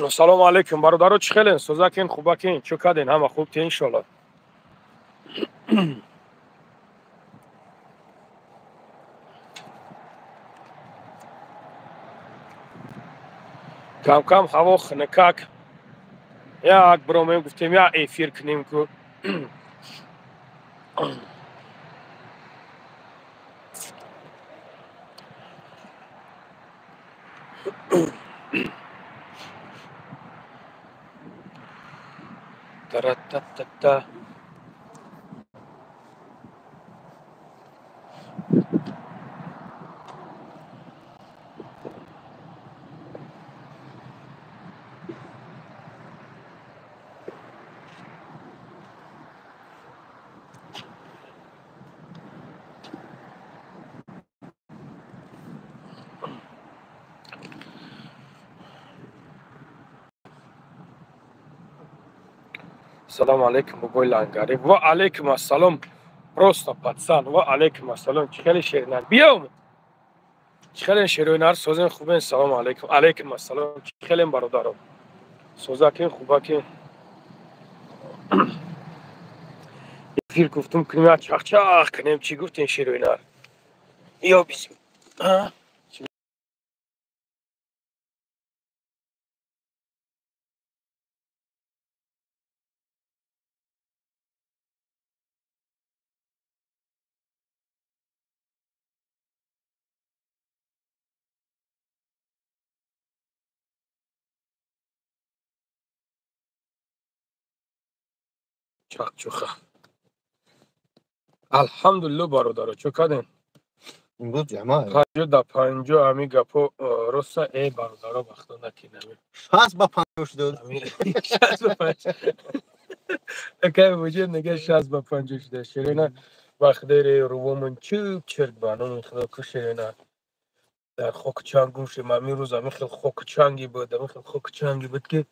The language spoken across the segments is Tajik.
Салому алейкум, бародаро, чӣ хелен? Созакин, хубакин, чӯ карден? Ҳама хуб те, иншолло. Кам-кам ҳаво хунукак. Як биромем, гуфтем, як эфир кунем ку. Тара-та-та-та. Салом алейкум, бобои Лангари. Ва алейкум ассалом. Просто пацан. Ва алейкум ассалом. Чӣ хеле шеринар. Биём. Чӣ хеле шеринар созен хубен. Салом алейкум. Алейкум ассалом. Чӣ хеле бародаро. Созакин хубакин. Эфир гуфтум кунем, як чахчах кунем. Чӣ гуфтен шеринар? Ё бисм. Чахчуха. Алҳамдулилло, бародаро, чӯ кардем? Имрӯз ҷамъ. 50 да 50 ҳами гапо роста, э бародаро, вақто накинами. 60 ба 50 шуд. 60 ба 50. Акай вуҷуд нега 60 ба 50 шуда. Ширина вақдери рувомон чӯб чирк, ба номи Худо ку, ширина. Дар хоку чанг гум шудем. Ҳамин рӯз ҳамин хел хоку чанги буд, ҳамин хел хоку чанги буд ки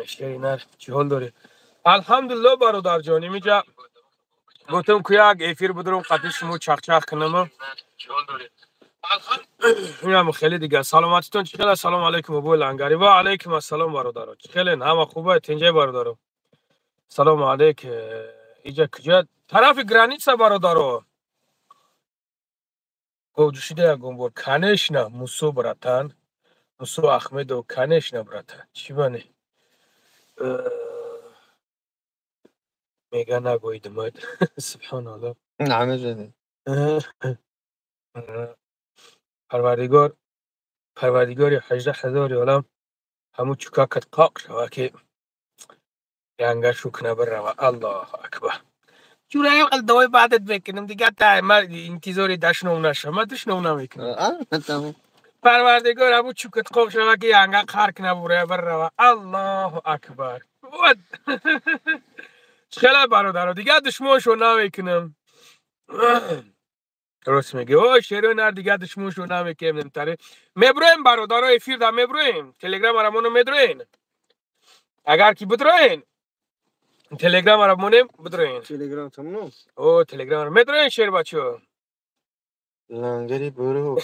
ширина, чӣ ҳол дорӣ? Алҳамдулилло, бародарҷон, имиҷа гуфтам ку як эфир будурум, қатъи шумо чахчах кунам. Инам хеле дигар. Саломатитон чӣ хеле? Ассалому алайкум, бобои Лангари. Ва алайкум ассалом, бародаро. Чӣ хелен? Ҳама хуба, тинҷай, бародаро. Салому алейк. Иҷа куҷа? Тарафи граница, бародаро. Говҷӯшида ягон бор? Конечно, Мусо, братан. Мусо Ахмедов, конечно, братан. Чӣ бане? Мега нагӯидимад. Субҳоналло. Намежани. Парвардигор, парвардигори 18 ҳазори олам, ҳамун чукакат қоқ шава ки янгашу куна бирава. Аллоҳу акбар. Ҷураям давои баъдат мекунам дигар, та ман интизори дашном наша. Ман душном намекунам. Парвардигор, ҳамун чукат қоқ шава ки янга қар куна бурая бирава. Аллоҳу акбар. Хеле бародаро, дигар душмоншо намекунам. Рост меги, о шерои нар, дигар душмоншо намекунем. Таре меброем, бародаро, эфир да меброем, телеграмара моно медроен. Агар ки бидроен, телеграмара монем, бидроен. Телеграм тамом. О, телеграмара медроен, шербачо. Лангари буру.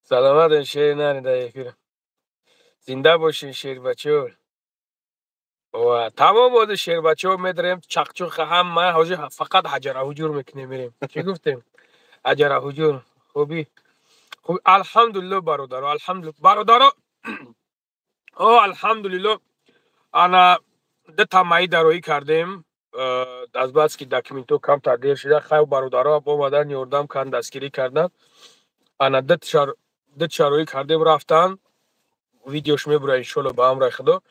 Саломат, шери нари, дар эфир зинда бошин, шербачо. Ва тамом бози, шербачо, медарем чақчуқ ҳама. Ҳозир фақат ҳаҷара ҳуҷур мекунем, мерем. Чӣ гуфтем? Ҳаҷара ҳуҷур. Хуби, хуб, алҳамдулилло, бародаро, алҳамдулилло, бародаро. О, алҳамдулилло, ана дута маи дароӣ кардем, аз бас ки документҳо камтар дер шуда. Хайр, бародаро омадан, ёрдам кардан, дастгирӣ кардан. Ана ду шароӣ кардем, рафтан, видеош мебура, иншолло, ба амраи Худо.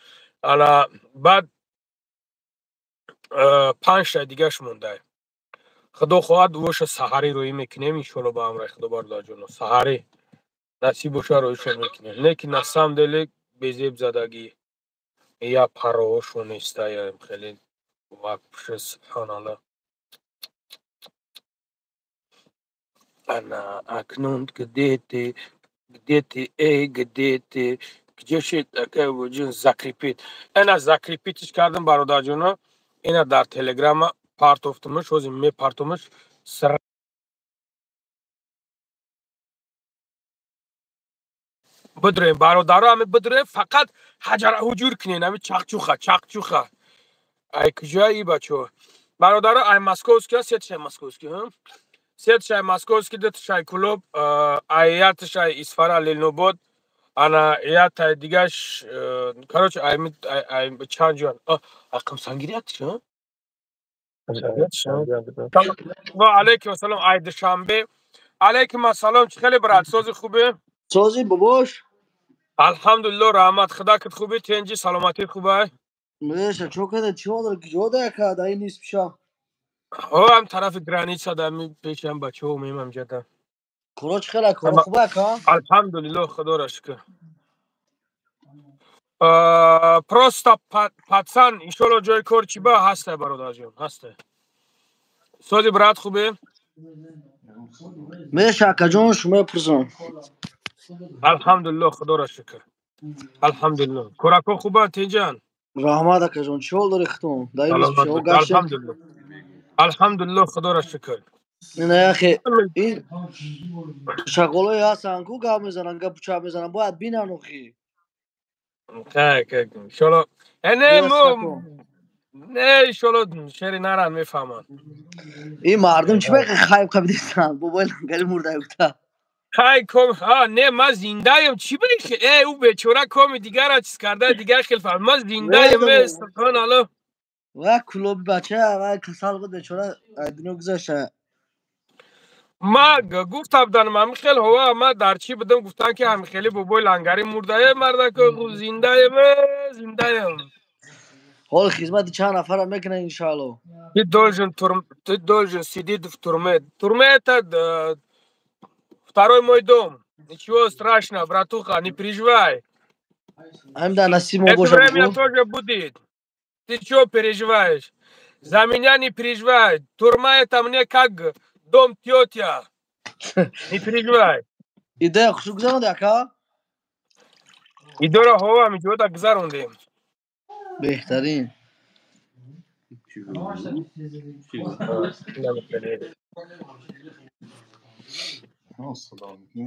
Ана баъд панҷтаи дигаш монда. Худо хоҳад, воша саҳарӣ рӯӣ мекунем, иншолло, ба амраи Худо, бародарҷоно. Саҳарӣ насиб боша, рӯишон мекунем. Не ки на самом деле безеб задагӣ, я пароҳошон неста, я хеле вообще, субҳоналло. Ана акнун где ты, где ты, эй, где ты, где шид, акай вуҷун закрепить. Ана закрепить кардам, бародарҷоно, ина дар телеграма партофтумуш, ҳозир мепартомуш. Бидроем, бародаро, ҳами бидроем, фақат ҳаҷара ҳуҷур кунен, ҳами чақчуха, чақчуха. Ай куҷои бачо? Бародаро, ай московский, сетшай московский, сетшай московский, дутшай Кӯлоб, ай ятшай Исфара, Ленинобод, ана ятай дигаш, короче, ай чанд ҷоян. Қамсангири яктиш, ва алайкум ассалом, ай Душанбе. Алайкум ассалом, чӣ хеле, брат, сози, хубе? Сози, бобош. Алҳамдулилло, раҳмат, худакат хубӣ, тенҷи, саломатит хубай? Меша, чо када, чӣ ҳол, куҷо да яка, да ин нисфи шаб? Ҳам тарафи граница да ми пешам бачаҳо мемам ҷада. Коро чӣ хела, коро хуба, ака? Алҳамдулилло, худоро шукр. Просто пацан, иншолло, ҷои кор чӣ ба ҳаста, бародарҷон, ҳаста. Сози, брат, хубе? Меша, акаҷон, шумо пурсам. Алҳамдулилло, худоро шукр, алҳамдулилло. Корако хубанд, тинҷан? Раҳмат, акаҷон, чӣ ҳол дори худтон? Алҳамдулилло, алҳамдулилло, худоро шукр. Ина яхе ин шағолое ҳастанд ку, гап мезананд, гапу чап мезананд, бояд бинан охи. Иншолло, не мо не, иншолло, шери наран, мефаҳманд. Ин мардум чӣ бақа хайб қабидистанд, бобои лангари мурда гуфта. Хай ком, ҳа, не, ман зиндаем, чӣ бихе? Э, ӯ бечора коми дигара чиз карда, дигар хел фаҳм. Ман зиндаем, э, субҳоналло. Ва Кӯлоби бача ва касал буд, бечора, дунё гузашта. Ма гуфта буданам, ҳами хел ҳова, ма дар чӣ будам, гуфтан ки ҳами хели бобои лангари мурда. Э, мардако, зиндаем, э, зиндаем. Ҳол хизмати чанд нафара мекунад, иншаалло. Ты должен сидеть в тюрьме. Тюрьме — это второй мой дом. Ничего страшного, братуха, не переживай. Ҳамда насиб мо Это бошад. время тоже будет. Ты чё переживаешь? За меня не переживай. Тюрьма — это мне как дом тетя. Не переживай. Идея хушу гузаронди, ака? Идора ҳова миҷода гузарондем. Беҳтарин.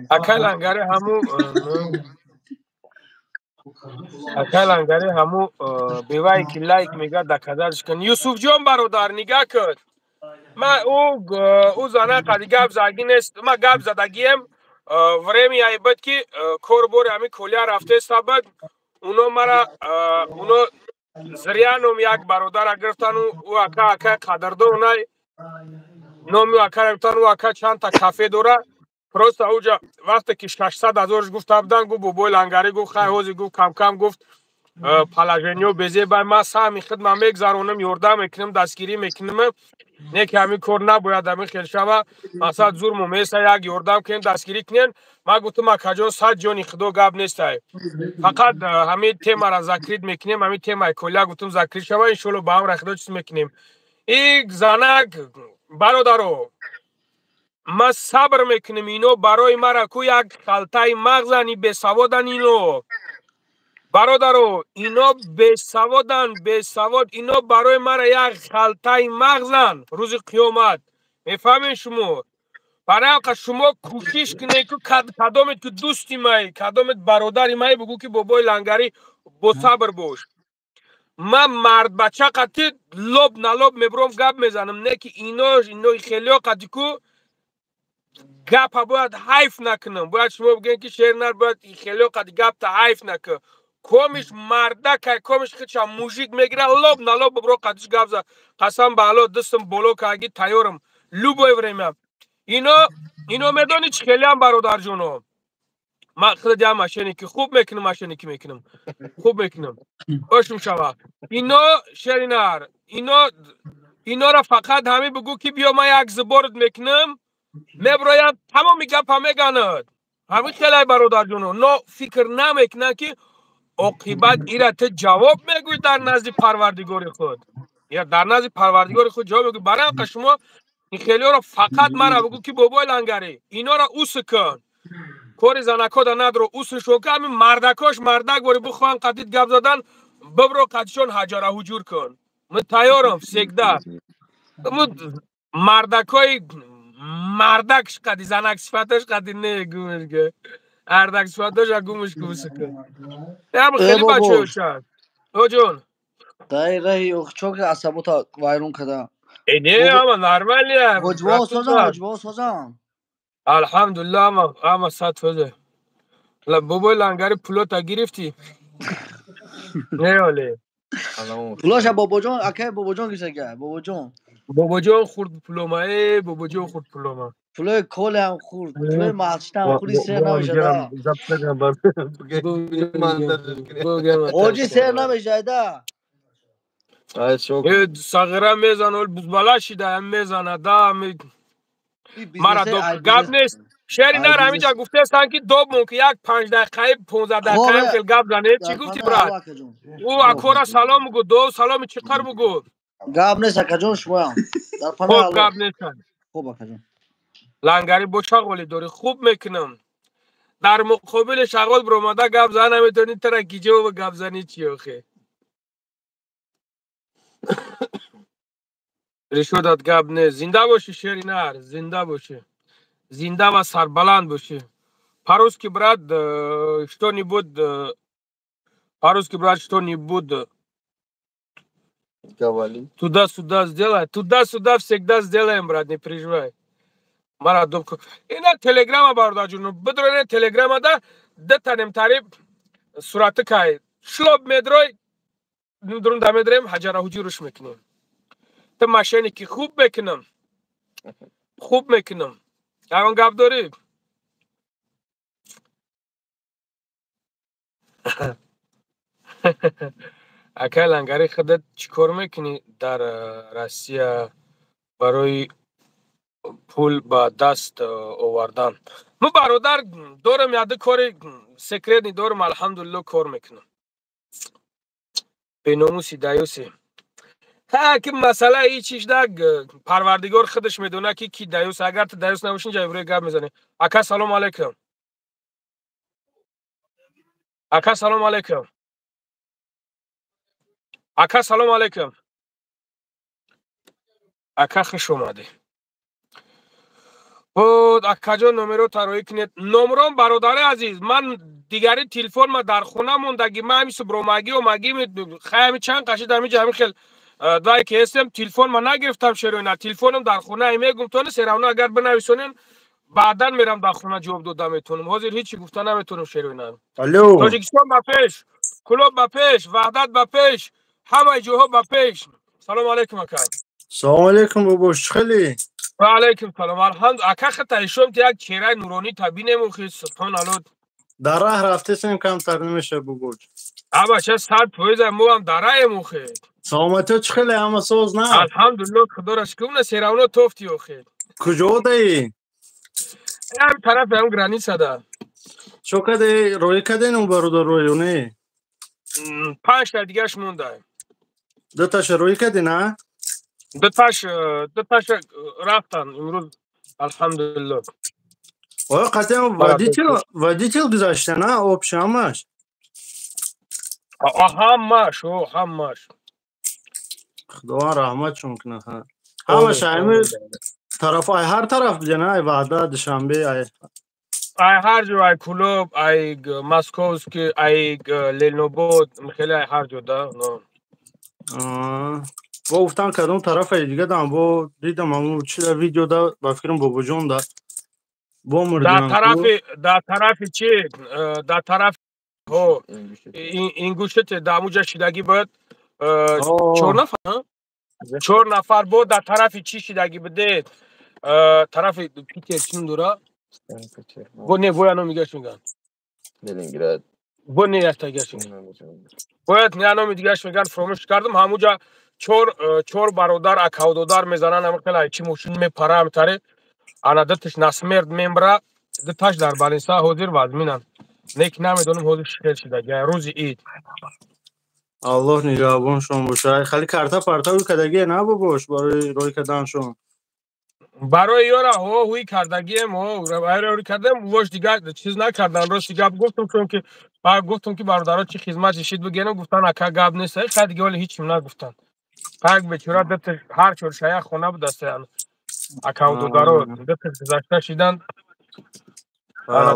Акай лангари ҳаму, акай лангари, ҳаму бевае ки лайк мега, доказать кун. Юсуфҷон, бародар, нигаҳ кун, ма ӯ зана қади гап задагӣ нест, ма гап задагием. Время буд ки корбори ҳами колия рафтеста буд, уно мара, уно зря ном як бародара гирифтану ӯ ака, акай қадрдонай, номи ака гирифтан, ӯ ака чандта кафе дора. Просто уҷа вақте ки 600 000 гуфта будан, гуфт бобои лангарӣ, гуфт хай, ҳозир, гуфт, камкам, гуфт, положение безебай, ман саҳми хидма мегзаронам, ёрдам мекунам, дастгирӣ мекунам. Не ки ҳамин кор набояд ҳамин хел шава, масалан, зурму меса, як ёрдам кунем, дастгирӣ кунем. Ман гуфтам: акаҷон, сад ҷони худо, гап нестай, фақат ҳамин темара закрыть мекунем, ҳамин темаи колия, гуфтам, закрыть шава, иншолло, ба ҳамра худо чиз мекунем. И занак, бародаро, ман сабр мекунем, ино барои мара ку як халтаи мағзани, бесаводан ино, бародаро, ино бесаводан, бесавод, ино барои мара як халтаи мағзан рӯзи қиёмат, мефаҳмед шумо? Барои шумо кӯшиш кунед ку, кадомет ку дӯсти май, кадомет бародари май, бугӯ ки бобои лангарӣ, босабр бош. Ман мардбача қати лоб на лоб мебуром, гап мезанам, не ки ино хелио қати ку гапа бояд ҳайф накунам. Бояд шумо бигӯем ки шернар, бояд хелио қати гапта ҳайф накун, комиш мардакай, комиш хича мужик мегира, лоб на лоб бубро, қатиш гап за. Қасам ба Алло, дастам боло каги, тайёрам любое время. Ино медони чӣ хелиам, бародарҷоно, ман худам мошенники хуб мекунам, мошенники мекунам, хуб мекунам, ошум шава. Ино, шеринар, ино, инора фақат ҳамин бугӯ ки биё, ман як сбор мекунам, меброям, тамоми гапа меганад. Ҳамин хелай, бародарҷоно, но фикр намекунанд ки оқибат ира ту ҷавоб мегӯӣ дар назди парвардигори худ, я дар назди парвардигори худ ҷавоб мегӯӣ. Барои ҳамқа шумо ин хелиёро фақат мара бугӯ ки бобои лангарӣ, инора усы кун, кори занакода надро, усшон ки ҳамин мардакош мардак бори бихоҳанд қатид гап задан, бибро, қатишон ҳаҷара ҳуҷур кун. Ман тайёрам всегда. Мардакои мардакш қади, занак сифаташ қади не, гумешга. Ардак сифатоша гумш кусука. Ям хеле бачаёша. Оҷон. Дай раҳи чоки асабота вайрон када. Э не, ама нормально. Ҳоҷибо созам, ҳоҷибо созам. Алҳамдулиллаҳ, ама 100%. Бобои лангари пулота гирифтӣ? Не, оле. Пулоша бобоҷон, акай бобоҷон гирифта, бобоҷон. Бобоҷон хурд пулома, э бобоҷон хурд пулома. Пулои колеам хурд, пулои масҷидам хурди, сер намешада. Ҳоҷи, сер намешада. Сағира мезана, ол бузбала шида мезана да. Мара гап нест. Шери нар, ҳаминҷа гуфтестан, ки добмон, ки як 5 дақиқаи, 15 дақиқаем хел гап занед. Чӣ гуфтӣ, брат? Ӯ акора салом бугӯ, до саломи чӣ қар бугӯ. Гап нест, акаҷон, шумоям. Хуб, гап нест. Хуб, акаҷон. Лангари бо шағолӣ дорӣ, хуб мекунам. Дар муқобили шағол биромада гап зан наметавонӣ, тара гиҷоба гап занӣ чи охе? Решодат гап нест. Зинда бошӣ, шери нар, зинда бошӣ, зинда ва сарбаланд бошӣ. По-русски, брат, что-нибудь по-русски, брат, что-нибудь. Туда-сюда сделай, туда-сюда всегда сделаем, брат, не переживай. Мара доб ина телеграма, бародарҷон, бидроне телеграмада датанем тариб сураты кай шлоб медрой дурун да медрем, ҳаҷара ҳуҷуруш мекунем. Ту мошенники, хуб мекунам, хуб мекунам. Ягон гап дорӣ? Акай лангари, худат чӣ кор мекунӣ дар Россия барои пул ба даст овардан? Мо, бародар, дорам яду кори секретный дорам, алҳамдулилло, кор мекунам. Беномуси даюси. Ҳа, ки масъала ҳичиш да, парвардигор худаш медона, ки ки даюс. Агар ту даюс набошӣ, ҷайбрӯи гап мезанӣ. Ака, салому алайкум. Ака, салому алайкум. Ака, салому алайкум. Ака, хуш омадӣ. Буд, акаҷон, номеро тароӣ кунед. Номром, бародари азиз, ман дигари телефон ма дар хона мондагӣ. Ма ҳами субромагӣ омагӣ, хай, чанд қашид ҳамиҷа, ҳами хел дае ки ҳестем, телефон ма нагирифтам, шероина, телефоном дар хона. Мегум тони серавно, агар бинависонем, баъдан мерам дар хона, ҷавоб дода метавонам. Ҳозир ҳичи гуфта наметавонам, шероина. Тоҷикистон ба пеш, Кӯлоб ба пеш, Ваҳдат ба пеш, ҳамаи ҷоҳо ба пеш. Салому алайкум, ака. Салому алайкум, бобош, чӣ хелӣ? Ва алайкум салом, алҳамд, ака. Хата ишом як чеҳраи нуронӣ табинем, охи, субҳоналло. Дар раҳ рафтесем, камтар намеша, бобош. Абача, 100%, мо ҳам дар раҳем, охи. Саломатиё чӣ хеле, ҳама соз на? Алҳамдулилло, худоро шукр, на серавно тофти, охи. Куҷо даӣ? Ҳам тарафи ҳам граница да. Чо каде, роӣ кадену, бародар, роё не? Панҷта дигаш монда. Дуташа роӣ кади, на? Дуташ рафтан имрӯз, алҳамдулилло. Оё қатъиан водитель гузашта, на, общий ҳамаш? Ҳамаш, о, ҳамаш. Худованд раҳматшон кунад. Ҳамаш ами тараф, ай ҳар тараф буде, на, ай Ваҳдат, Душанбе, ай? Ай ҳар ҷо, ай Кӯлоб, ай Московский, ай Ленинобод, хеле ай ҳар ҷо да. Бо гуфтан, кадом тарафа дига дам, бо дидам аму чида видео да, ба фикрам, бобоҷон да. Бо дар тарафи чи, дар тарафи Ингушете, дар ҳамуҷа шидагӣ бояд чор нафар, чор нафар бо дар тарафи чӣ шидагӣ буде, тарафи Питер чӣ дора, бо не, воя номи дигаш мегӯянд, бо не, якта дигаш бояд, я номи дигаш мегӯянд, фуромӯш кардам. Ҳамуҷа чор бародар, акавдодар мезананд, ҳама хела чи мошин мепара, ҳамтаре ана дуташ насмерд мембра, дуташ дар больница ҳозир вазминанд. Не ки намедонам ҳозир хел шидаги рӯзи ид. Аллоҳ нигаҳбоншон боша. Хали карта парта ҳуй кардагие, на, бобош, барои рой карданшон? Барои ёра ҳо, ҳуй кардагием, ҳо, ҳуй кардем, вош дигар чиз накардан. Рости гап, гуфтам ки гуфтам, ки бародаро, чи хизмати шид бигенам, гуфтан, ака, гап нест. Хай, дига ҳоли ҳичим нагуфтан. Пак бечора ҳар чор шая хона будастаян, акавдодаро дата гузашта шидан. Барои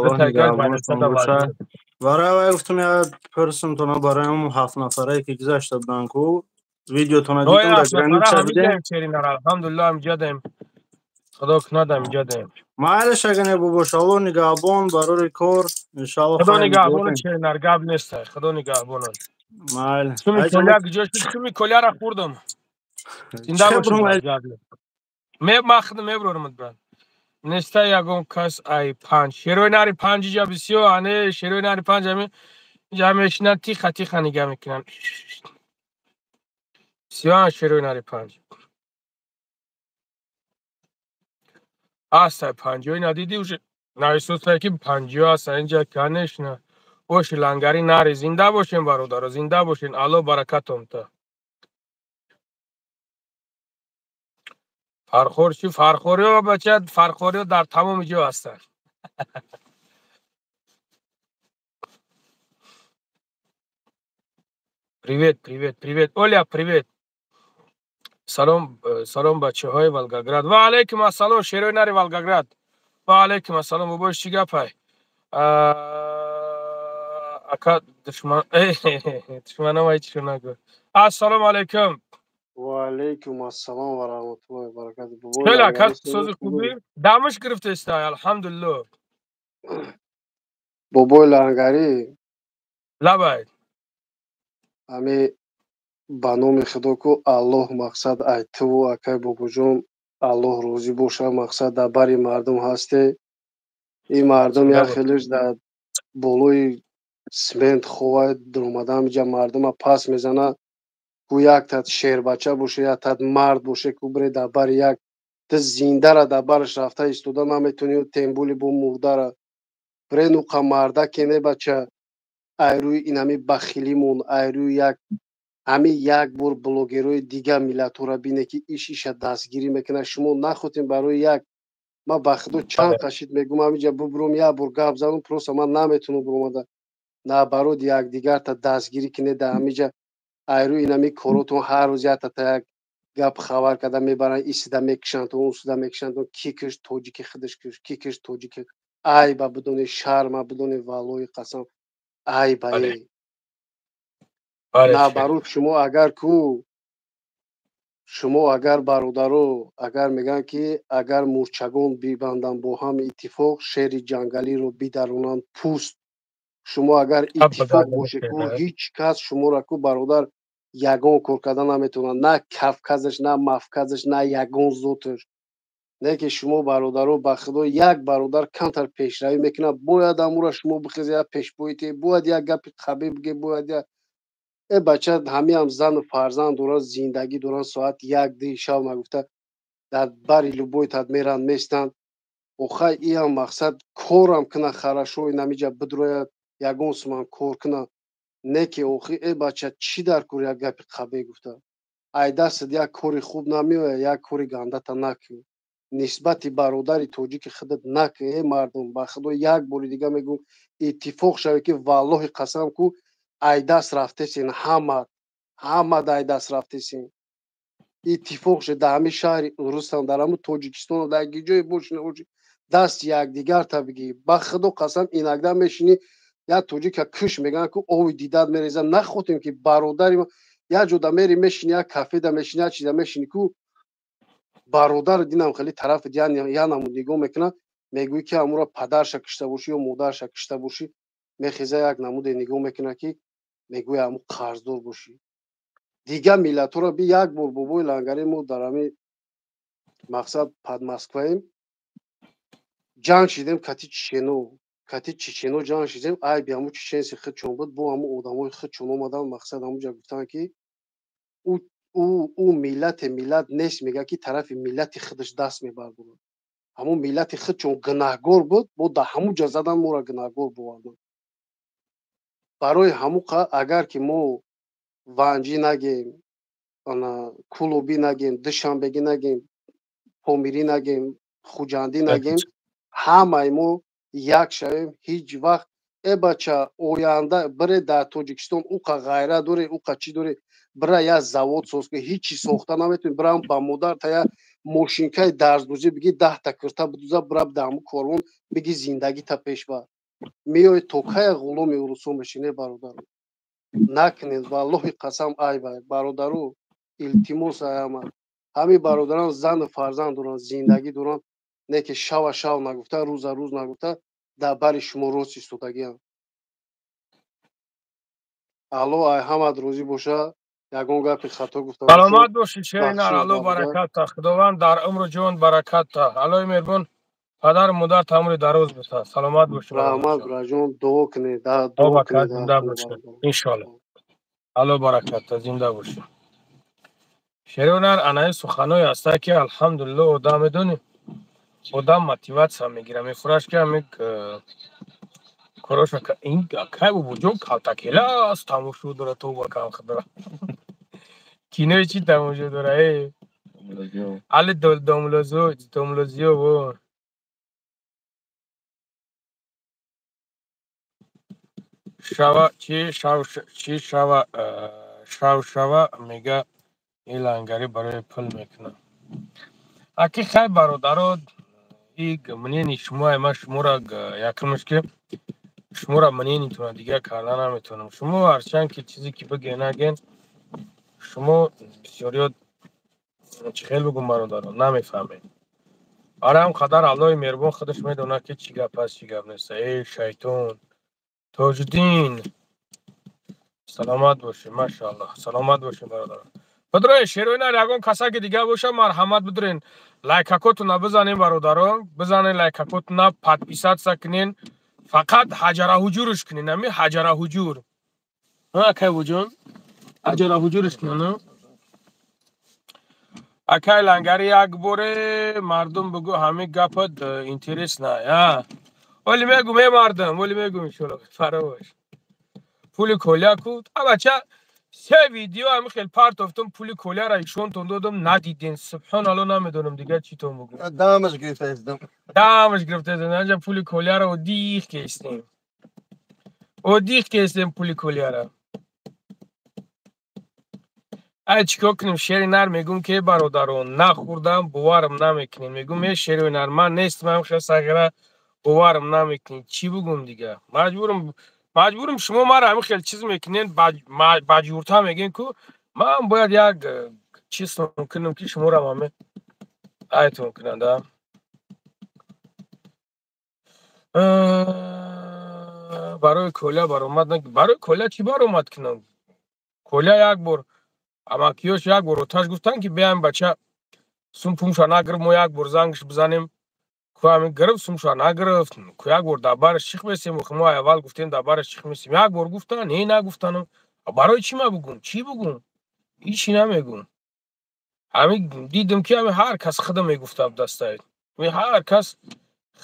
вай гуфтам я пурсумтона барои ҳамун ҳафт нафарае ки гузашта буданд ку видеотона дидам дар граница будем. Алҳамдулиллоҳ амҷадем. Худо кунад амҷадем. Майлаш агане бобош, Аллоҳ нигаҳбон барори кор. Иншоаллоҳ. Худо нигаҳбон шеринар, гап нест. Худо нигаҳбон. Майл. Суми коля гиҷо шуд, суми коляра хӯрдам. Зинда бошед. Ме махд меброрам брат. Неста ягон кас ай панҷ. Шерои нари панҷ иҷа бисёр, ане шерои нари панҷ ами иҷа мешинанд тиха тиха нигаҳ мекунанд. Бисёр шерои нари панҷ. Ҳастай панҷои надидӣ уже нависостай ки панҷо ҳаста инҷа конечно. Боши лангари нари зинда бошем бародаро, зинда бошен. Алло баракатом та. Фархор чи фархориё бача, фархориё дар тамоми ҷо ҳастанд. Привет, привет, привет. Оля, привет. Салом, салом бачаҳои Волгоград. Ва алайкум ассалом шерои нари Волгоград. Ва алайкум ассалом бобош чӣ гапай? Ака душман душманам ҳеҷ чиро нагӯ. Ассалому алайкум. Ва алайкум ассалом ва раҳматуллоҳи ва баракатуҳ. Хеле ака сози хубӣ? Дамаш гирифтестай, алҳамдулиллоҳ. Бобои лангарӣ. Лабай. Ами ба номи Худо ку Аллоҳ мақсад ай туву акай бобоҷон Аллоҳ розӣ боша, мақсад дар бари мардум ҳасте. Ин мардум як хелеш дар болои смент хова дуромада ҳамиҷа мардума пас мезана. Ку як тат шербача боше, як тат мард боше, ку бире дар бари як ту зиндара дар бараш рафта истода наметонӣ, тембули бо мурдара. Бире нуқа мардаке не бача, ай рӯи инами бахилимон, ай рӯи як ҳами як бор блогерҳои дигар миллатҳоро бине ки иш иша дастгирӣ мекунад. Шумо нахотем барои як ман ба худо чанд қашид мегӯм ҳамиҷа бубуром як бор гап занам, просто ман наметонам буромада. Наоборот якдигарта дастгирӣ кинед дар ҳамиҷа ай рӯи инами коротон ҳар рӯз яктата як гап хабар карда мебаранд, исида мекушанд, усида мекушанд, ки киш тоҷики худаш киш, ки киш тоҷики. Айба бидоне, шарма бидоне, валлоҳи қасам айба е. Наоборот шумо агар ку шумо агар бародаро агар мегӯянд ки агар мурчагон бибанданд бо ҳам иттифоқ, шери ҷангалиро бидаронанд пӯст. Шумо агар иттифоқ боше ку ҳеҷ кас шуморо ку бародар ягон кор карда наметавонад, на Кавказаш, на Мафказаш, на ягон зоташ. Не ки шумо бародаро ба худо як бародар камтар пешравӣ мекунад, бояд амура шумо бихезе як пешпоите, бояд як гапи қабӣ биге, бояд як э бача ҳамиам зану фарзанд доранд, зиндагӣ доранд, соат як ди шав нагуфта дар бари любой тад меранд местанд. Охай иам мақсад корам куна хорошо инамиҷа бидрояд, ягон суман кор куна. Не ки охи э бача чӣ дар кор як гапи қабе гуфта. Ай дастат як кори хуб намеояд, як кори гандата накун. Нисбати бародари тоҷики худат накун. Э мардум, ба худо як бори дига мегӯм иттифоқ шавед ки валлоҳи қасам ку ай даст рафтесин, ҳама ҳама ай даст рафтесин. Иттифоқ шед дар ҳамин шаҳри Рустам, дар ҳамин Тоҷикистон, дар ҷое бошӣ набошӣ, даст якдигарта бигӣ. Ба худо қасам инакда мешинӣ як тоҷика киш мегӯянд ку ови дидат мерезад. Нахотем ки бародари як ҷода мери мешинӣ, як кафеда мешинӣ, як чиза мешинӣ ку бародар динам хеле тарафи я намуд нигоҳ мекунад, мегӯӣ ки амура падарша кишта бошӣ ё модарша кишта бошӣ, мехеза як намуде нигоҳ мекунад ки мегӯӣ аму қарздор бошӣ. Дигар миллатҳоро би як бор бобои лангари мо дар ҳамин мақсад под Москваем ҷанг шидем кати чечено, кати чечено ҷанг шидем, айби ҳамун чеченси худчон буд, бо ҳамун одамои худчон омадан мақсад ҳамунҷа гуфтанд ки ӯ миллате миллат нест, мегӯяд ки тарафи миллати худаш даст мебардорад. Ҳамун миллати худчон гунаҳгор буд, бо дар ҳамун ҷа задан моро гунаҳгор боварданд. Барои ҳамун агар ки мо ванҷӣ нагем, кулобӣ нагем, душанбегӣ нагем, помирӣ нагем, хуҷандӣ нагем, ҳамаи мо як шавем, ҳеҷ вақт э бача оянда бире дар Тоҷикистон уқа ғайра доре, уқа чӣ доре, бира як завод соз ки ҳеҷ чиз сохта наметавонӣ, бира ба модар та як Мошинкаи дарздӯзӣ биги 10 та кирта бидуза, бираб дар ҳамун корвон биги, зиндагита пеш бар. Меои то кая ғуломи урусо мешине, бародару? Накунед, валлоҳи қасам, айб. Бародару, илтимос, аяма ҳамин бародаран зану фарзанд доранд, зиндагӣ доранд, не ки шава шав нагуфта, рӯза рӯз нагуфта дар бари шумо рост истодагиам. Алло ай ҳамат розӣ боша, ягон гапи хато гуфта. Саломат бошӣ, шеринар, Алло баракатта, Худованд дар умру ҷон баракатта, Аллои меҳрубон падару модар тамри дароз бита. Саломат бошӣ. Раҳмат, бираҷон, дуо кунед. Зинда бошӣ, иншоалло. Алло баракатта, зинда бошӣ. Шеринар, анаи суханое ҳаста, ки алҳамдулилло, одам медонӣ, одам мотиватсия мегира, мефураш, ки ҳами короша ин кай бубуҷон калтакела аст, тамошо дора, тоба кам худора кинои чӣ тамошо дора, э али домлозиё во шава чи шав чи шава шав шава мега, ин лангарӣ барои пул мекунад. Аки хай, бародаро, и мнение шумо, ман шуморо якумш ки шуморо мнение тона дигар карда наметавонам. Шумо ҳарчанд ки чизе ки бигӯен, наген, шумо бисёриёт, чӣ хел бигӯм, бародаро, намефаҳмед. Барои ҳам қадар Аллоҳи меҳрубон худаш медонад, ки чӣ гап аст, чӣ гап нест. Эй шайтон Тоҷиддин, саломат бошед, машааллоҳ, саломат бошед, бародарон. Бидроен, шероинар, ягон касаки дигар боша, марҳамат, бидроен, лайкакотуна бизанен, бародарон, бизанен лайкакотуна, подписаться кунен, фақат ҳаҷара ҳуҷурш кунен, ами ҳаҷара ҳуҷур, акай буҷон, ҳаҷара ҳуҷурш кунен. Акай лангари, як боре мардум бугӯ, ҳамин гапат интересно. Оли мегум, е мардум, оли мегум, иншоалло. Фаромӯш пули коля ку, абача, се видео ҳами хел партофтум, пули коляра ишонтон додум, надиден. Субҳоналло, намедонам дигар чӣ тон бугӯ. Дамаш гирифтаистам. Дамаш гирифтаистам. Анҷа пули коляра одих кестем, одих кестем пули коляра. Ай, чӣ кор кунем, шери нар? Мегум, ки бародарон, нахӯрдам, боварам намекунем. Мегум, е шери нар, ман нестам ҳам хел сағира, боварам намекунем. Чӣ бугум дигар? Маҷбурам, маҷбурам. Шумо мара ҳамин хел чиз мекунен, баҷурта мегӯен ку, ман бояд як чиз кунам, ки шуморам ҳаме айтон кунанда. Барои коля баромад, барои коля чӣ баромад кунам? Коля як бор амакиёш як бор оташ гуфтанд, ки биям, бача сум пумша нагирифт, мо як бор зангш бизанем ку, ҳамин гирифт, сумша нагирифт ку, як бор дар бараш чих месем. Мо аввал гуфтем, дар бараш чих месем. Як бор гуфтан, не, нагуфтану. Барои чӣ ма бугум? Чӣ бугум? Ҳичи намегум. Ҳамин дидем, ки ҳамин ҳар кас худам мегуфта, дастаи ҳар кас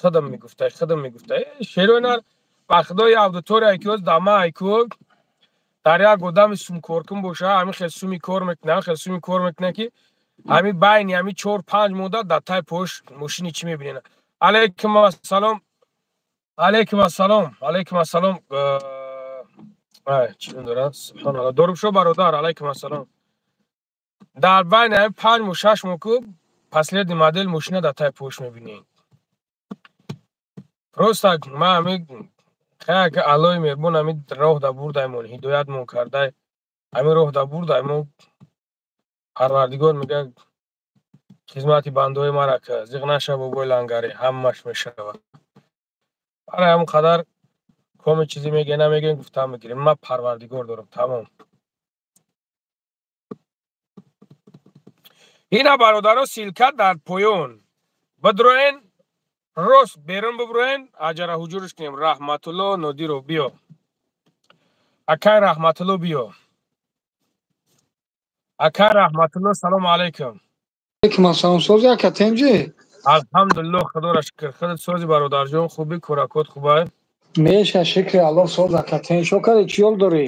худам мегуфта, худам мегуфта. Шероинар, ба худои аудитория, ки оз дама айку дар як одами сумкоркун боша, ҳамин хел суми кор мекуна, ҳамин хел суми кор мекуна, ки ҳамин байни ҳамин 4-5 муддат дар тай пош мошини чӣ мебинена. Алайкум ассалом, алайкум ассалом, алайкум ассалом. Чӣ дора, субҳоналло. Дорубшо, бародар, алайкум ассалом. Дар байни ҳамин 5 моҳ, 6 моҳ ку последний модель мошина дар тай пош мебинед. Просто ман ҳамин хаяка, Аллоҳи меҳрубон ҳамин роҳ да бурдаймон, ҳидоятмон кардай, ҳамин роҳ да бурдаймон. Парвардигор мегӯяд: хизмати бандаҳои мара ка, зиқ наша, бобои лангарӣ, ҳамаш мешавад. Барои ҳамон қадар коми чизе мегӯя, намегӯем, гуфтан мегирем: ман парвардигор дорам, тамом. Ина, бародаро, ссылка дар поён, бидроен, рост берун биброен, аҷара ҳуҷурш кунем. Раҳматулло Нодиров, биё, акай Раҳматулло, биё, акай Раҳматулло, салому алайкум. Алайкум ассалом, сози, ака, темҷи? Алҳамдулилло, худоро шукр. Худат сози, бародарҷон, хуби, кӯракот хубай? Меша, шукри Аллоҳ, соз, ака, тен шо кади, чӣ ҳол дорӣ?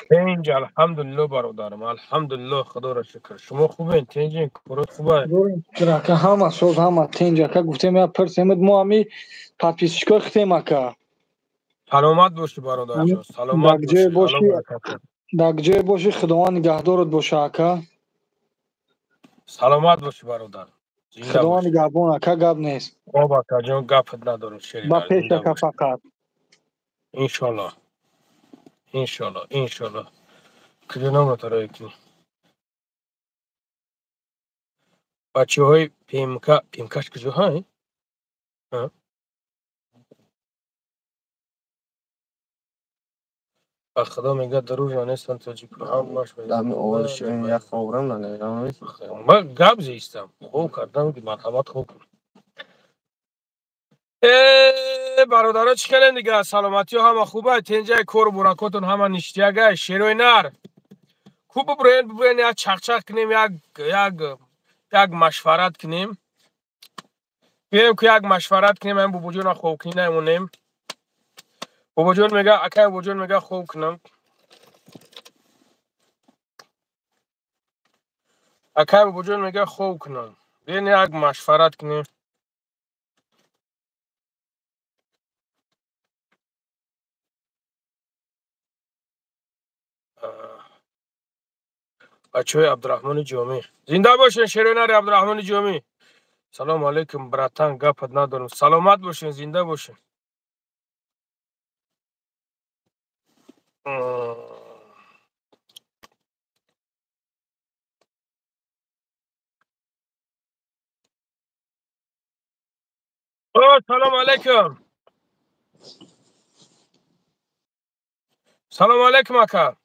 Тенҷ, алҳамдулилло, бародарам, алҳамдулилло, худоро шукр. Шумо хубен, тенҷин, кӯрот хубай? Ака, ҳама соз, ҳама тенҷ, ака. Гуфтем, я пурсемед, мо ҳами подписчик ои хитем, ака. Саломат бошӣ, бародарҷон, саломат. Бошӣ, дар ҷое бошӣ, Худованд нигаҳдорат боша, ака. Саломат бошӣ, бародар. Худованд нигаҳбон ака, гап нест. Хоб акаҷон, гапат надорам шери. Ба пеш ака фақат. Иншоаллоҳ. Иншоаллоҳ, иншоаллоҳ. Куҷо номатаро кунӣ? Бачаҳои ПМК, ПМКаш куҷо ҳай? Ба худо мегӯяд дружно нестанд тоҷико, ҳамаш ман гап зистам, хоб кардам ки марҳамат хоб кун. Э бародаро, чӣ кардем дига? Саломатиё ҳама хубай, тенҷаи кору буракотон ҳама ништиягай, шерои нар. Ку бубурен, бубурен, як чақчақ кунем, як машварат кунем. Биёем ку як машварат кунем, ҳамин бобоҷонро хобкунӣ намонем. Бобоҷон мега, акай бобоҷон мега хоб кунам. Акай бобоҷон мега хоб кунам. Биёем як машварат кунем. Бачаҳои Абдураҳмони Ҷомӣ. Зинда бошен шерои нари Абдураҳмони Ҷомӣ. Салому алайкум, братан, гапат надорам. Саломат бошен, зинда бошен. О, салому алайкум. Салому алайкум, ака.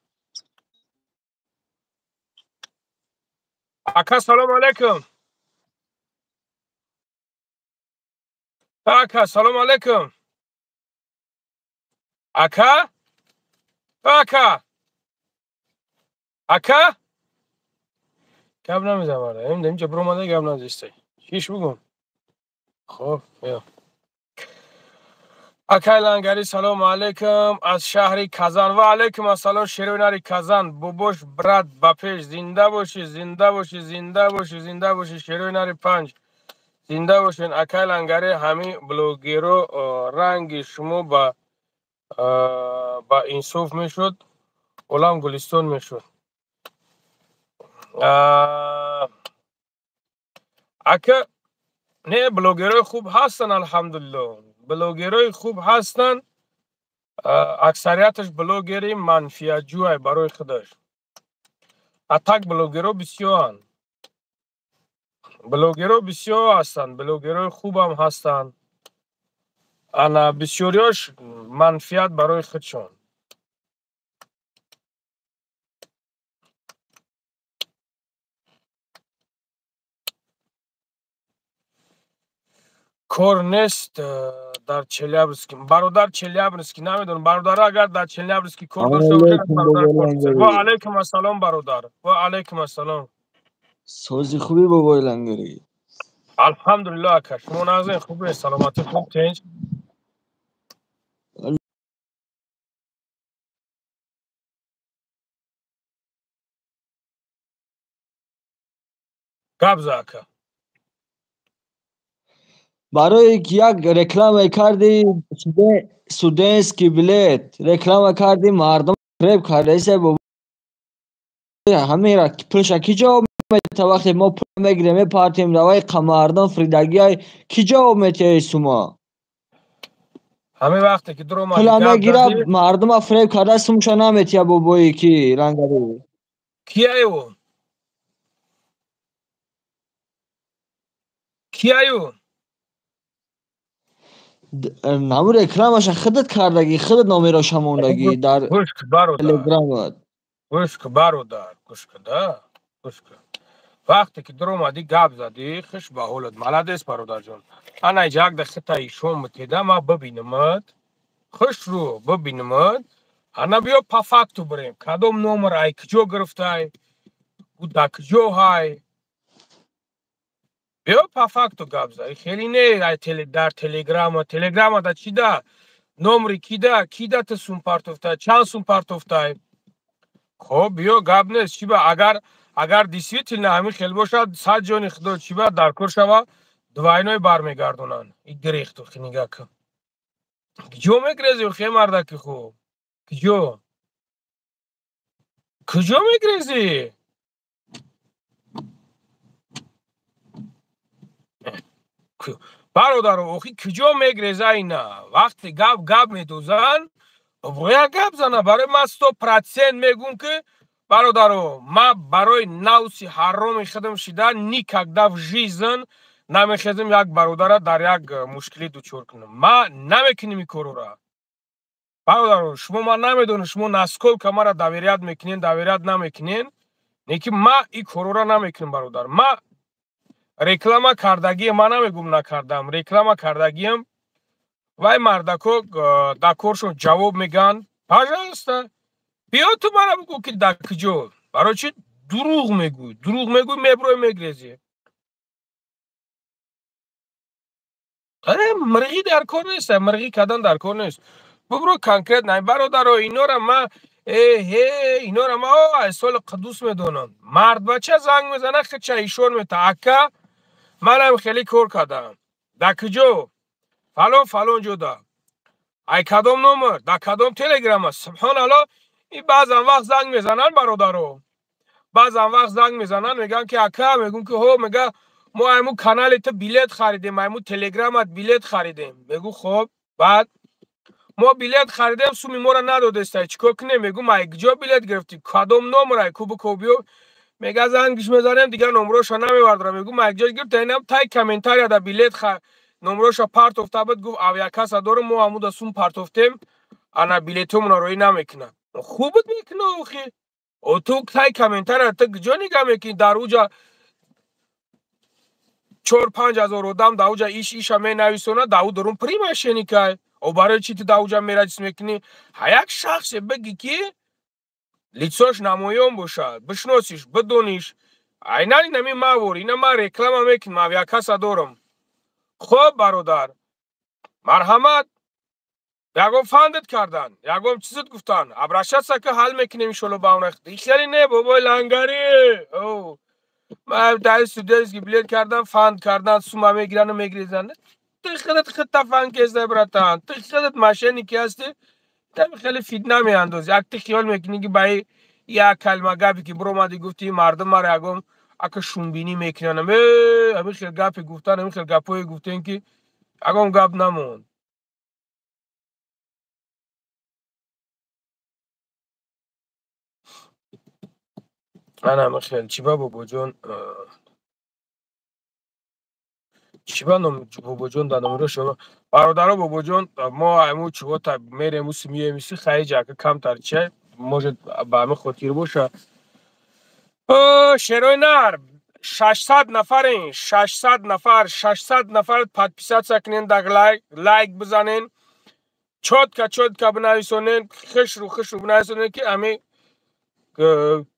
Ака, салому алайкум. Ака, салому алайкум. Ака? Ака? Ака? Гап намезанам, ара. Инҷа биромада гап назистай. Чиш бугум? Хоб, ё. Акай Лангари, салому алайкум аз шаҳри Казан. Ва алайкум ассалом, шерои нари Казан. Бобош, брат, ба пеш, зинда бошӣ, зинда бошӣ, зинда бошӣ, зинда бошӣ, шерои нари панҷ. Зинда бошен, акай Лангари, ҳамин блогеро ранги шумо ба инсоф мешуд, олам гулистон мешуд. Ака, не, блогерои хуб ҳастанд, алҳамдулиллоҳ. Блогерои хуб ҳастанд, аксарияташ блогери манфиатҷӯай барои худаш. А так блогеро бисёранд. Блогеро бисёр ҳастанд, блогерои хубам ҳастанд. Ана бисёриёш манфиат барои худшон. Кор нест дар Челябинск. Бародар Челябинск намедонам. Бародар, агар дар Челябинск кор дошта бошад, бародар кор. Ва алайкум ассалом, бародар. Ва алайкум ассалом. Сози хуби бобои Лангари. Алҳамдулиллоҳ, ака. Шумо нағзен, хубе, саломатӣ хуб, тинҷ. Гап за, ака. Барои ки як реклама карди, студентский билет реклама карди, мардум фиреб кардаиса бобо. Ҳамира пулша ки ҷавоб мета? Вақте мо пул мегирем, мепартем, давай мардум фиридагиай, ки ҷавоб метиҳаи сума? Ҳамин вақте ки дуромади Пула гап мегира, задӣ, мардума фиреб карда, сумша наметиҳа бобои ки Лангари. Кияю? Кияю? Наму рекламаша худат кардагӣ, худат номероша мондагӣ дар Гӯш кун, бародар. телеграмат. Гӯш кун, бародар, гӯш кун, да? Гӯш кун. Вақте ки дуромадӣ гап задӣ, хуш ба ҳолат. Молодец, бародарҷон. Ана иҷа як дақиқа ишон мутеда, ман бибинамад. Хуш рӯ бибинамад. Ана биё по факту бирем. Кадом номер ай куҷо гирифтай? Да куҷо ҳай? Биё по факту гап зад. Хеле не ай дар телеграма. Телеграма да чӣ да? Номери ки да? Ки да ту сум партофтай? Чанд сум партофтай? Хоб, биё гап нест. Чӣ ба агар действительно ҳамин хел бошад, сад ҷони худо, чӣ ба дар кор шава, двойной бармегардонанд. И гирехту нига кун. Куҷо мегрези, хе мардаки хуб? Куҷо? Куҷо мегрези? Бародаро, охи куҷо мегреза ина? Вақте гап гап медозанд, бояд гап зана. Барои ман 100% мегӯм, ки бародаро, ман барои навси ҳароми худам шида никогда в жизнь намехезам як бародара дар як мушкилӣ дучор кунам. Ман намекунем ин корора. Бародаро, шумо ман намедонам, шумо насколько мара доверять мекунен, доверять намекунен, лекин ман ин корора намекунам, бародар. Ман реклама кардагиам, ман намегӯм накардам, реклама кардагиам, вай мардако дар коршон ҷавоб мегӯянд. Пожалуйста, биё ту мара бигӯ, ки дар куҷо. Барои чӣ дурӯғ мегӯй? Дурӯғ мегӯй, мебурой, мегрезӣ. Мирғӣ дар кор нест, мирғӣ кардан дар кор нест. Бубро конкретно, бародаро, инора ма э инора ма аз соли Қуддус медонам. Мардбача занг мезана, хича ишор мета: ака, манам хеле кор кардам. Дар куҷо? Фалон фалон ҷода. Ай кадом номер? Дар кадом телеграма? Субҳоналло, ин баъзан вақт занг мезананд, бародаро. Баъзан вақт занг мезананд, мегӯянд, ки ака, мегӯм, ки ҳо, мега, мо айму канали ту билет харидем, айму телеграмат билет харидем. Мегӯ, хоб, баъд мо билет харидем, суми моро надодестай, чӣ кор кунем? Мегӯм, ай куҷо билет гирифтӣ? Кадом номер? Ай кубу кобиё? Мега, зангиш мезанем, дигар номроша намебардорам. Мегӯм, ай куҷо гирифта? Инам тай комментарияда билет номроша партофта буд, гуфт, авиакасса дорем, мо ҳамуда сум партофтем, ана билетомона роӣ намекунад. Хуб мекуна охи. О ту тай комментария ту куҷо нигаҳ мекунӣ? Дар уҷа 4-5 ҳазор одам дар уҷа иш иша менависонад, дар ӯ дорум примашеникай. О барои чӣ ту дар уҷа мераҷис мекунӣ? Ҳа, як шахсе бигӣ, ки лицош намоён бошад, бишносиш, бидониш. Айнан инами мавор, ина ман реклама мекунам, авиакасса дорам. Хоб, бародар, марҳамат, ягон фандат кардан, ягон чизат гуфтан, обращаться ки, ҳал мекунем иншолло ба он. Хеле не, бобои лангари. Ман дар студентский билет кардам, фанд кардан, сума мегирану мегирезанд. Ты худат худта фанд кездай, братан, ты худат мошенники ҳастӣ, тами хеле фитна меандозӣ. Як ты хиёл мекунӣ, ки ба як калима гапе ки биромадӣ гуфтӣ, мардум мара ягон ака шумбинӣ мекунанд. Ҳамин хел гапе гуфтан, ҳамин хел гапҳое гуфтем, ки ягон гап намонд. Ана ҳамин хел. Чиба, бобоҷон, чиба ном бобоҷон дар номеро шумо, бародаро? Бобоҷон, мо ҳамун чиҳота мерем, уси миёем, иси хаиҷа ака камтар чай, может, ба ҳамин хотир боша. Шерои нар, 600 нафарен, 600 нафар, 600 нафар подписаться кунен, дар лайк лайк бизанен, чётко чётко бинависонен, хушру хушру бинависонен, ки ами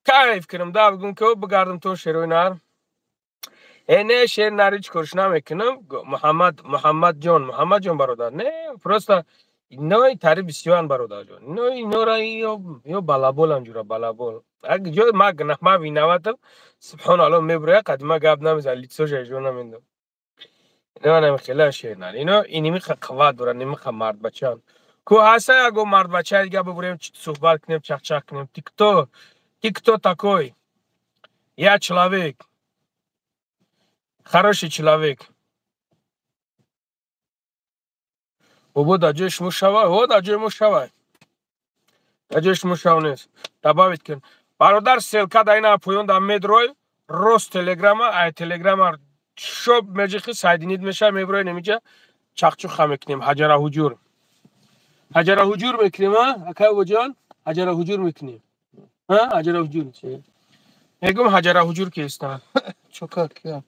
кайф кунам да, бигум, ки бигардам то шерои нар. Э, не, шер нар ҳеҷ корш намекунам. Муҳаммад, Муҳаммадҷон, Муҳаммадҷон, бародар, не, просто инои тари бисёран, бародарҷон. Ино инора ё балаболан, ҷура балабол. Ҷо ма ма виноватам, субҳоналло, мебуроя, қадима гап намезан, лицоша ижо намендам. Ино нами хела шер нар. Ино инимиқа қувват доранд, инимиқа мардбачаанд. Ку ҳаста ягон мардбачаи дига, бубурем, суҳбат кунем, чақчақ кунем? Ты кто? Ты кто такой? Я человек. Хороший человек. Бобо, дар ҷои шумо шава? О, дар ҷои мо шава. Дар ҷои шумо шав нест. Добавить кун. Бародар, ссылка дар ина поён дар медрой, рост телеграма, ай телеграма шоб меҷихи, соединить меша, меброи немиҷа, чақчуха мекунем, ҳаҷара ҳуҷур. Ҳаҷара ҳуҷур мекунем, а? Акай бобоҷон, ҳаҷара ҳуҷур мекунем. А? Ҳаҷара ҳуҷур. Мегум, ҳаҷара ҳуҷур кестан. Чо кард кия?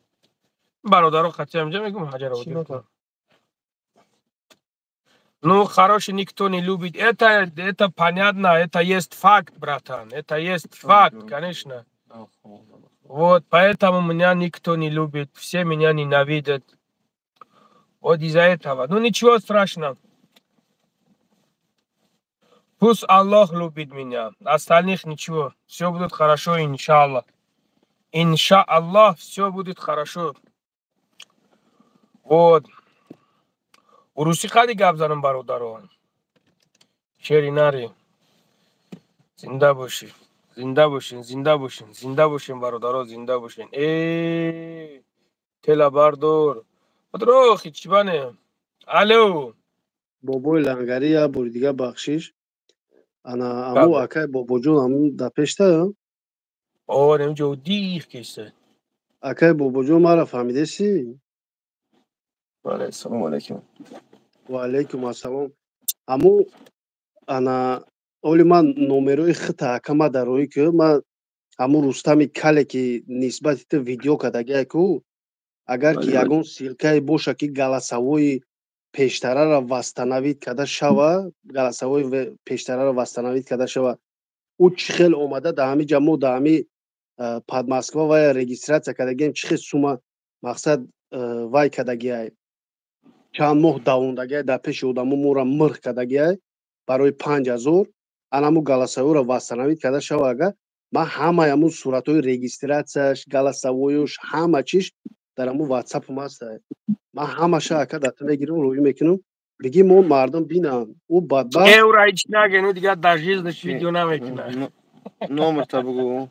Бародаро хати ҳамҷа мегум, ҳаҷара ҳуҷур. Ну, хороший никто не любит. Это понятно, это есть факт, братан. Это есть факт, конечно. Вот, поэтому меня никто не любит, все меня ненавидят. Вот из-за этого. Ну, ничего страшного. Пусть Аллах любит меня, остальных ничего. Все будет хорошо, иншаллах. Иншаллах, все будет хорошо. Вот. Урусӣ қади гап занам, бародарон. Шери нари. Зинда бошӣ. Зинда бошин, зинда бошин, зинда бошин, бародаро, зинда бошин. Э, тела бардор. Рохи чӣ бане? Алло. Бобои Лангарӣ, як бори дига бахшиш. Ана аму акай Бобоҷон аму да пешта? Оре, инҷо дих кешта. Акай Бобоҷон, маро фаҳмидеси? Бале, ассалому алайкум. Ва алайкум ассалом. Аму ана оли ман номерои хита ака ма дарои ки ма аму Рустами кале ки нисбати ту видео кардагиай ку, агар ки ягон ссылка е боша ки голосовой и пештарара восстановить карда шава, голосовой и пештарара восстановить карда шава, ӯ чӣ хел омада да ҳами ҷа, мо да ҳами под Москва вая регистрация кардагием, чӣ хел сума мақсад вай кардагиай, чанд моҳ давондагиай, дар пеши одамо моро мирх кардагиай барои 5000. Анаму голосовой ро восстановить карда шава, агар ман ҳамаи ҳамун суратҳои регистрация ш, голосовой ш, ҳама чиш дар ҳамун ватсапам ҳаста, ман ҳамаша ака дар ту мегирам, рӯӣ мекунам, бигӣ мо мардум бинанд, ӯ бадбахт. Эвра ҳеч наген, ӯ дигар дар жизни ш видео намекунад. Номерта бугӯ.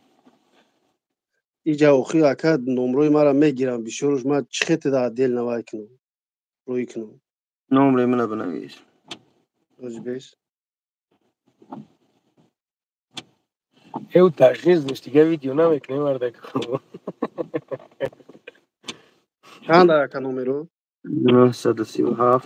Иҷа охи ака номрои маро мегирам бисёруш, ман чӣ хете дар отдел навай кунам, рӯӣ кунам? Номери мана бинавис. Озбес. Ӯ дар жизни ш дигар видео намекунад, мардак. Чанд ака номеро? 937.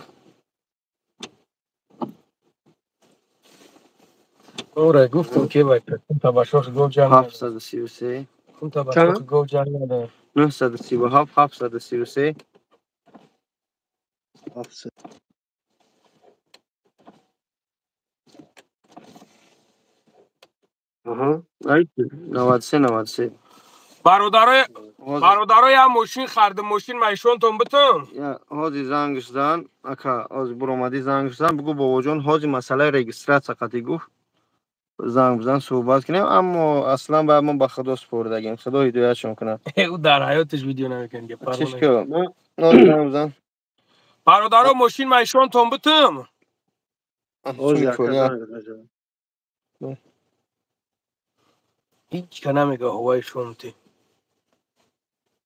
Ора гуфтам ки вай та ба шохи гов ҷанг. 733. Та ба шохи гов ҷанг надор. 937 733. 700. Аҳа. 93 93. Бародарои, бародарои, ям мошин хардим, мошин майшонтон битум. Ҳози зангш зан ака, ҳози буромадӣ зангш зан, бугӯ бобоҷон ҳози масъалаи регистрация қатъӣ гуфт, занг бизан, суҳбат кунем, аммо аслан бояд мо ба худо супордагем, худо ҳидоятшон кунад. Ӯ дар ҳаёташ видео намекунад. Чиш ку, занг бизан. Бародаро, мошин майшонтон битум. Ҳози ака занг мезанам. Ҳеҷ ка намега ҳавои шумти.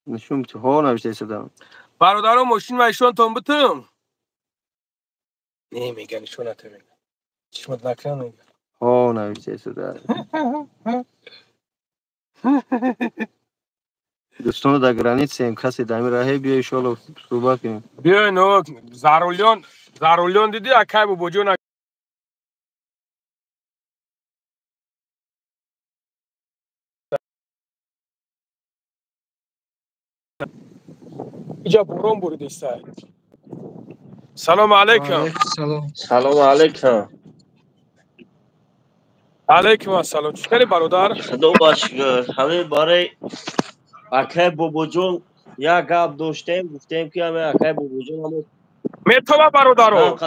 Нишон бити, ҳо навишта истодам. Бародаро, мошин майшонтон битум. Не мега, нишонате мега. Чишмат накран мега. Ҳо навишта истода. Дӯстоно, дар граница ем, касе дар ҳамин раҳе биё, иншоалло суҳбат кунем. Биёен, зарулён, зарулён диди акай бобоҷон. Иҷа борон буридеста. Салому алайкум. Салому алайкум. Алайкум ассалом. Чӣ хеле, бародар? Худо ба шукр. Ҳамин барои акай Бобоҷон як гап доштем, гуфтем ки ҳамин акай Бобоҷон ҳамо Метова, бародаро?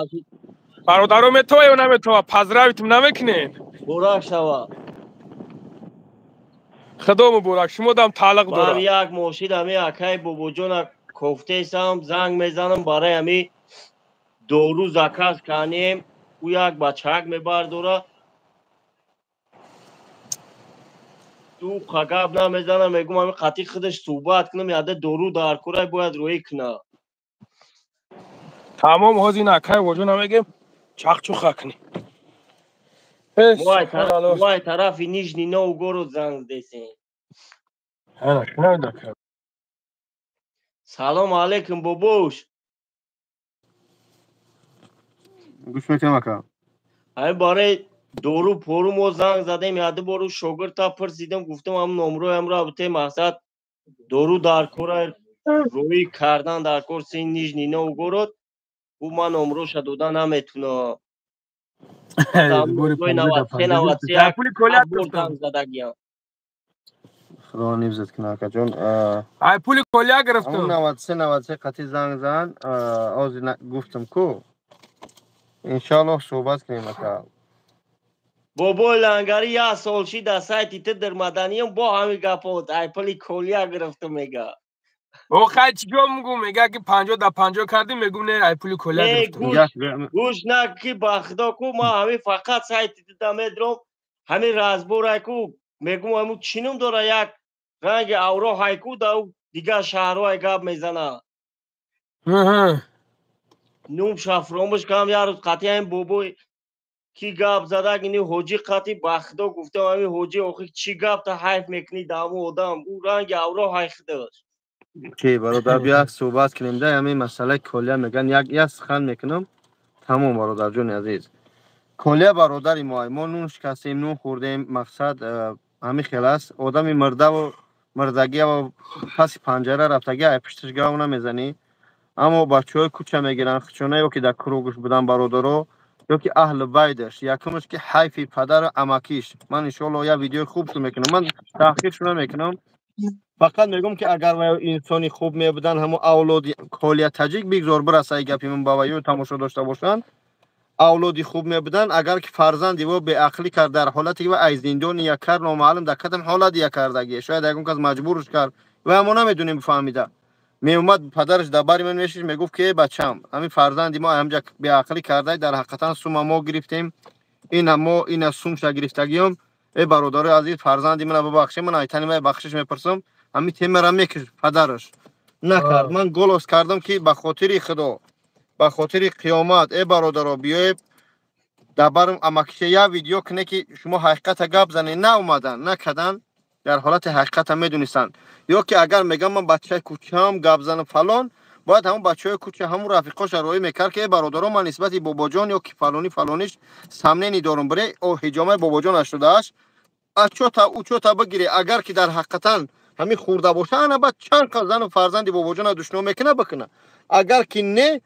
Бародаро, метова ё наметова? Поздравить намекунед? Муборак шава. Худо муборак, шумо дам тааллуқ дорад. Ман як мошин ҳамин акай Бобоҷона кофтесам, занг мезанам барои ҳамин дору заказ кардем, ӯ як бачаак мебардора. Ӯ гап намезанам, мегӯм ҳамин қатъи худаш суҳбат кунам, яда дору дар кора бояд рӯӣ кунад. Тамом, ҳозир ин акай Бобоҷона мегем, чақчуха кунӣ. Вай тарафи Нижний Новгород занг задесем. Ана, шунавед, ака. Салому алайкум, бобош. Гӯш мекунам, ака. Ҳамин барои дору пору мо занг задем, яду бору шогирдта пурсидам, гуфтам ҳам номроямро бите, мақсад дору дар кора рӯӣ кардан дар кор син Нижний Новгород, ӯ ман номроша дода наметунам. Занг задагиям. Худо ҳифзат кунад, акаҷон. Ай пули колия гирифтам. 93 93 қатъи занг зан, ҳозир гуфтам ку. Иншоаллоҳ суҳбат кунем, ака. Бобои Лангари, як сол шид дар сайти ту дармаданиям, бо ҳамин гапот ай пули колия гирифтам мега. О хай, чӣ ҷо мегӯм, мега ки 50 да 50 кардим, мегӯм не, ай пули колия гирифтам. Гӯш на ки ба худо ку, ман ҳамин фақат сайти ту да медром, ҳамин разбор ай ку, мегӯм ҳамун чӣ ном дора, як ранги авро ҳайку да дигар шаҳрҳо ай гап мезана. Нум шафромуш кам як рӯз қатъи ҳамин бобой ки гап зада ини ҳоҷӣ қатъи ба худо гуфтам ҳамин ҳоҷӣ охи чӣ гап та ҳайф мекунӣ даҳаму одам ӯ ранги авро ҳайхидаш. Ки бародар, бия суҳбат кунем да ҳамин масъалаи Колия. Меган як сухан мекунам, тамом. Бародарҷони азиз, Колия бародари мо, мо нун шикастем, нун хӯрдем. Мақсад ҳамин хел аст. Одами мирдаву мирдагиаву паси панҷара рафтагӣ ай пушташ гав намезанӣ. Аммо бачаҳои кӯча мегиранд хучона ё ки дар кругш будан бародаро ё ки аҳли байдаш. Якумаш ки ҳайфи падару амакиш. Ман иншоалло як видеои хуб шу мекунам, ман таҳқиқшу намекунам, фақат мегӯм ки агар ва инсони хуб мебуданд, ҳамун авлоди Колия таҷик бигзор бираса и гапи ман ба ваю тамошо дошта бошанд, авлоди хуб мебуданд, агар ки фарзанди во беақлӣ кард дар ҳолате ки ва ай зиндони як кар номаълум дар кадом ҳолат як кардагӣ, шояд ягон кас маҷбурш кард ва мо намедонем, фаҳмида меомад, падараш дар бари ман мешишт, мегуфт ки э бачам, ҳамин фарзанди мо ҳамҷа беақлӣ карда, дар ҳақиқатан сума мо гирифтем, ина мо ина сумша гирифтагиём. Э бародарои азиз, фарзанди мана бибахшед, ман айтани май бахшиш мепурсам. Ҳамин темара мекиш, падараш накард. Ман голос кардам ки ба хотири худо, ба хотири қиёмат, э бародаро, биёед дар барм амакиша як видео куне ки шумо ҳақиқата гап занед. Наомадан, накардан, дар ҳолати ҳақиқата медонистанд. Ё ки агар мегам ман бачаи кӯчаам гап занам фалон, бояд ҳамун бачаҳои кӯча, ҳамун рафиқоша роӣ мекард ки э бародаро, ман нисбати бобоҷон ё ки фалонӣ фалониш сомнение дорум, бире о ҳиҷомаи бобоҷон нашудааст, ачота учота бигире. Агар ки дар ҳақиқатан ҳамин хӯрда боша, ана баъд чанд қад зану фарзанди бобоҷона душном мекуна, бикуна. Агар ки не,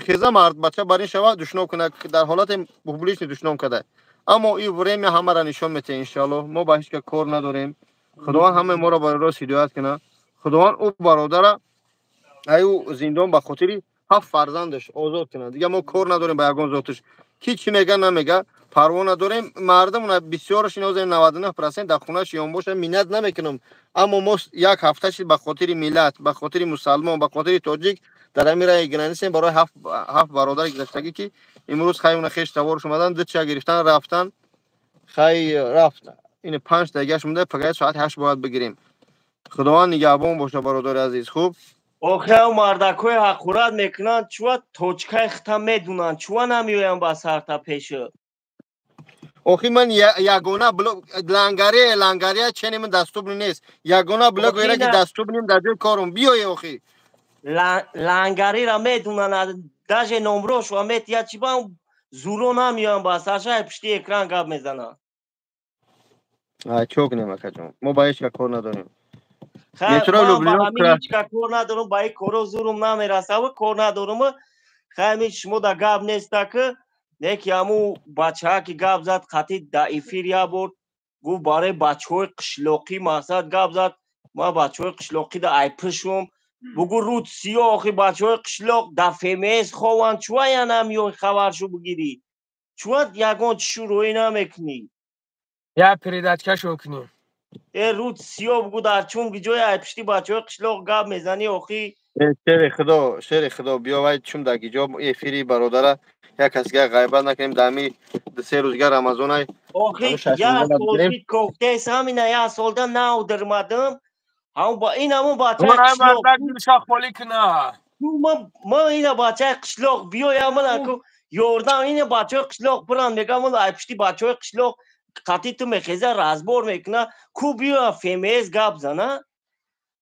хеза мард бача бар ин шава душном куна, дар ҳолати публичный душном када. Аммо ин время ҳамаро нишон метиҳад, иншоаллоҳ. Мо ба ҳеҷ ка кор надорем. Худованд ҳамаи моро ба рост ҳидоят кунад. Худованд ӯ бародара ай ӯ зиндон ба хотири ҳафт фарзандаш озод кунад. Дига мо кор надорем ба ягон зоташ, ки чӣ мега, намега, парво надорем. Мардум бисёраш инозем 99% дар хонааш ён боша, миннат намекунам. Аммо мо як ҳафта шид ба хотири миллат, ба хотири мусалмон, ба хотири тоҷик дар ҳамин раи границаем барои ҳафт бародари гузаштагӣ, ки имрӯз хай уна хеш таворш омадан, дуча гирифтан рафтан, хай рафт. Ин 5 дақиқаш монда, фақат соати 8 бояд бигирем. Худованд нигаҳбон боша, бародари азиз. Хуб. Охе, мардакҳои ҳақурат мекунанд, чуа точкаи хита медунанд, чуа намеоянд ба сарта пеша? Охи, ман ягона блог лангаре лангария чени ман доступный нест. Ягона блогера ки доступный дар ҷои корум биёе охи. Лангарира медунанд, даже номрошва метия, чи ба зуро намеоянд ба сарша, пишти экран гап мезананд. Чо кунем, акаҷон, мо ба ҳеҷ ка кор надорем. Ҳеҷ кор надорам ба ин коро, зурум намерасав, кор надорам. Хайми шумо да гап неста ки неки ҳаму бачаҳа ки гап зад қатъи да эфир як бор гуфт барои бачаҳои қишлоқӣ, мақсад гап зад, ман бачаҳои қишлоқӣ да айпишум. Бугу руд сиё, охи бачаҳои қишлоқ да ФМС хованд, чуа я намеои хабаршу бигирӣ, чуа ягон чишу роӣ намекунӣ? Я передачкашо кунем. Э руд сиё, бугу дар чун гиҷои айпишти бачаҳои қишлоқ гап мезанӣ охи? Шери худо, шери худо, биё вай чум дар гиҷо эфири бародара як касга ғайбат накунем дар ҳами 2-3 рӯзга рамазонай. Охи, як сол кофтес ҳамина, як солда нав дирмадам ин ҳамун бачаи қишлоқ холӣ куна. Ман ина бачаи қишлоқ биёям, ёрдам, ина бачаҳои қишлоқ биранд, мегам айпишти бачаҳои қишлоқ қатъи ту мехеза, разбор мекуна ку, биё ФМС гап зана.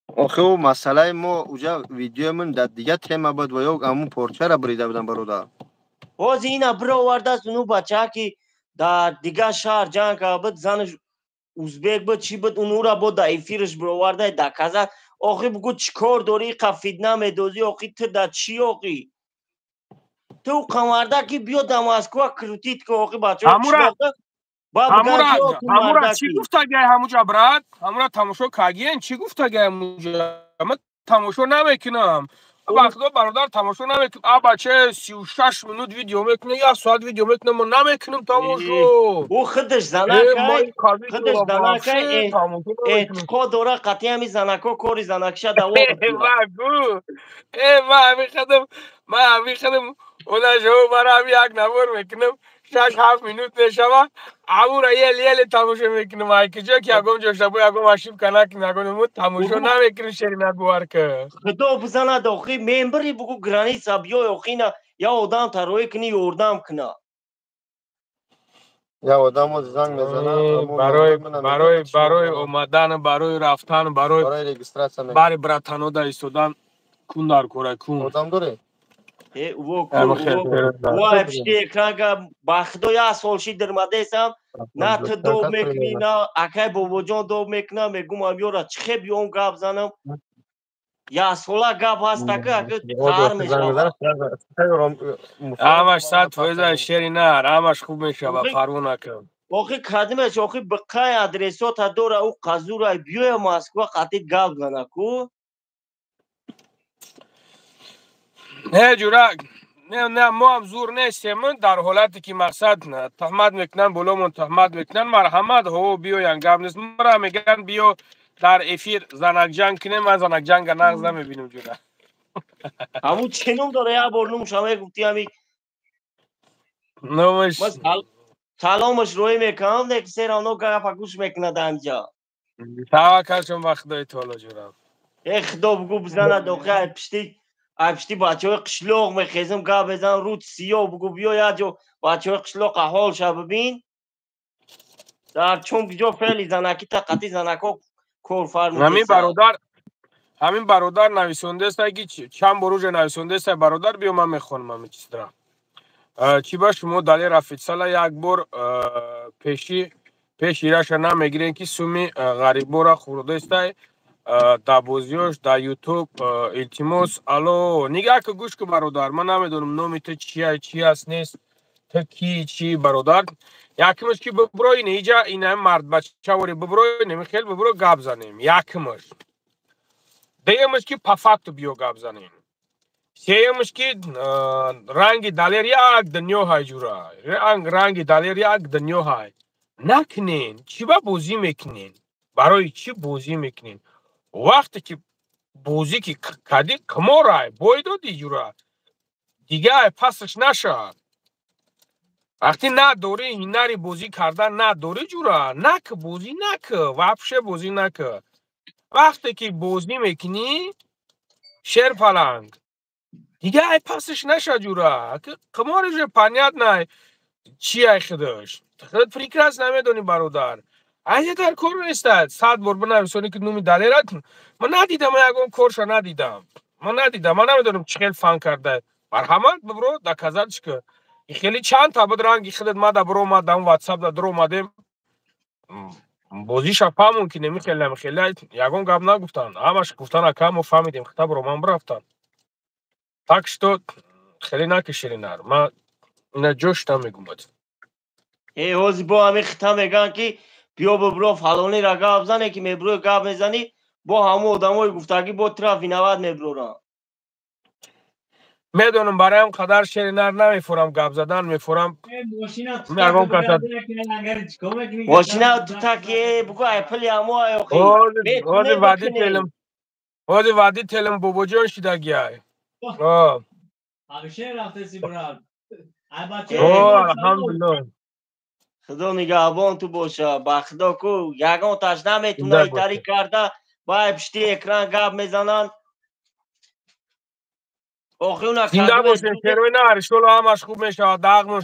Охи, ӯ масъалаи мо уҷа видеои дар дигар тема буд ва ё ҳамун порчара бурида будам, бародар. Ҳозир ина бировардааст уну бачаҳа ки дар дигар шаҳр ҷанг карда буд, занаш узбек буд, чӣ буд, унура бо дар эфираш бироварда доказа. Охи, бугу чӣ кор дорӣ, иқа фитна медозӣ охи, ту да чӣ охи, ту қамарда ки биё да Москва крутить ки охи бачаҳо. Ҳамура чӣ гуфтагай ҳамуҷа, брат? Ҳамура тамошо кагиен, чӣ гуфтагай ҳамуҷа? Ман тамошо намекунам, ба худо, бародар, тамошо намекунам. А бача 36 минут видео мекуна, як соат видео мекуна, ман намекунам тамошо. Ӯ худаш занакай, худаш занакай, эътиқод дора қатъи ҳами занако кори занакиша давом. Гу э ма ҳами хадам, ма ҳами хадам, онашо мара ҳами як навор мекунам. 6-7 минут мешава, амура ел еле тамошо мекунем. Ай киҷо ки ягон ҷо шабо ягон ошибка накунем, ягон мо тамошо намекунем, шерина бовар ки. Худо бизанад, охи мембари бугу граница биёй, охина я одам тароӣ кунӣ, ёрдам куна. Я одам занг мезанад. Барои омадан, барои рафтан, барои барои регистрация. Бари братанода истодан кун дар кора кун. Одам дорӣ? Во пишти экранга ба худо як сол шид дирмадесам, на ту доб мекунӣ, на акай Бобоҷон доб мекуна. Мегум амёра чихе биём гап занам? Як сола гап ҳаст, ака ака қаҳр мешавад. Ҳамаш 100% шери нар, ҳамаш хуб мешава, парво накун. Охи кадимеш, охи биқай адресота дора ӯ қазура, биёя Москва, қатид гап зана ку. Не, ҷура, не, не, мо ҳам зур нестем. Дар ҳолате ки мақсад туҳмат мекунанд, боломон туҳмат мекунанд, марҳамат, ҳо, биёян, гап нест. Мара мегӯянд биё дар эфир занакҷанг кунем, ман занакҷанга нағз намебинам, ҷура. Ҳамун чӣ ном дора? Як бор номуша мегуфти ҳами. Номаш. Саломаш рӯй мекунам, не ки серавно гапа гӯш мекунад анҷа. Таваккалшон ба Худои таоло, ҷура. Э, Худо бугу бизанад, охи ай пишти бачаҳои қишлоқ мехезам, гап мезанам, рӯд сиёҳ, бугу биё як ҷо бачаҳои қишлоқа ҳолша бибин. Дар чун ҷо феъли занаки тақати занако корфармудеса. Ҳамин бародар нависондааст, ки чанд бор уже нависондааст бародар, биё, ман мехонам ҳамин чизра. Чӣ ба шумо Далер официально як бор пеши пеш ираша намегирем, ки суми ғарибора хӯрдестай дар бозиёш дар Ютуб? Илтимос, алло, нигаҳ ку, гӯш ку, бародар, ман намедонам номи ту чия, чи аст, нест, ту ки, чи, бародар. Якмаш ки бибро ин иҷа, ина мардбачавори бибро, немихел бибро, гап занем, якмаш. Дуюмаш ки по факту биё гап занем. Сеюмаш ки ранги Далер як дунё ҳай, ҷура, ранги Далер як дунё ҳай. Накунен, чӣ ба бозӣ мекунен? Барои чӣ бозӣ мекунен? Вақте ки бозӣ ки кардӣ, қиморай, бой додӣ, ҷура, дига ай пасаш нашавад. Вақте надорӣ ҳунари бозӣ кардан, надорӣ, ҷура, нак бозӣ нак, вообще бозӣ нак. Вақте ки бозӣ мекунӣ, шерпаланг, дига ай пасаш наша, ҷура. Қимор уже понятно чи ай, худаш худ прекрасно намедонӣ, бародар. Айя дар кор нестад 100 бор бинависонӣ, ки номи Далерат ман надидам, ман ягон корша надидам, ман надидам, ман намедонам чӣ хел фан карда. Марҳамат, бибро, доказать ки хеле чанд та буд ранги худат мада биромадам, Ватсап да дуромадем, бозиша фаҳмон, ки немихел намихел, ягон гап нагуфтанд, ҳамаш гуфтан: «Ака, мо фаҳмидем», хита бироман бирафтанд. Так что хеле накиширинар, ман ина ҷош намегумад. Э, ҳози бо ҳамин хита мегӯянд, ки биё бибро фалонира гап зане, ки меброи гап мезанӣ, бо ҳамон одамои гуфтагӣ бо тура виноват меброранд. Медонам, барои қадар шери нар намефурам, гап задан мефурам. Ягон каса Мошина тутаки бугу, ай пули ҳамо ай. Ҳози водителем, ҳози водителем Бобоҷон шидагиай. Алҳамдулилло. Худо нигаҳбон ту боша. Ба худо ку ягонташ наметуна итарӣ карда, бай пишти экран гап мезананд. Зинда бошед, шерои нар, иншолло ҳамаш хуб мешавад. Дағмон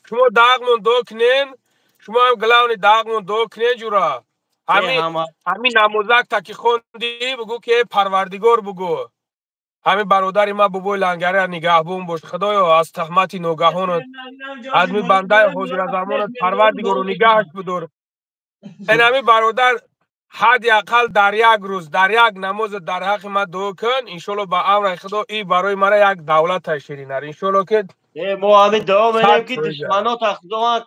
шумо дағмон дуо кунен, шумо ҳам главный дағмон дуо кунен, ҷура. Ҳамин намозакта ки хондӣ, бугӯ ки: «Парвардигор, бугӯ, ҳамин бародари ман бобои Лангария нигаҳбон бош, Худоё, аз таҳмати ногаҳонат, аз ми бандаи ҳозиразамонат, Парвардигоро, нигаҳаш бидор. Ин ҳамин бародар ҳадди ақал дар як рӯз, дар як намоз дар ҳаққи ман дуо кун. Иншолло, ба амри Худо, и барои мара як давлата, ширинар, иншолло ки». Мо ҳамин дуо менем, ки душманота Худованд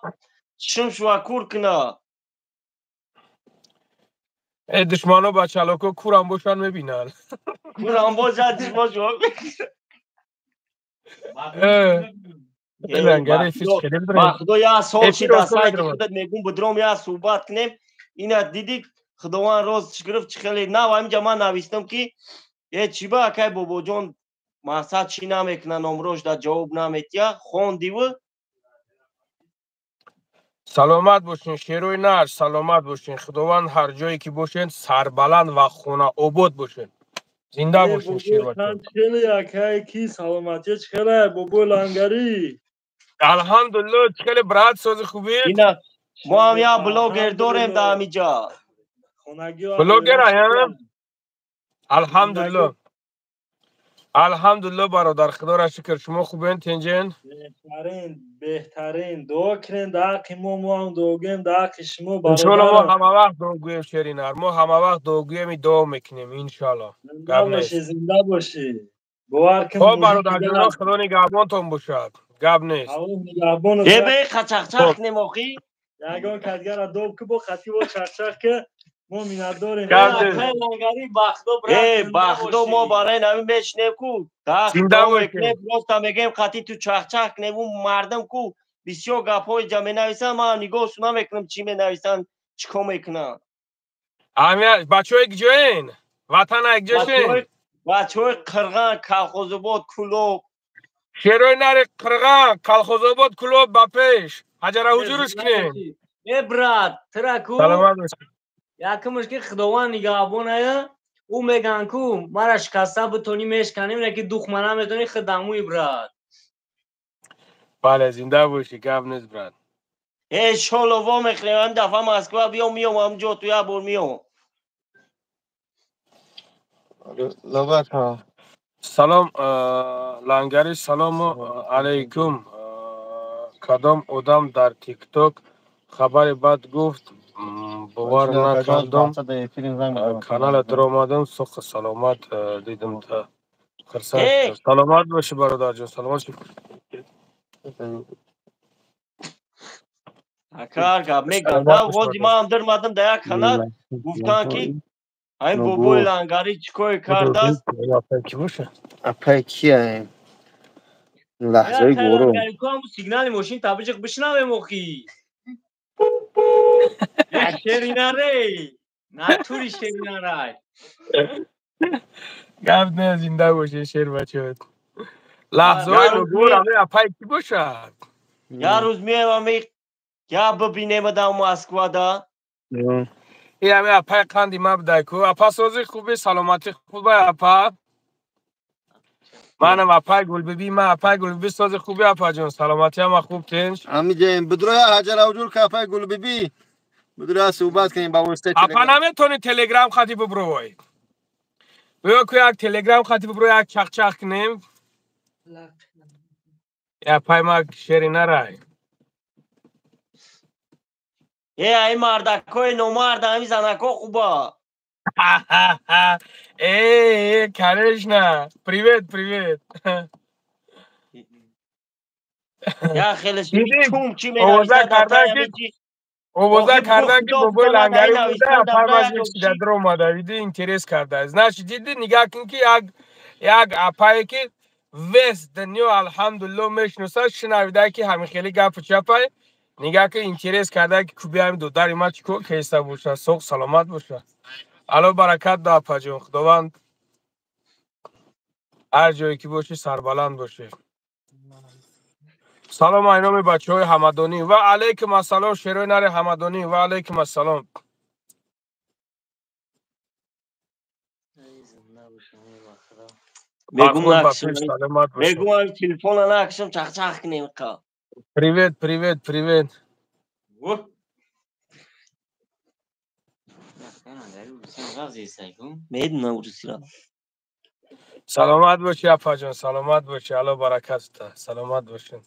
чишмшува кур куна. Э, душмано бачалоко курам бошанд, мебинанд. Курам бошад, чишмошува. Ба худо, як сол шид аз сайти худат мегум, бидром як суҳбат кунем. Ина дидӣ, Худованд рост гирифт, чӣ хеле нав ҳаминҷа ман навистам, ки э, чӣ ба акай Бобоҷон мақсад чӣ намекуна, номрош да ҷавоб наметия, хондиву. Саломат бошин, шерои нар, саломат бошин. Худованд ҳар ҷое ки бошен, сарбаланд ва хонаобод бошен. Зинда бошин, шербача. Хеле якай ки саломатӣ чӣ хеле, бобои Лангарӣ? Алҳамдулилло, чӣ хеле, брат, сози хубӣ? Ина мо ҳам як блогер дорем дар ҳамиҷа. Блогер аям? Алҳамдулилло. Алҳамдулилло, бародар, худоро шукр. Шумо хубен, тинҷен? Беҳтарин, беҳтарин. Дуо кунен дар ҳаққи мо, мо ҳам дуогӯем дар ҳаққи шумо. Иншоалло, мо ҳама вақт дуогӯем, шеринар. Мо ҳама вақт дуогӯем, дуо мекунем, иншоалло. Зинда бошӣ, зинда бошӣ. Бовар кун. Хоб, бародарҷоно, худо нигаҳбонтон бошад. Гап нест. Э, бе қачақчақ кунем охи. Ягон кадгара доб ку, бо хати бо чақчақ ки мо миннатдорем. Э, бахдо, мо барои нами мешинем ку, мекунем, просто мегӯем, қати ту чахчах кунем. У мардум ку бисёр гапҳои ҷа менависанд, ман нигоҳ намекунам, чӣ менависанд, чӣ кор мекунанд. Бачаҳои киҷоен? Ватана якҷошен? Бачаҳои Қирған, Калхозобод, Кулоб. Шерои нари Қирған, Калхозобод, Кулоб ба пеш, ҳаҷара ҳуҷурш кунем. Э, брат, тира ку. Саломат бошед. Якумш ки худованд нигаҳбоная. Ӯ меган ку мара шикаста битонӣ, мешканем, леки духмана метонӣ хидамуи, брат. Бале, зинда бошӣ, гап нест, брат. Э, иншолло, во мехӯрем. Ҳамин дафъа Москва биём, миём ҳамҷо, ту як бор миём. Лабака. Салом, Лангари, салому алайкум. Кадом одам дар Тикток хабари бад гуфт, бовар накардам, канала даромадам, сух саломат дидам та хурсанд. Саломат бошӣ, бародарҷон, саломат бошӣ. Акар гап мегам, вози ман дармадам да як канал, гуфтанд ки ҳамин бобои Лангарӣ чӣ коре кардааст. Ки боша? Апай кияем? Лаҳзаи гору. Сигнали мошин табиҷиқ бишнавем охи. Шеринаре, натури шеринарай. Гап не, зинда бошед, шербачаҳо. Лаҳзаҳои нугор ҳамин апай ки бошад? Як рӯз меоем, ами як бибинем дар Москвада. И ҳамин апай қанди ма будай ку. Апа, сози хуби, саломатӣ хуба, апа? Манам апай Гулбиби, ма апай Гулбиби, сози хуби, апаҷон, саломатӣ ҳама хуб, тинҷ? Ҳамиҷаем, бидроя ҳаҷара ҳуҷур ка, апай Гулбиби. Бидроя суҳбат кунем ба воситаи. Апа, наметавонӣ Телеграм хати биброй? Биё ку, як Телеграм хати биброй, як чақчақ кунем. Апай ма шери нарай. Э, ай мардакҳои номард, ҳамин занакҳо хуба. Э, конечно. Привет, привет. Я хеле чум чӣ. Овоза кардан ки, овоза кардан ки бобои Лангари буда, апай дар омада, види, интерес карда. Значит, диди, нигаҳ кун ки як апае ки весь дунё, алҳамдулилло, мешиносад, шунавида ки ҳамин хеле гапу чапай, нигаҳ ки интерес карда ки куби ҳамин додари ма чӣ кор кеста боша, соғ саломат боша. Алло баракат да, апаҷон, худованд ҳар ҷое ки бошӣ, сарбаланд бошӣ. Салом айноми бачаҳои ҳамадонӣ. Ва алайкум ассалом, шерои нари ҳамадонӣ, ва алайкум ассалом. Мегум, телефона накшам, чахчах кунем қа. Привет, привет, привет. Медунам русиро. Саломат бошӣ, апаҷон, саломат бошӣ, алло баракат, саломат бошӣ.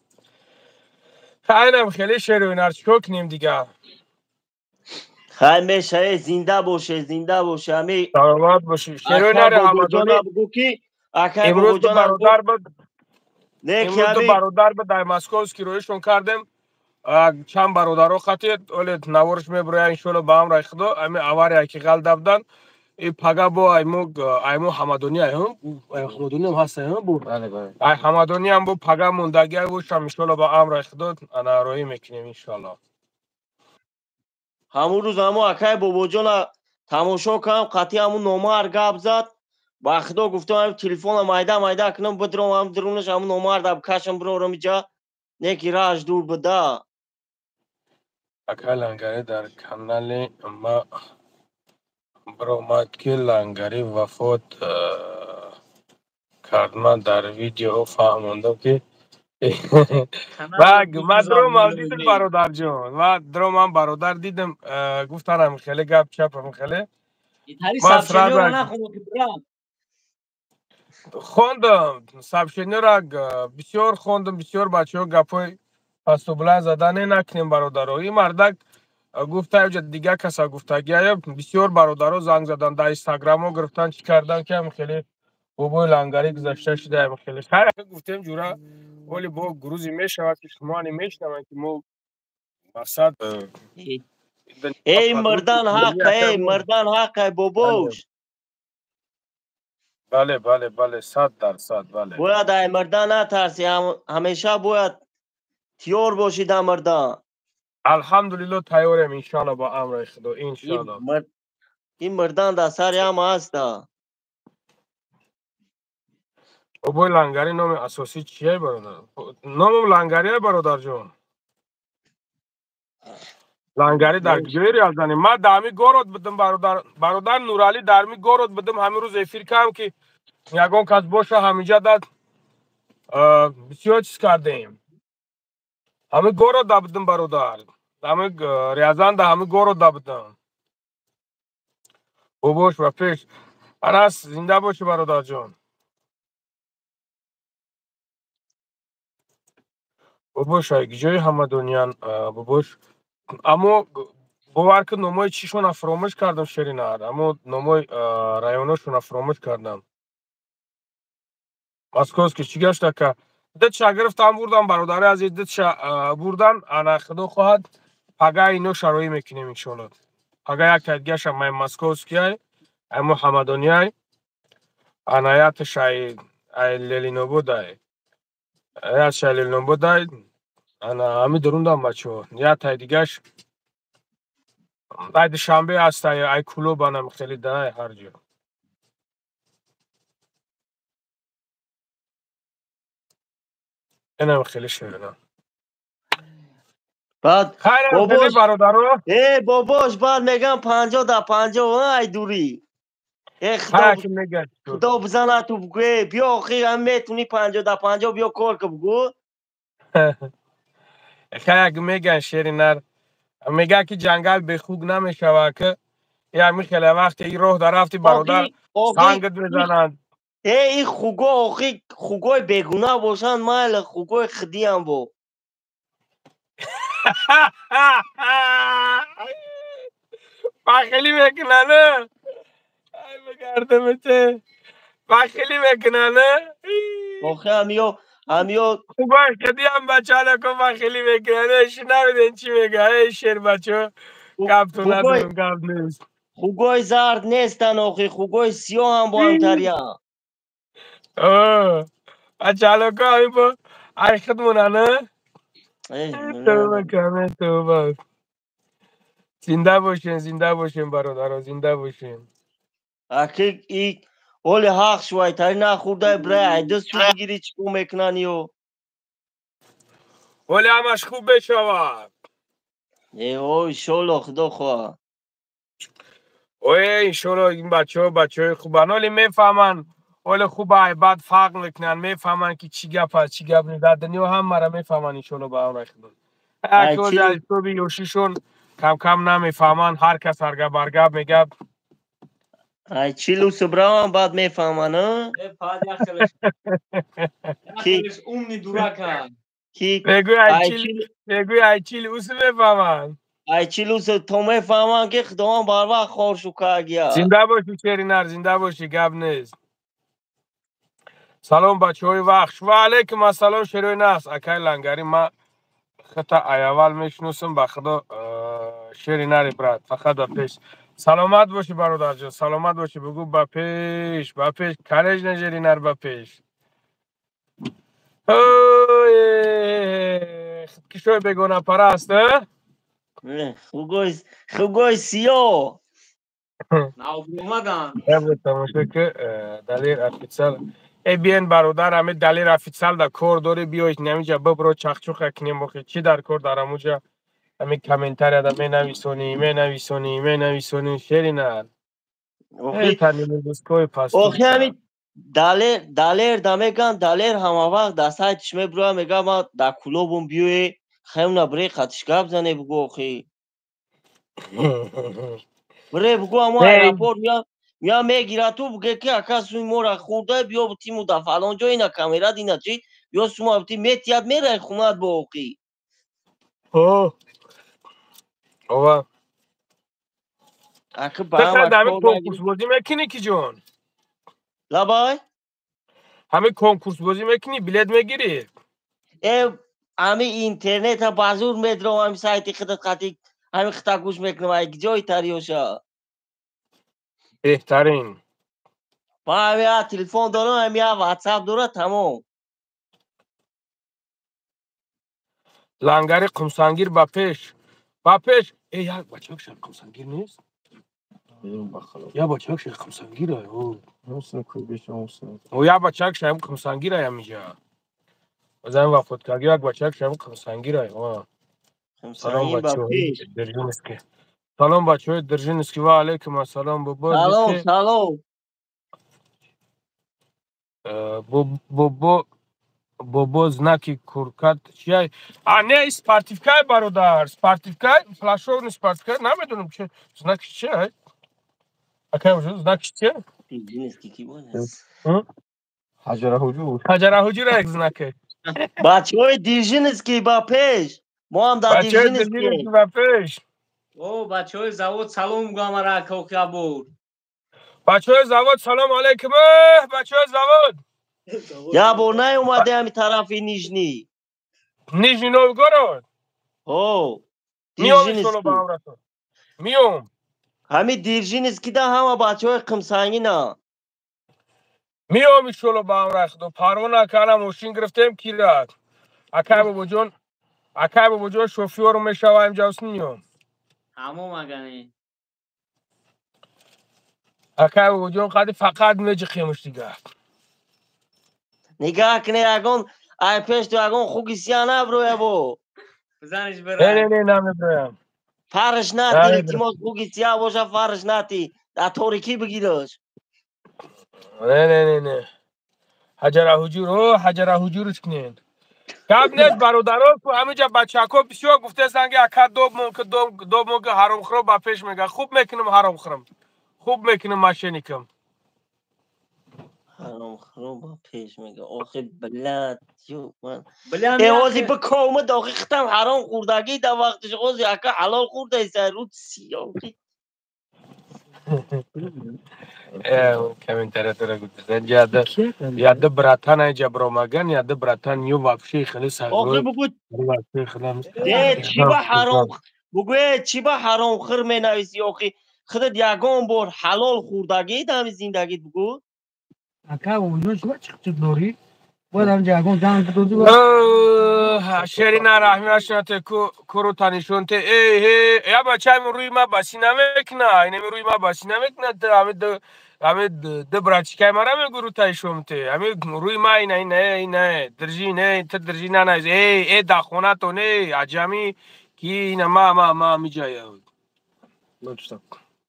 Хайнам хеле шеруинар, чикор кунем дигар? Хай мешаве, зинда боше, зинда боше, ами. Саломат бошӣ, шеруинари ҳамадонӣ. Бугу ки акай. Имрӯз ду бародар буд, имрӯз ду бародар буд, дар московский роишон кардем, чанд бародаро хати, оле наворш мебуроя, иншоалло, ба амраи худо. Ами авария ки ғалда будан и пага бо айму ҳамадонӣ, ҳамадониам ҳаст, бу ай ҳамадониам бо пага мондагӣ бошам, иншоалло, ба амраи худо ана роҳӣ мекунем, иншоалло. Ҳамун рӯз ҳамо акай Бобоҷона тамошо кардам, қатъи ҳамун номар гап зад. Ба худо гуфтам, ҳам телефона майда майда кунам, бидром, ҳам дурунаш ҳамун номарда кашам, бирорам иҷа, неки рааш дур буда. Акай Лангарӣ дар канали ма баромад, ки Лангарӣ вафот кард. Ман дар видео фаҳмондам, ки ман дромам дидам, бародарҷон, ман дромам, бародар, дидам, гуфтанам хеле гап чапам хеле. Хондам сообщениёро, бисёр хондам, бисёр бачаҳо гапҳои пасту баланд задане. Накунем, бародаро, ин мардак гуфта ҷа дигар каса гуфтагия. Бисёр бародаро занг задан, дар инстаграмо гирифтан, чӣ кардан, ки ам хеле бобои Лангарӣ гузашта шуда. Хеле хайр гуфтем, ҷура, оли бо грузи мешавад, ки шумоани мешунаванд, ки мо мақсад. Эй, мурдан ҳақ, эй, мурдан ҳақ, ай бобош. Бале, 100%, бале. Бояд ай мурдан натарсӣ, ҳамеша бояд тиёр бошӣ дар мурдан. Алҳамдулилло, тайёрем, иншоалло, ба амри Худо, иншоалло. Ин мурдан дар сари ҳама ҳаста. Бобои Лангарӣ номи асосӣ чие, бародар? Номам Лангарие, бародарҷон. Лангарӣ дар куҷои Рязани? Ман дар ҳамин город будам, бародар, бародар Нуралӣ, дар ҳамин город будам. Ҳамин рӯз эфир кардам, ки ягон кас боша ҳаминҷа да бисёр чиз кардем. Ҳамин город да будам, бародар, ҳамин Рязан да, ҳамин город да будам. Бобош ба пеш, Анас, зинда бошӣ, бародарҷон. Бобош ай ҷои ҳамадониён, бобош? Аммо бовар кун, номои чишона фаромӯш кардам, шеринар, аммо номои районошона фаромӯш кардам. Московский чӣ гашта ка? Дитша гирифтам, бурдам, бародари азиз, дитша бурдан. Ана, худо хоҳад, пага ино шароӣ мекунем, иншоалло. Пага як тайдигаша май московскиай, ай муҳаммадониай, ана яташ ай Ленинободай, яташ ай Ленинободай. Ана ҳами дурундам, бачаҳо, як тайдигаш ай Душанбе аст, ай Кулоб, анам хеле дай ҳар ҷо. Инам хеле ширина. Баъд хайр, бародаро. Э, бобош, баъд мегам 50 да 50, ай дурӣ. Э, худо бизана, ту бугӯ, биё, охир ҳам метуни 50 да 50, биё кор ка, бугӯ. Як меган, шеринар, мега, ки ҷангал бехуг намешава, ки як михеле вақте и роҳ дар рафти, бародар, сангат мезананд. Э, и хуго охи хугои бегунаҳ бошанд, майли, хугои хидиам бо. Бахилӣ мекунанд, ай бигардамите, бахилӣ мекунанд. Охи ҳамиё. Хугои хидиам, бачанако, бахилӣ мекунанд. Шунавиден, чӣ мега? Эй, шербачо, гапту надорам, гап нест. Хугои зард нестанд, охи хугои сиёҳам бо ҳамтария. Бачанако, ҳами бо ай хидмонанд. Тавба каме, тавба. Зинда бошен, зинда бошен, бародаро, зинда бошен. Аки и оли ҳақ шувай тари нахӯрдай, брай, айдас чӯ бигирӣ, чӣ кор мекунанд ё? Оли ҳамаш хуб мешавад. Э, о, иншолло, худо хоҳад. Ое, иншолло, ин бачаҳо бачаҳои хубанд, оли мефаҳманд, оли хуб ай бад фарқ мекунанд, мефаҳманд, ки чӣ гап аст, чӣ гап нест дар дунё, ҳамаро мефаҳманд, иншолло, ба амри худо. Ҳисоби ёшишон кам-кам намефаҳманд, ҳар кас ҳаргап баргап мегап. Ай чилу субравам, баъд мефаҳманд. Умный дурака. Мегӯи, ай чил усу мефаҳманд. Ай чилу то мефаҳманд, ки худованд барвақт хоршу кагия. Зинда бошӣ, шеринар, зинда бошӣ, гап нест. Салом, бачаҳои Вахш. Ва алайкум ассалом, шерои нас. Акай Лангари, ма хата айаввал мешиносам, ба худо, шери нари, брат, фақат ба пеш. Саломат бошӣ, бародарҷон, саломат бошӣ. Бугӯ, ба пеш, ба пеш, конечно, шери нар, ба пеш. Худкишои бегонапараст. Хугои сиёҳ. Омадан. Тамошо ки, Далер официал. Э, биен, бародар, ами Далер официал да кор дори, биёед намиҷа, бибро, чахчуха кунем. Охи, чӣ дар кор дар амуҷа? Ҳамин комментарияда менависонӣ, менависонӣ, менависонӣ, шеринар. Охи ҳамин Далер да меган, Далер ҳама вақт дар сайтиш мебуроя, мега ма дар клубум биёе, хемна бре қатиш гап зане бугу охи. Бре бугу амо аэропорт мия мегира ту буге ки ака суи мора хурда биё бутиму дар фалон ҷо ина камера дина чи биё сума бути метият мерай хунат бо охи. Ова. Аки ба ҳама конкурс бозӣ мекунӣ ки ҷон? Лабай? Ҳамин конкурс бозӣ мекунӣ, билет мегирӣ? Э, ҳамин интернета ба зур медром, ҳамин сайти худат қатӣ ҳамин хита гӯш мекунам, ай ҷои тариёша. Беҳтарин. Ман ҳамин я телефон дорам, ҳамин я ватсап дора, тамом. Лангари Қумсангир ба пеш. Ба пеш. Э, як бачак шар Қумсангир нест? Я бачак шар Қумсангир ай. О, я бачак шар Қумсангир ай амиҷа. Базан вафот кард, як бачак шар Қумсангир ай. Салом бачаҳои Дзержинский. Салом бачаҳои Дзержинский, ва алайкум ассалом бобо. Салом, салом. Бобо бобо знаки куркат чия? А не, спортивкай бародар, спортивкай, флашовни спортивкай, намедонам чи знаки чия? Акай уже знаки чия? Ҳаҷара ҳуҷур. Ҳаҷара ҳуҷур як знаке. Бачаҳои Дзержинский ба пеш. Мо ҳам дар Дзержинский ба пеш. О, бачаҳои завод салом гамара акокябур. Бачаҳои завод салом алейкум, бачаҳои завод. Я бор наёмаде ҳами тарафи Нижний. Нижний Новгород? О, миём иншолло ба ҳамратон. Миём. Ҳами Дзержинскида ҳама бачаҳои қимсангина. Миём иншолло ба ҳамра худо. Парво накарда мошин гирифтем кират. Акай бобоҷон, акай бобоҷон шофёр мешава имҷавс миём. Ҳамом агани. Акай бобоҷон қади фақат меҷиқемуш дигар. Нигаҳ кне ягон ай пеш ту ягон хуги сия наброя бо. Бизаниш бира. Не, не, не, намеброям. Фарш нати, илтимос хуги сия боша фарш нати. Дар торикӣ бигираш. Не, не, не, не. Ҳаҷара ҳуҷур, о, ҳаҷара ҳуҷурш кунед. Гап нест бародаро, ҳаминҷа бачаҳо бисёр гуфтаестанд ки ака добмон ки добмон ки ҳаромхӯро ба пеш мега. Хуб мекунам ҳаромхӯрам. Хуб мекунам мошенникам. Ҳаромхӯро ба пеш мега. Охи блядь, ё ман. Э ҳози бикомад охи хитам ҳаром хӯрдагӣ дар вақтиш ҳози ака ҳалол хӯрдаиса руд сиёхи. Комментариятора гуфтан яда яда братан ай ҷабромаган яда братан ё вообще хеле Охи бугу э чӣ ба ҳаром бугу э чӣ ба ҳаромхӯр менависӣ охи худат ягон бор ҳалол хӯрдагӣ дар ҳамин зиндагит бугу. Ака онҷо чӣ чиқ дорӣ? Бояд ҳамҷа ягон занг бидодӣ. Шерина раҳмиашнате куру танишонте э э я бачаем рӯи ма басӣ намекуна, инами рӯи ма басӣ намекуна, ҳами д братчикаи мара мегӯ рӯ таишомте. Ҳами рӯи ма ина ина ина держи не ту держи на на э э да хонатон э аҷами ки ина ма ма ма миҷая.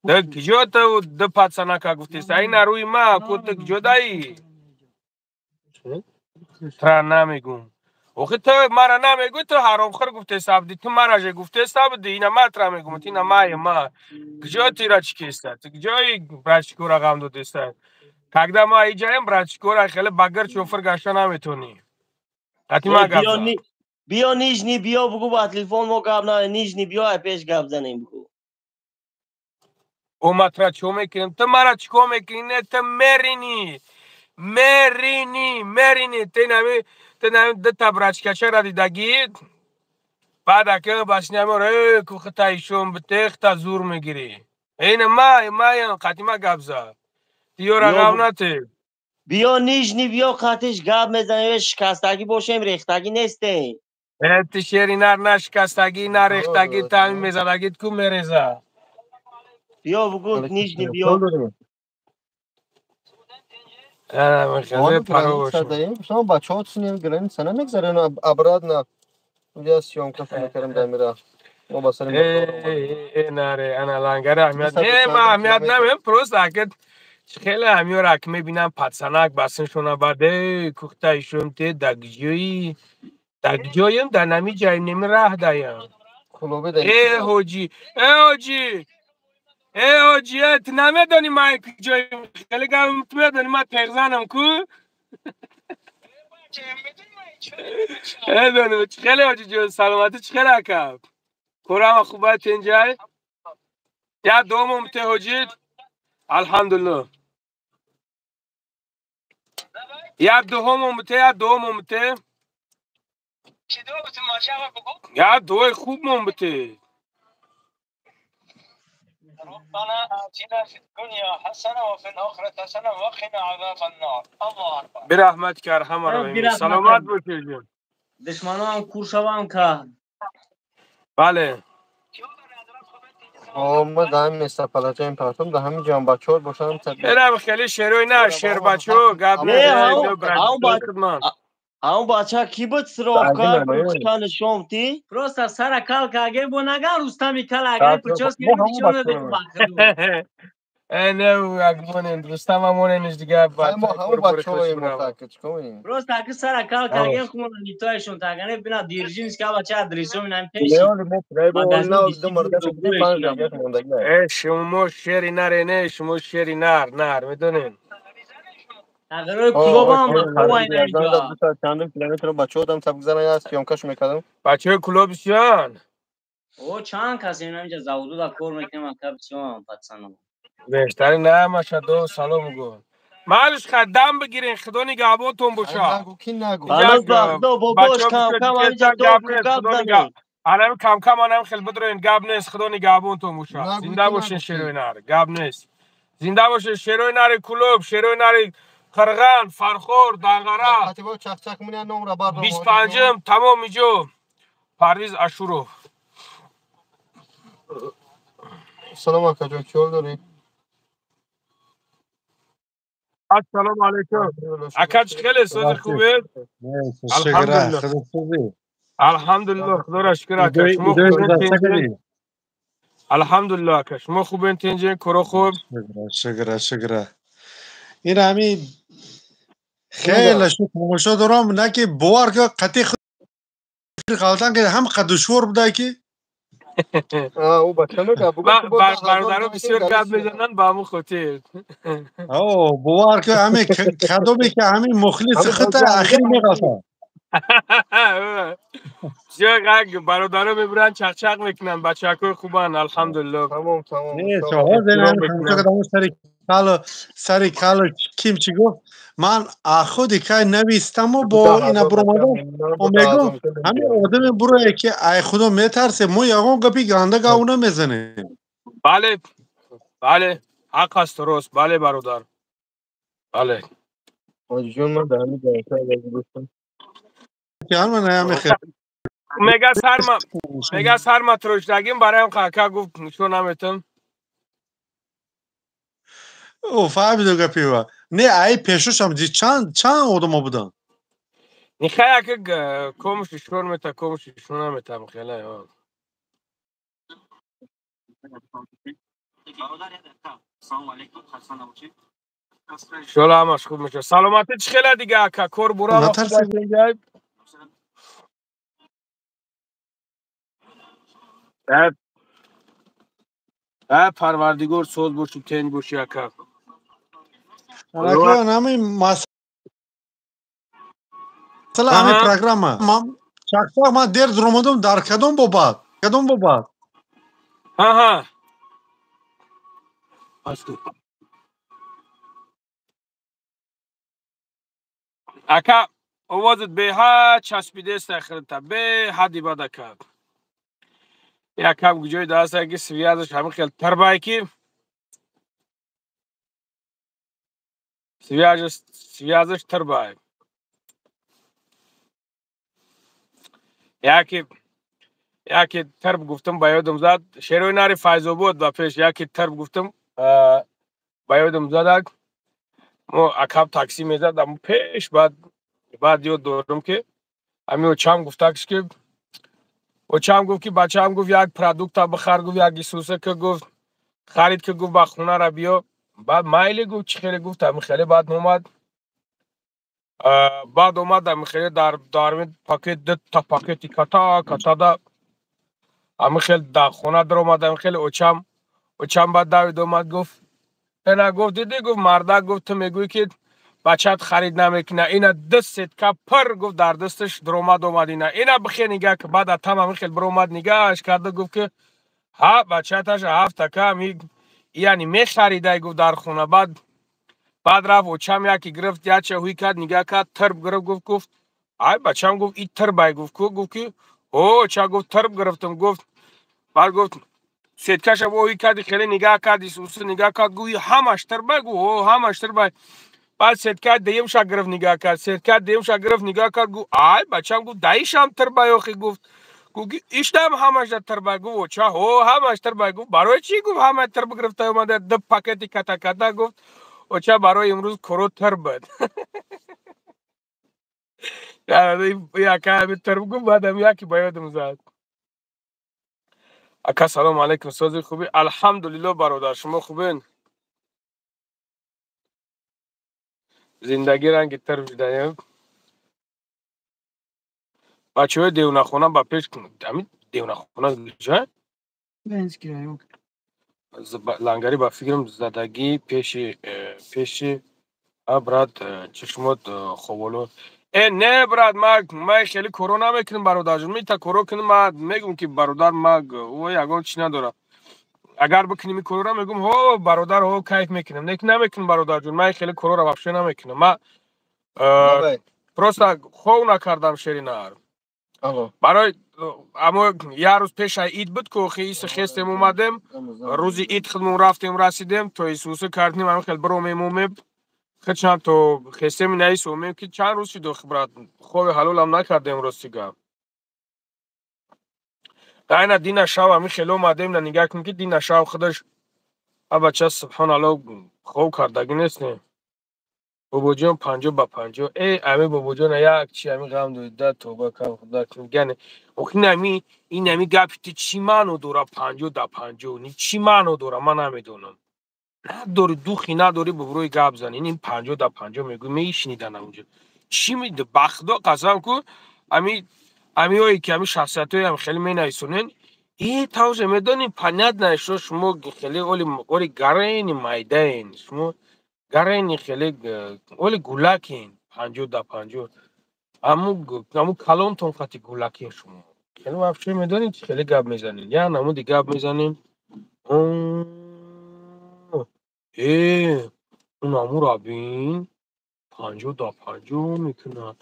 Да киҷо ту д пацанака гуфтеста ина рӯи ма ку ту киҷо даи? Тра намегум. Охи ту мара намегӯй, ту ҳаромхӯр гуфтеста абди, ту мара же гуфтеста абди, ина ма тра мегум, ина мая ма. Киҷо тира чӣ кеста? Ту киҷои братчикора ғам додеста? Когда ма иҷаем братчикора хеле багир чофир гашта наметонӣ. Қати ма гап зан. Биё Нижний биё бугу ба телефон мо гап на Нижний биё ай пеш гап занем бугу. О ма тра чо мекунем? Ту мара чӣ кор мекунӣ? Не, ту меринӣ. Меринӣ, меринӣ. Ту нами ту нами дута братчикачара дидагӣ? Баъд ака басинамор э ку хита ишон бите хита зур мегирӣ. Ина ма маям қати ма гап зад. Ту ёра ғам нате. Биё Нижний биё қатиш гап мезанем, шикастагӣ бошем, рехтагӣ нестем. Э ту шери нар на шикастагӣ на рехтагӣ, ту ҳамин мезадагит ку мереза. Биё бугу Нижний биё. Шумо бачаҳо цинем граница намегзарен обратно. Я съёмка мекардам дар мира. Мо ба сари Э, наре, ана лангар аҳамият не, ма аҳамият намем, просто ака хеле ҳамёра ак мебинам, пацанак басиншона, баъд э кухта ишон те дагҷои дагҷоем, да нами ҷаем, неми раҳ даям. Э ҳоҷӣ, э ҳоҷӣ, э ҳоҷӣ, э ту намедонӣ ман куҷоем, хеле гап, ту медонӣ ман теғзанам ку? Медонӣ чӣ хеле, ҳоҷӣ ҷон, саломатӣ чӣ хеле, ака? Корама хуба, тенҷай? Я домом те, ҳоҷӣ, алҳамдулилло. Я дуҳомом те, я дуомом те. Я дуои хубмон бите. ربنا آتنا في الدنيا حسنة وفي الآخرة حسنة وقنا عذاب النار. الله أكبر. برحمتك ارحم الراحمین. سلامت باشید جان. دشمنان کور شوم که بله. ما در همین مستر پرتم در همین جان بچه‌ها باشم. برم خیلی شروع نه شیر بچه‌ها گپ نه. ҳамон бача ки буд, сирофкар нишон ти? Просто сара кал каге бо наган Рустами кал агар прически нишон. Э не, агмонен Рустам амонениш дига. Мо ҳамон бачаҳои мо чикор мекунем? Просто аки сара кал каге хумон нитояшон тагане бина Диржинска бача адресо минам пеш. Э шумо шери наре, не, шумо шери нар нар медонен. тағйирои клубам. Чандум километр бачаҳо одам табгзанан аст, съёмкаш мекардам. Бачаҳои клуб бисёран. О, чанд кас инамиҷа заводуда кор мекунем, ака, бисёрам пацано. Беҳтарин, намаша до салом гу. Малиш хадам бигирен, худо нигаҳбонтон боша. Нагу ки нагу. Анам кам кам анам хел бидроен, гап нест, худо нигаҳбонтон боша. Зинда бошен шерои нар, гап нест. Зинда бошен шерои нари клуб, шерои нари Қирған, Фархор, Данғара. 25-м, тамом иҷо. Парвиз Ашуров. Салом акаҷон, чӣ ҳол дорӣ? Ассалому алайкум. Ака, чӣ хеле, сози хубе? Алҳамдулилло. Алҳамдулилло, худоро шукр, ака. Шумо хубен? Алҳамдулилло, ака. Шумо хубен, тенҷен, коро хуб? Шукр, шукр. Ин ҳами хеле шу тамошо дорам, на ки бовар ка, қатъи ғалтан ки ҳам қа душвор буда ки. Бародаро бисёр гап мезананд, ба ҳамун хотир. О, бовар ка, ҳами кадоме ки ҳами мухлиси худ ахир меғалтад. Бисёр бародаро мебуранд, чақчақ мекунанд, бачакҳои хубанд, алҳамдулилло. Тамом, тамом. Сари кал, сари кал ким чӣ гуфт, ман худи кай навистаму бо ина буромадам, мегум ҳамин одаме бурое ки ай худо метарсе, мо ягон гапи ганда гав намезанем. Бале, бале, ҳақ аст, рост, бале, бародар, бале. Ҳоҷиҷон, ман дар ҳамин ҷаласа. Мега сарма, мега сарма трошдагим, бароям кака гуфт, нишон наметам. О, фаҳмидам гапива. Не, ай пешошам чанд чанд одамо буданд? Нихай, ака, комуш ишор мета, комуш ишор наметам, хеле. Иншолло ҳамаш хуб мешавад. Саломатӣ чӣ хела дига, ака, кор бура? Натарсед. Парвардигор соз бошӣ, тенҷ бошӣ, ака. Ҳамин масъала, ҳамин программа чақчақ, ман дер дуромадам, дар кадом бобат, кадом бобат? Аҳа, ака, овозат беҳад часпидеста, хирта беҳади бад, ака. Якам ҷои даста ки связаш ҳамин хел тарбай ки связаш тарбай. Яке тарб гуфтам, ба ёдам зад шерои нари Файзобод ба пеш. Яке тарб гуфтам, ба ёдам задак, мо акаб такси мезад аммо пеш, баъд ёд дорам ки ҳамин чам гуфтакш ки Очам гуфт, ки бачаам, гуфт, як продукта бихар, гуфт, як исуса ки, гуфт, харид ки, гуфт, ба хонара биё. Баъд майли, гуфт, чӣ хеле, гуфт, ами хеле. Баъд омад, баъд омад, ами хеле дар пакет, дута пакети ката катада ами хел дар хона даромад. Ами хеле очам баъд давид омад, гуфт, ина, гуфт, дидӣ, гуфт, мардак, гуфт, ту мегӯӣ, ки бачаат харид намекуна, ина ду сетка пир, гуфт, дар дасташ даромад омад, ина бихе, нигаҳ ки. Баъд атам ами хел биромад, нигаҳаш карда, гуфт, ки ҳа, бачааташ ҳафтака ами яъне мехаридай, гуфт, дар хона. Баъд рафт очам, яке гирифт, яча ҳуй кард, нигаҳ кард, тирб гирифт, гуфт, ай бачам, гуфт, и тирбай, гуфт, ку, гуфт, ки о, оча, гуфт, тирб гирифтам, гуфт. Баъд гуфт, сеткаша ҳуй карди, хеле нигаҳ кард, исуса нигаҳ кард, гуфт, ҳамаш тирбай, гуфт, о, ҳамаш тирбай. Баъд сетка дуюмша гирифт, нигаҳ кард, сетка дуюмша гирифт, нигаҳ кард, гуфт, ай бачам, гуфт, даишам тирбай охи, гуфт, иштам ҳамаша тирбай, гуфт, оча, ҳо, ҳамаш тирбай, гуфт. Барои чӣ, гуфт, ҳама тирб гирифта омада, ду пакети ката ката? Гуфт, оча, барои имрӯз коро тирб буд, яка тирб, гуфт. Баъдам яке ба ёдам зад. Ака, салому алайкум, сози, хубӣ? Алҳамдулилло, бародар, шумо хубен? Зиндагӣ ранги тирб шудаем. Бачаҳои девонахона ба пеш, ами девонахона ҷа лангари, ба фикрам, задагӣ пеши а, брат, чашмот хоболо. Э, не, брат, ма хеле коро намекунам, бародарҷон. Мита коро кунам, ма мегум, ки бародар, ма о ягон чӣ надорам. Агар бикунем ин корора, мегум, ҳо, бародар, ҳо, кайф мекунам. Лекин намекунам, бародарҷон, ма хеле корора вообще намекунам. Ма просто хов накардам, шеринар. Барои амо як рӯз пеша ид буд, ку охи иси хестем, омадем, рӯзи ид худмон рафтем, расидем, то исуса кардем, ами хел биромем, омем, хечам то хестем, наис омем, ки чанд рӯз шуд, охи, брат, хови ҳалолам накардем, рости гап. Айна дина шав ами хел омадем, на нигаҳ кун, ки дина шав худаш а бача, субҳоналло, хов кардагӣ нест, не. Бобоҷон, 50 ба 50. Э, ами бобоҷон, як чи ами ғам дода, тоба кам, худо кун. Яъне охи нами ин ами гапи ту чӣ маъно дора, 50 да 50 ни чӣ маъно дора, ман намедонам. Надори духи, надори боброи гап зани, ин 50 да 50 мегӯй, мешинидан онҷо чӣ, ба худо қасам ку, ами амиое ки ами шахсиятҳои ами хеле менависонен, и тавже медонӣ, понятно, шо шумо хеле оли гарени майдаен, шумо гарени хеле оли гулакен, 50 да 50, аму калонтон қати гулакен шумо хеле вообще, медонед, хеле гап мезанед, як намуди гап мезанем. Э, он амура бин, 50 да 50 мекунад.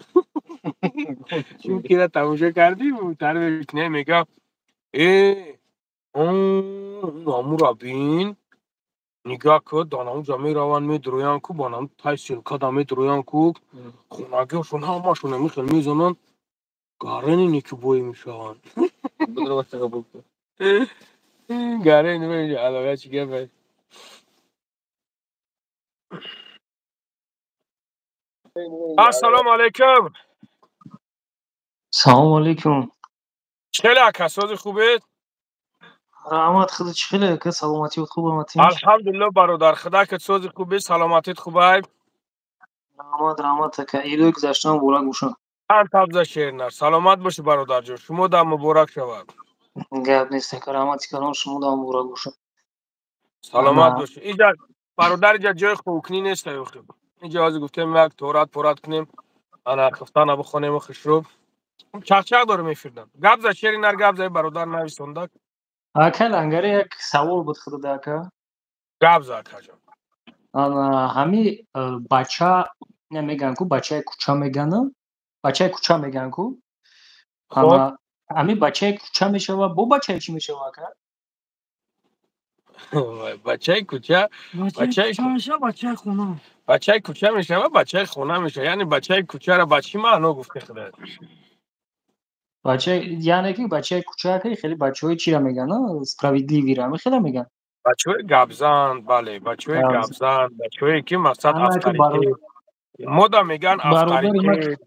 Кира тамошо кардӣ, не, мега, э, он амура бин, нигаҳ ку, дар ҳамуҷа мераванд, медуроянд ку, ба нам тай селкада медуроянд ку, хонагиҳошон ҳамашон михел мезананд, гарени никибоӣ мешаванд. Гарени алоқа чӣ гапа? Ассалому алайкум. Салому алайкум. Хеле, ака, сози, хубед? Раҳмат, худо, чӣ хеле, ака, саломатият хуб, аматин? Алҳамдулилло, бародар, худакат сози, хуби, саломатит хубай? Раҳмат, раҳмат, ака, идои гузашта муборак бошад. Чанд табза, шернар, саломат бошӣ, бародарҷон, шумо дам муборак шавад. Гап нест, ака, раҳмати калон, шумо дам муборак бошад. Саломат бошӣ. Иҷа, бародар, иҷа ҷои хубкунӣ нест, охи. Иҷа ҳозир гуфтем, як торат порат кунем, ана хифтана бихонему хушрӯб чақчақ дорем, эфирдан. Гап за, шеринар, гап за, бародар нависондак. Ака Лангари, як савол буд худода, ака. Гап за, акаҷон. Ҳами бача меган ку, бачаи кӯча мегана, бачаи кӯча меган ку, ҳами бачаи кӯча мешава, бо бачаи чӣ мешава, ака? Бачаи кӯча. Бачаи хона. Бачаи кӯча мешава, бачаи хона мешава. Яъне бачаи кӯчаро ба чӣ маъно гуфти худат? Бача, яъне ки бачаи кӯча, ака, хеле бачаҳои чира меган, справедливый ра хеле меган. Бачаҳои гапзан, бале, бачаҳои гапзан, бачаҳое ки мақсад авторитет, мода меган, авторитет.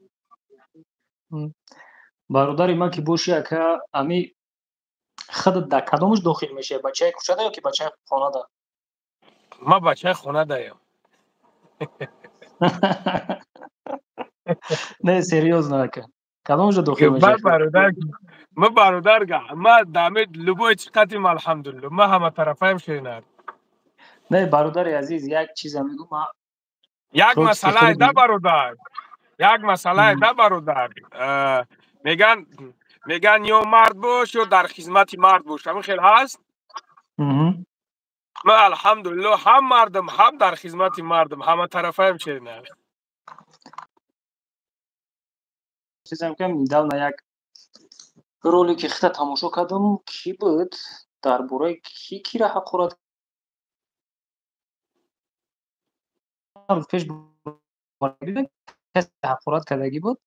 Бародари ман ки боши, ака, ами худат дар кадомаш дохил мешавӣ, бачаи кӯчада ё ки бачаи хонада? Ман бачаи хонадаям. Не, серьёзно, ака, кадомашда дохил мешавӣ? Бародар, ма бародар, ма даме любой чи қатим, алҳамдулилло, ма ҳама тарафаем, ширинар. Не, бародари азиз, як чиза мегӯм ма. Як масъалае да, бародар, як масъалае да, бародар. Меган, ё мард бош, ё дар хизмати мард бош, ҳамин хел ҳаст. Ма, алҳамдулилло, ҳам мардам, ҳам дар хизмати мардам, ҳама тарафаем, ширинар. Чизам ки недавно як ролики хита тамошо кардам, кӣ буд, дар бораи ки кира ҳақорат пеш ҳақорат кардагӣ буд.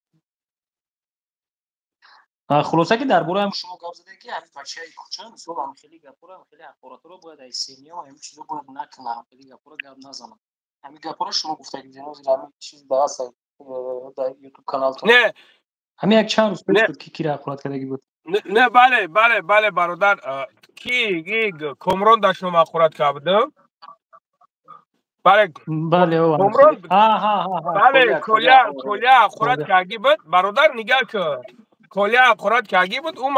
Хулоса ки дар бораи шумо гап задем, ки ҳамин бачаи кӯча, мисол, ҳам хеле гапҳоро, ҳам хеле ҳақоратҳоро бояд аз семья ҳамин чизо бояд накунад, ҳам хеле гапҳоро гап назанад. Ҳамин гапҳоро шумо гуфтагӣ, ҳозир ҳамин чиз дар ҳаст дар ютуб каналтон. Не, ҳамин як чанд рӯз пеш буд, ки кира ҳақорат кардагӣ буд. Не, бале, бале, бале, бародар, ки Комрон дар шумо ҳақорат карда? Бале, бале, Комрон, бале, Коля, Коля ҳақорат кардагӣ буд, бародар. Нигаҳ ки Коля ҳақорат кардагӣ буд, ӯ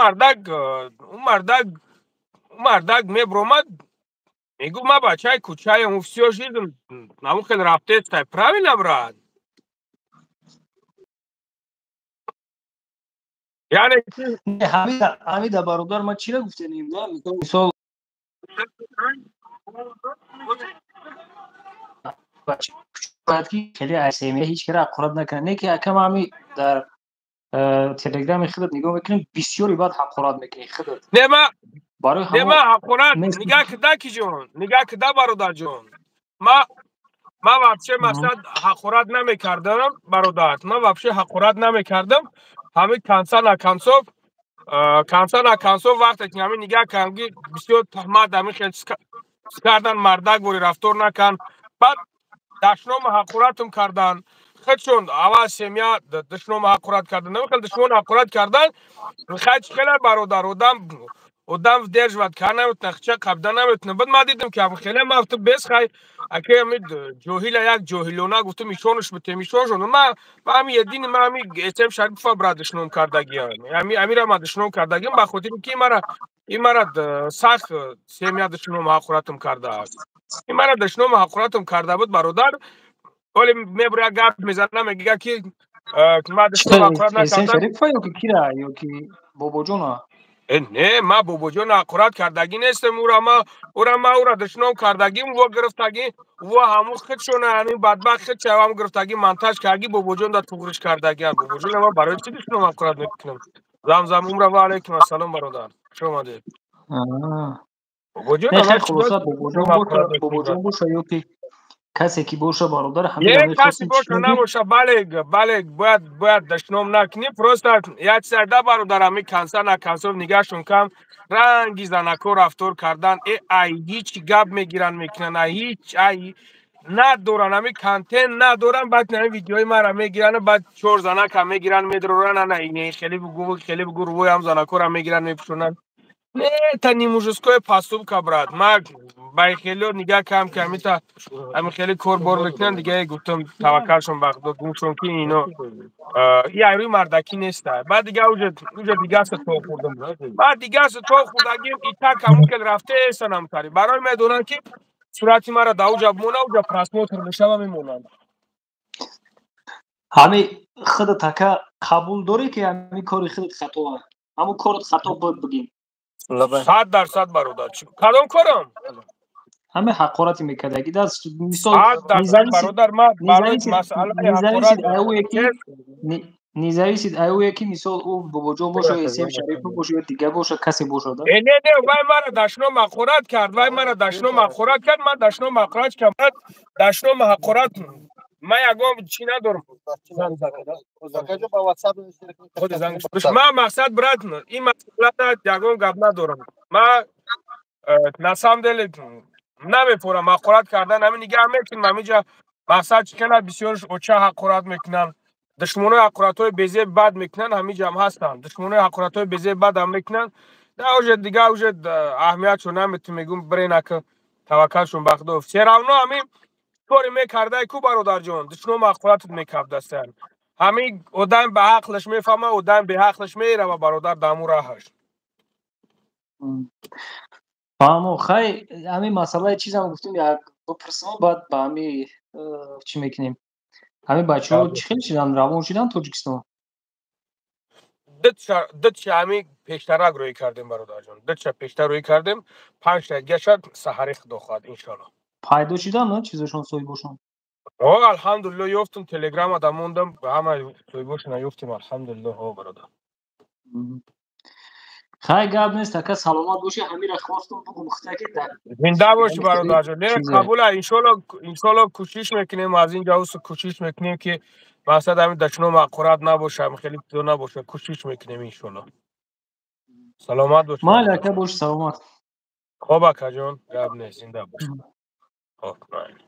мардак мебромад, мегӯ: «Ма бачаи кӯчаем, всю жизнь ҳамун хел рафтестай». Правильно, брат? Яъне ҳамида, бародар, ман чира гуфтанем, мисол, бояд ки хеле семья ҳеҷ кара ҳақорат накунад. Не ки акам, ҳами дар телеграми худат нигоҳ мекунем, бисёри баъд ҳақорат мекунӣ худат. Не, ма не, ма ҳақорат, нигаҳ кида, ки ҷон, нигаҳ кида, бародарҷон, ма вообще мақсад ҳақорат намекардам, бародар, ма вообще ҳақорат намекардам. Ҳамин конца на концов, конца на концов, вақте ки ҳамин нигаҳ кардам, ки бисёр туҳмат ҳамин хел кардан, мардак бори рафтор накард, баъд дашнома ҳақоратам кардан худшон. Аввал семья душнома ҳақорат кардан, хел душмон ҳақорат кардан. Хай, чӣ хела, бародар, одам выдерживать кар наметона, хича қабда наметона. Баъд ман дидам, ки хеле ма гуфтам: «Бес, хай, аки ами ҷоҳила, як ҷоҳилона», гуфтам, «ишонаш бутем, ишоншон». Ма ами едини, ма ами Эсем Шарипова бра душном кардагиам, амира ма душном кардагиам, ба хотири ки имара сахт семья душном ҳақоратам кардааст, имара душном ҳақоратам карда буд, бародар. Оли мебура, гап мезана, мегӯяд, ки ма душном ҳақорат накардам. Шарипова ёки кира, ёки Бобоҷона? Не, ма Бобоҷон ҳақорат кардагӣ нестем. Ура ма ура душном кардагим, во гирифтагӣ, во ҳамун худшона, ҳамин бадбахт худша ҳам гирифтагӣ, монтаж кардагӣ, Бобоҷон да туғриш кардагиам. Бобоҷон ма барои чӣ душном ҳақорат мекунам? Замзам умра, ва алайкум ассалом, бародар, хуш омадед. Бобоҷон, Бобоҷон боша ёки касе ки боша, бародар. Ҳамин касе боша, набоша, бале, бале, бояд дашном накунӣ. Просто як чиза, бародар, ҳамин конца на концов нигаҳшон кам, ранги занако рафтор кардан, ай ҳеҷ гап мегиранд, мекунанд, ай ҳеҷ ай надоран, ҳамин контент надоран. Баъд ҳамин видеои мара мегиранд, баъд чор занака мегиранд, медроранд: «Ана, хеле бугу, хеле бугу», рӯи ҳам занакора мегиранд, мепӯшонанд. Не, это не мужской поступка, брат. Ма ба хеле нигаҳ кам, ки ҳамита ҳамин хеле кор бор мекунанд, дига гуфтам: «Таваккалшон ба Худо, гумшон, ки ино и рӯи мардакӣ неста». Баъд дига уже дигаста то хӯрдам, баъд дигаста то хӯрдагим, и так ҳамун хел рафтесан ҳамтари барои медонанд, ки сурати мара да уҷа бимона, уҷа просмотр мешава, мемонанд. Ҳами худат, ака, қабул дорӣ, ки ҳамин кори худат хато, ҳамун корот хато буд, бигем? 100%, бародар. Кадом корам? Ҳаме ҳақорати мекардагӣ даст, мисол. Бародар, ма барои масъалаи ҳақорат, независит аюе ки, мисол, ӯ Бобоҷон боша, Эсем Шарипов боша ё дига боша, касе боша. Не, не, вай мара дашном ҳақорат кард, вай мара дашном ҳақорат кард, ман дашном ҳақорат кардам, дашном ҳақорат ман ягон чӣ надорам. Ман мақсад, брат, ин масъалата ягон гап надорам. Ман на самом деле намепорам ҳақорат кардан. Ҳамин нигаҳ мекунем, ҳаминҷа мақсад чӣ кана, бисёрш оча ҳақорат мекунанд. Душмонои ҳақоратҳои безеб бад мекунанд, ҳамин ҷам ҳастанд. Душмонои ҳақоратҳои безеб бадам мекунанд. Да уже дига уже аҳамиятшо наметум, мегум бирен ака, таваккалшон ба Худо. Все равно ҳамин кори мекардай ку, бародарҷон, душмон ҳақоратат мекардастан. Ҳамин одам ба ақлаш мефаҳма, одам беақлаш мерава, бародар, даму раҳаш. Фаҳмо, хай, ҳамин масъалаи чизам гуфтем, як бипурсам, баъд ба ҳами чӣ мекунем. Ҳамин бачаҳо чӣ хел шидан, равон шидан Тоҷикистон? Дутша ҳамин пештарак рӯй кардем, бародарҷон. Дутша пештар рӯй кардем, панҷта дига шад саҳари Худо хоҳад, иншоалло. Пайдо шидан на чизашон, соҳибошон? О, алҳамдулилло, ёфтум, телеграма да мондам, ҳама соҳибошона ёфтем, алҳамдулилло, ҳо, бародар. Хай, гап нест, ака, саломат бошӣ, ҳамира хостум бугум хта ки дар Зинда бошӣ, бародарҷон. Не, қабула, иншоалло, иншоалло, кӯшиш мекунем аз ин ҷавсу, кӯшиш мекунем ки мақсад ҳамин дашном ҳақорат набоша, ҳамин хеле чизо набоша, кӯшиш мекунем, иншоалло. Саломат бош. Майли, ака, бош, саломат. Хоб, акаҷон, гап нест, зинда бош. Хоб, майли.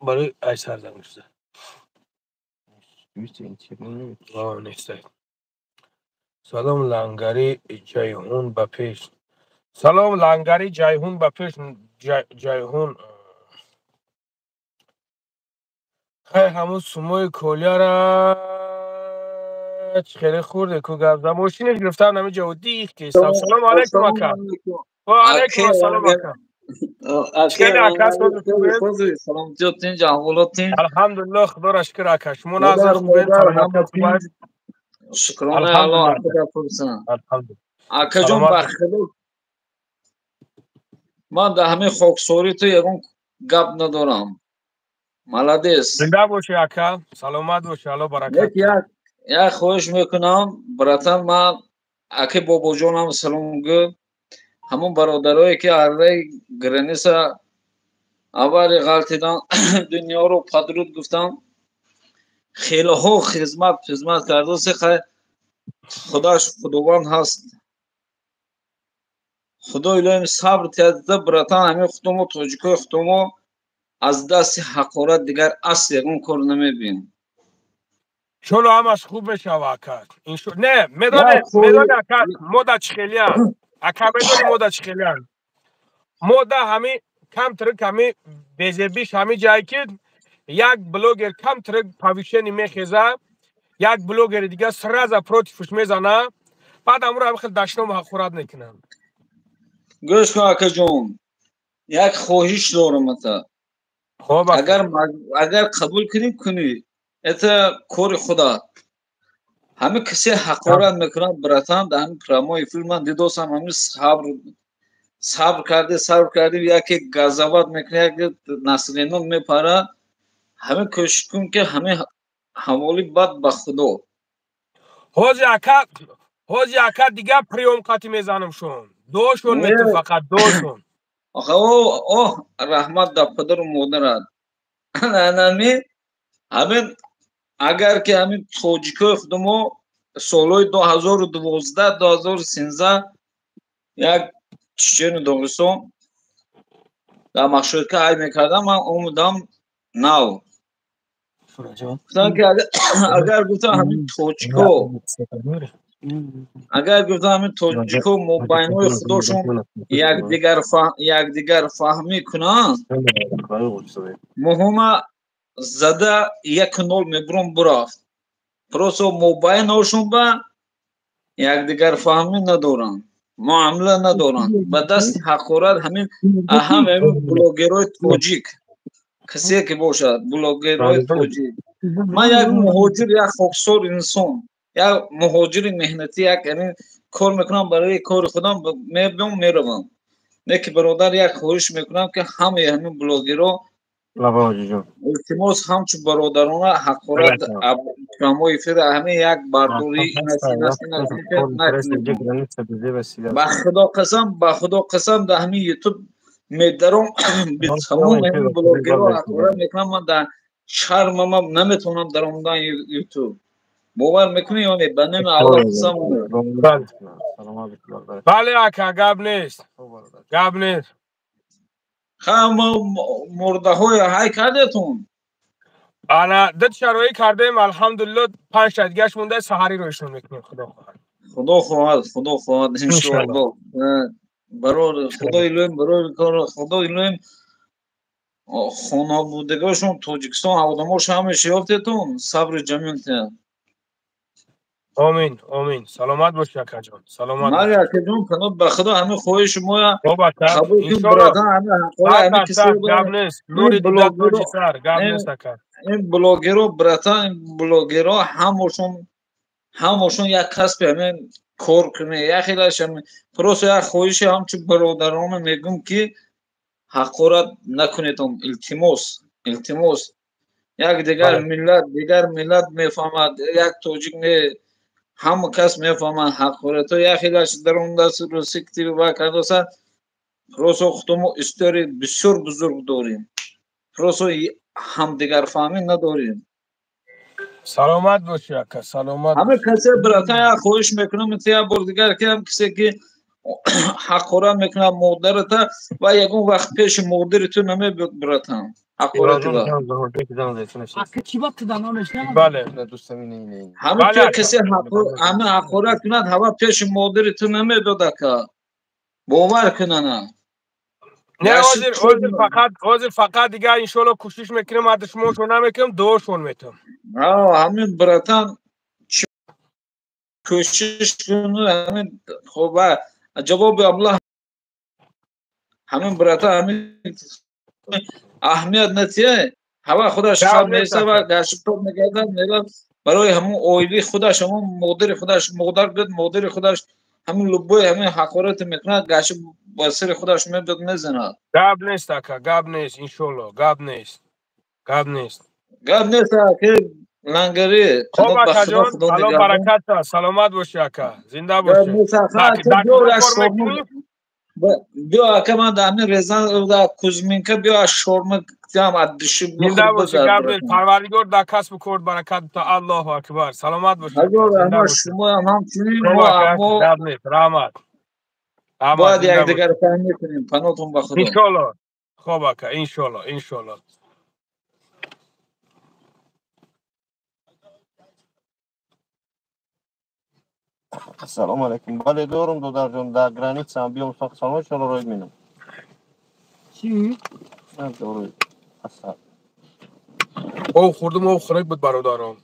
Барои ай сар занг шуда. Нест. Салом, лангари Ҷайҳун ба пеш. Салом, лангари Ҷайҳун ба пеш. Ҷайҳун. Хай, ҳамун сумои колияра хеле хурде ку гап за мошинаш гирифтам, намиҷа дих ки. Салом алайкум, ака. Ва алайкум ассалом, ака. Хеле ака. Алҳамдулилло, Худоро шукр, ака. Шумо назар хубед? Шукрона Аллоҳ, акаҷон, ба Худо, ман дар ҳамин хоксорӣ ту ягон гап надорам, молодец. Зинда бошӣ, ака, саломат бошӣ, Алло баракат. Як хоҳиш мекунам, братан, ман аки бобоҷонам салом гӯ, ҳамон бародарое ки арраи граница аввали ғалтидан, дунёро падруд гуфтам, хелеҳо хизмат кардасе. Хай, худаш Худованд ҳаст, Худо илоҳим сабр тиҳад, братан. Ҳамин худомо, тоҷикои худомо, аз дасти ҳақорат дигар асл ягон кор намебинем. Иншолло, ҳамаш хуб мешава, ака. Не, медони, медони, ака, мода чӣ хелиян, ака, медони, мода чӣ хелиян, мода ҳами камтрик, ҳами безебиш, ҳами ҷае ки як блогер камтрик повышение мехеза, як блогери дига сразу против ш мезана, баъд амро ҳами хел дашном ҳақорат мекунанд. Гӯш кун, акаҷон, як хоҳиш дорам ата. Агар қабул кунӣ, кунӣ, это кори худат. Ҳамин касе ҳақорат мекунад, братан, дар ҳамин прямой эфир ман дидосам, ҳамин сабр, сабр карди, сабр карди, яке газават мекунад, яке наслино мепарад. Ҳамин кӯшиш кун ки ҳамин ҳаволи бад ба Худо. Ҳози ака, ҳози ака, дига приём қати мезанам шон, дошон метун, фақат дошон. Оҳ, раҳмат да падару модарат. Анами ҳамин, агар ки ҳамин тоҷикои худамо солҳои 2012, 2013 як Чечену Доғистон дар маршрутка ҳай мекардам, ман омадам нав, гуфтам ки агар, гуфтам, ҳамин тоҷико, агар, гуфтам, ҳамин тоҷико мобайнои худошон якдигар фаҳмӣ кунанд, муҳима зада 1-0 мебурам бурафт. Просто мобайношон ба якдигар фаҳмӣ надоранд, муомила надоранд, ба дасти ҳақорат. Ҳамин ҳамаи блогерҳои тоҷик, касе ки бошад, блогерҳои тоҷик, ман як муҳоҷир, як хоксор инсон, як муҳоҷири меҳнатӣ, як ҳамин кор мекунам, барои кори худам мебиём, меравам. Не ки, бародар, як хоҳиш мекунам, ки ҳамаи ҳамин блогерҳо, илтимос, ҳамчун бародарона, ҳақорат прямой эфир ҳамин як бардорӣ ба Худо қасам, ба Худо қасам, дар ҳамин Ютуб медаром, тамом ҳамин блогерҳо ҳақорат мекунам, ман дар шармама наметавонам даромадан Ютуб. Бовар мекунӣ ё не? Ба номи Аллоҳ қасам. Бале, ака, гап нест, гап нест. Ҳама мурдаҳои ҳай кардетун? Ана дид шароӣ кардем, алҳамдулилло, 5 та дигаш монда, саҳарӣ роишон мекунем, худо хоҳад. Худо хоҳад, худо хоҳад, иншоалло. Барор худои лӯем, барори кор худои лӯем, хонабудагошон Тоҷикистон одамош ҳамаша ёфтетун, сабри ҷамил тиҳад. Омин, омин. Саломат бошӣ, акаҷон. Саломат. Мали акаҷон, паноҳ ба Худо, ҳамин хоҳиши моя қабул кун, братан, ҳамин ҳақора, ҳамин кисе гап нест. Нури блогеро сар, гап нест ака. Ин блогеро, братан, ин блогеро ҳамошон як касби ҳамин кор кунед, як хелаш ҳамин просто як хоҳиши ҳамчун бародарона мегӯм, ки ҳақорат накунедон, илтимос, илтимос. Як дигар миллат, дигар миллат мефаҳмад, як тоҷик не, ҳама кас мефаҳмад ҳақоратҳо як хелаш дар он даст русикти ва кардоса. Просто худамо историяи бисёр бузург дорем, просто ҳамдигарфаҳмӣ надорем. Саломат бошӣ, ака, саломат. Ҳама касе, братан, як хоҳиш мекунам, як бор дигар, ки ҳам кисе ки ҳақорат мекунад модарата, ва ягон вақт пеши модари ту намебиёд, братан, ҳақорати ва. Бале. Ҳама касе ҳама ҳақорат кунад, ҳава пеши модари ту намебиёд, ака, бовар кунана. Не, ҳозир фақат, ҳозир фақат дигар иншоалло кӯшиш мекунем, аз душмоншон намекунем, дуошон метам. Ҳамин, братан, кӯшиш куну ҳамин, хоб, ҷавоби Аллоҳ. Ҳамин, братан, ҳамин аҳамият натия, ҳава худаш хаб меиста ва гашт тоб мегардад, мерад барои ҳамон оилаи худаш, ҳамон модари худаш, модар биёд, модари худаш ҳамин лубои ҳамин ҳақорате мекунад, гашт ба сари худаш мебиёд, мезанад. Гап нест, ака, гап нест, иншоалло, гап нест, гап нест. Гап нест, ака лангари. Хоб, акаҷон, алло баракат, саломат бошӣ, ака, зинда бошӣ. Биё, ака, ман дар ҳамин Резан, дар Кузьминка, биё аз шорма ам аз диши. Зинда бошӣ, гап нест. Парвардигор дар касбу кор баракат бита. Аллоҳу акбар, саломат бошӣ. Ҳазор раҳмат, шумоям ҳамчунин. Гап нест, раҳмат. Бояд якдигарро фаҳмӣ кунем. Паноҳтон ба Худо. Иншоалло. Хоб, ака, иншоалло, иншоалло. Салом алейкум. Бале, дорум, додарҷон, дар границаам, биём сохт салом, иншоалло роид менам. Чӣ? Дору асал. Об хӯрдум, об хунук буд, бародарон.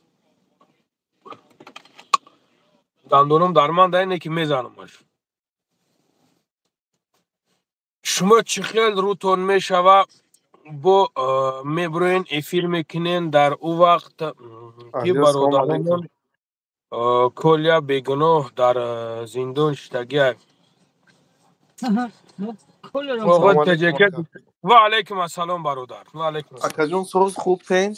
Дандонам дарманда, ине ки мезанамаш. Шумо чӣ хел рӯтон мешава, бо меброен, эфир мекунен, дар ӯ вақт ки бародаронмон Колия бегуноҳ дар зиндон шиштагиак. Ва алайкум ассалом, бародар. Ва алайкум. Акаҷон, соз, хуб, тинҷ?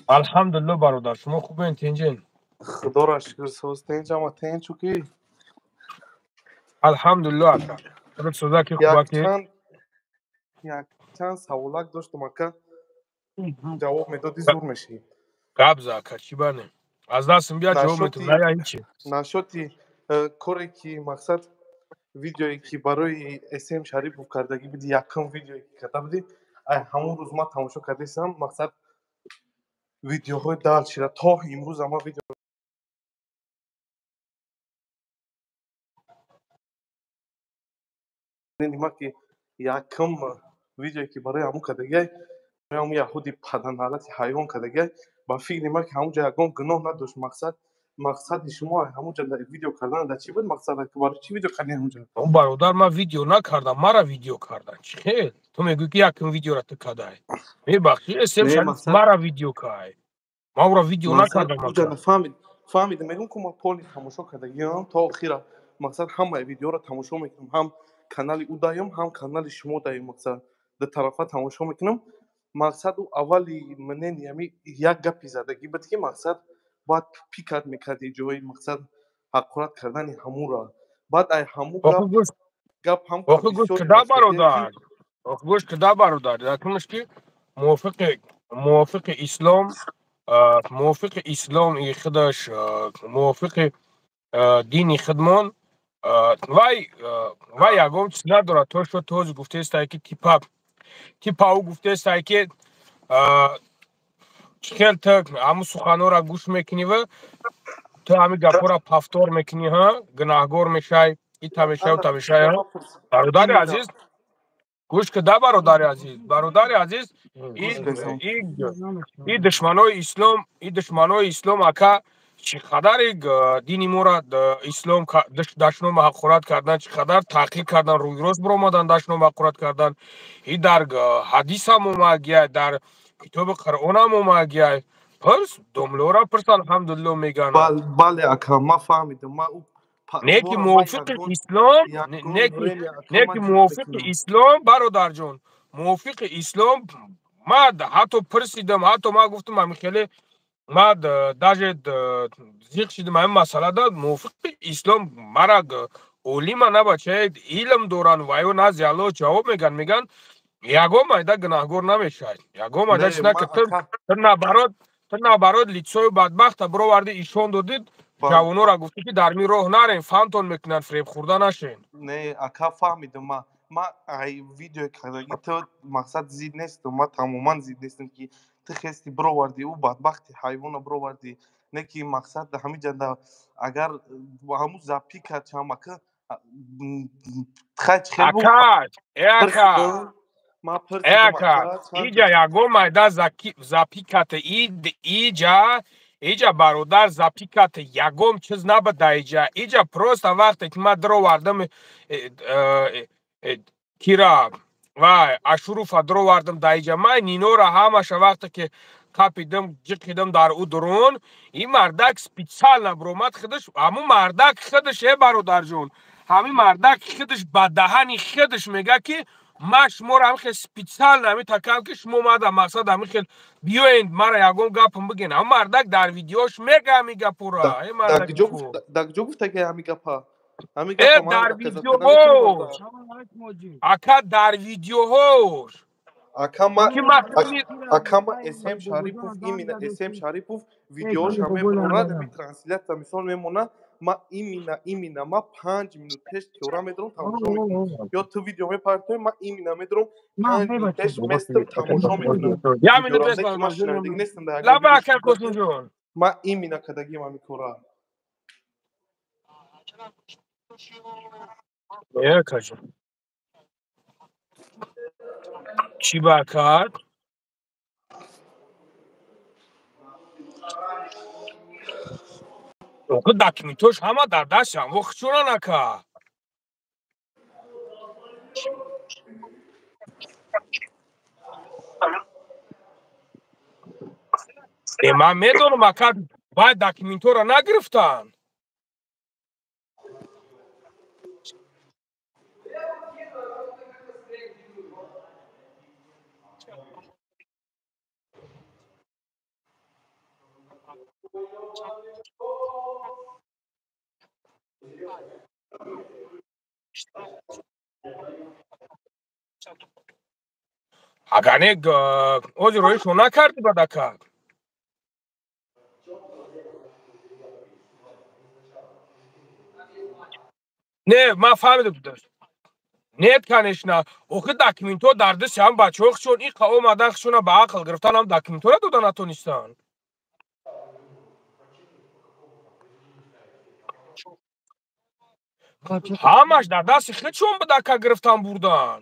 Алҳамдулилло, бародар, шумо хубен, тинҷен? Худоро шукр, соз, тинҷ, ама тинҷ ки? Алҳамдулилло, ака. Созаки, хубаки? Як чанд саволак доштум, ака, ҷавоб медодӣ, зур мешӣ. Гап за, ака, чӣ бане? Аз дастам бия, ҷавоб метум, на ҳичи. Нашоти коре ки мақсад видеое ки барои СМ Шарипов кардагӣ буди, якум видеое ки карда будӣ, ай ҳамон рӯз ман тамошо кардастам, мақсад видеоҳои дальшира то имрӯз ама видео нима ки якум видеое ки барои ҳамун кардагиай, ҳамун яҳуди паданалати ҳайвон кардагиай, ба фикри ман ки ҳамунҷа ягон гуноҳ надошт. Мақсади шумо ҳамунҷа видео кардан дар чӣ буд? Мақсад барои чӣ видео кардем ҳамунҷа? Бародар, ман видео накардам, мара видео кардан. Чӣ хел ту мегӯӣ, ки якум видеора ту кадай? Мебахшӣ, мара видео кай, ман ӯро видео накардам. Фаҳмидам, мегӯм ку ман полный тамошо кардагиам то охира. Мақсад ҳамаи видеоро тамошо мекунам, ҳам канали ӯ даём, ҳам канали шумо даём, мақсад ду тарафа тамошо мекунам. Мақсад ӯ аввали мнени ами як гапи задагӣ буд, ки мақсад бояд пикат мекарди ҷои мақсад ҳақорат кардани ҳамура, баъд ай ҳаму гап ҳам. Охи гӯш кида, бародар, охи гӯш кида, бародар, якумаш ки мувофиқи ислом, мувофиқи исломи худаш, мувофиқи дини худмон, вай ягон чиз надорад. То шо този гуфтаестай, ки типа Типа ӯ гуфтесай ки чӣ хел ту ҳамун суханҳоро гӯш мекунӣ ва ту ҳамин гапҳоро повтор мекунӣ, ҳа, гунаҳгор мешай, ита мешай, ута мешай. Бародари азиз, гӯш кида, бародари азиз, бародари азиз, и душманои ислом, и душманои ислом, ака, чӣ қадари дини моро ислом дашном ҳақорат кардан, чӣ қадар таҳқир кардан, рӯйрост биромадан, дашном ҳақорат кардан. И дар ҳадисам омагия, дар китоби Қуръонам омагия. Пурс домлора, пурс, алҳамдулилло, мегӯянд. Бале, ака, ман фаҳмидам. Не ки мувофиқи ислом, не ки мувофиқи ислом, бародарҷон, мувофиқи ислом. Ман ҳатто пурсидам, ҳатто ман гуфтам, ҳамин хеле ман даже зиқ шидам ҳамин масъалада. Мувофиқи ислом мара олима на бачае илм доранд ва ё назди Аллоҳ ҷавоб мегӯянд, мегӯянд, ягон майда гунаҳгор намешавад, ягон майда чиз нака. Ту наоборот, ту наоборот лицои бадбахта бироварди, ишон додид, ҷавонора гуфтӣ, ки дар ми роҳ нарен, фаҳмтон мекунанд, фиреб хӯрда нашен. Не, ака, фаҳмидам. Ма ай видео кардаги ту мақсад зид нестам, ма тамоман зид нестам, ки ту хести бироварди, ӯ бадбахти ҳайвона бироварди. Не ки мақсад ҳамин ҷанда агар ҳамун запика чамака ака, э ака, э ака, иҷа ягон майда запиката, иҷа, бародар, запиката ягон чиз набуда иҷа. Иҷа просто вақте ки ман даровардам э, э, э, кира вай Ашуруфа даровардам да иҷа, ман нинора ҳамаша вақте ки қапидам, ҷиқидам дар ӯ дурун, ин мардак специально биромад худаш, ҳамун мардак худаш, э бародарҷон, ҳамин мардак худаш ба даҳани худаш мега, ки ман шуморо ҳамин хел специально ҳамин такам, ки шумо мада мақсад ҳамин хел биёен, мара ягон гапам бигӯен. Ҳамин мардак дар видеош мега ҳамин гапура. Дар куҷо гуфтаги ҳамин гапа? Э, дар видеоҳош, ака, дар видеоҳош. Ака, ма СМ Шарипов, именно СМ Шарипов видеош ҳам мемонад, ҳамин трансляция мисол мемонад. Ма именно ма 5 минут пеш тёра медорам, тамошо мекунам. Ё ту видео мепартои, ма именно медорам, 5 минут пеш местам, тамошо мекунам. Ма шинавидагӣ нестам. Лаба, ака Косимҷон. Ма именно кардагим ҳамин кора. Акаҷон, чӣ ба кард? Охи, документош ҳама дар дасти ҳамво хучуран, ака. Э, ман медонам, ака, вай документҳоро нагирифтанд. Агар не, ҳозир роҳишон накарди бад, ака. Не, ман фаҳмидам. Нет, конечно. Охи, документҳо дар дасти ҳам бачаҳо хушон иқа омадан, хушона ба ақл гирифтан, ҳам документҳоро дода натонистанд. Ҳамаш дар дасти худшон буд, ака, гирифтан бурдан.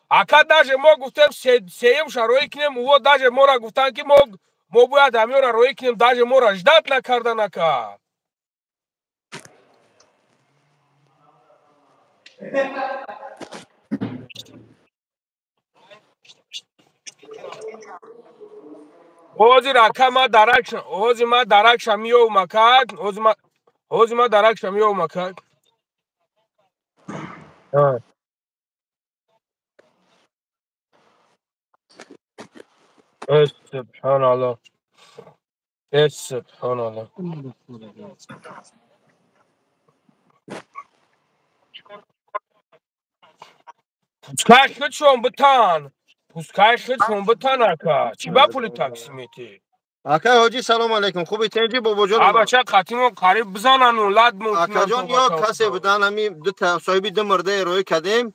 Ака, даже мо гуфтем, сеюм шароӣ кунем, ӯ даже мора гуфтанд, ки мо бояд ҳамёра роӣ кунем, даже мора ждать накардан, ака. Ҳозир, ака, ма дарак, ҳозир ма даракша меёвам, ака, ҳозир ма даракша меёвам, ака. Субҳаналлоҳ, субҳаналлоҳ. Пускай худшон битан, пускай худшон битан, ака. Чӣ ба пули такси метӣ? Акай ҳоҷӣ, салом алейкум, хуби, тенҷи, бобоҷон? Абача, қатимо қариб бизанану лад. Акаҷон, ё касе будан, ҳами дута соҳиби ду мурдаи роӣ кардем.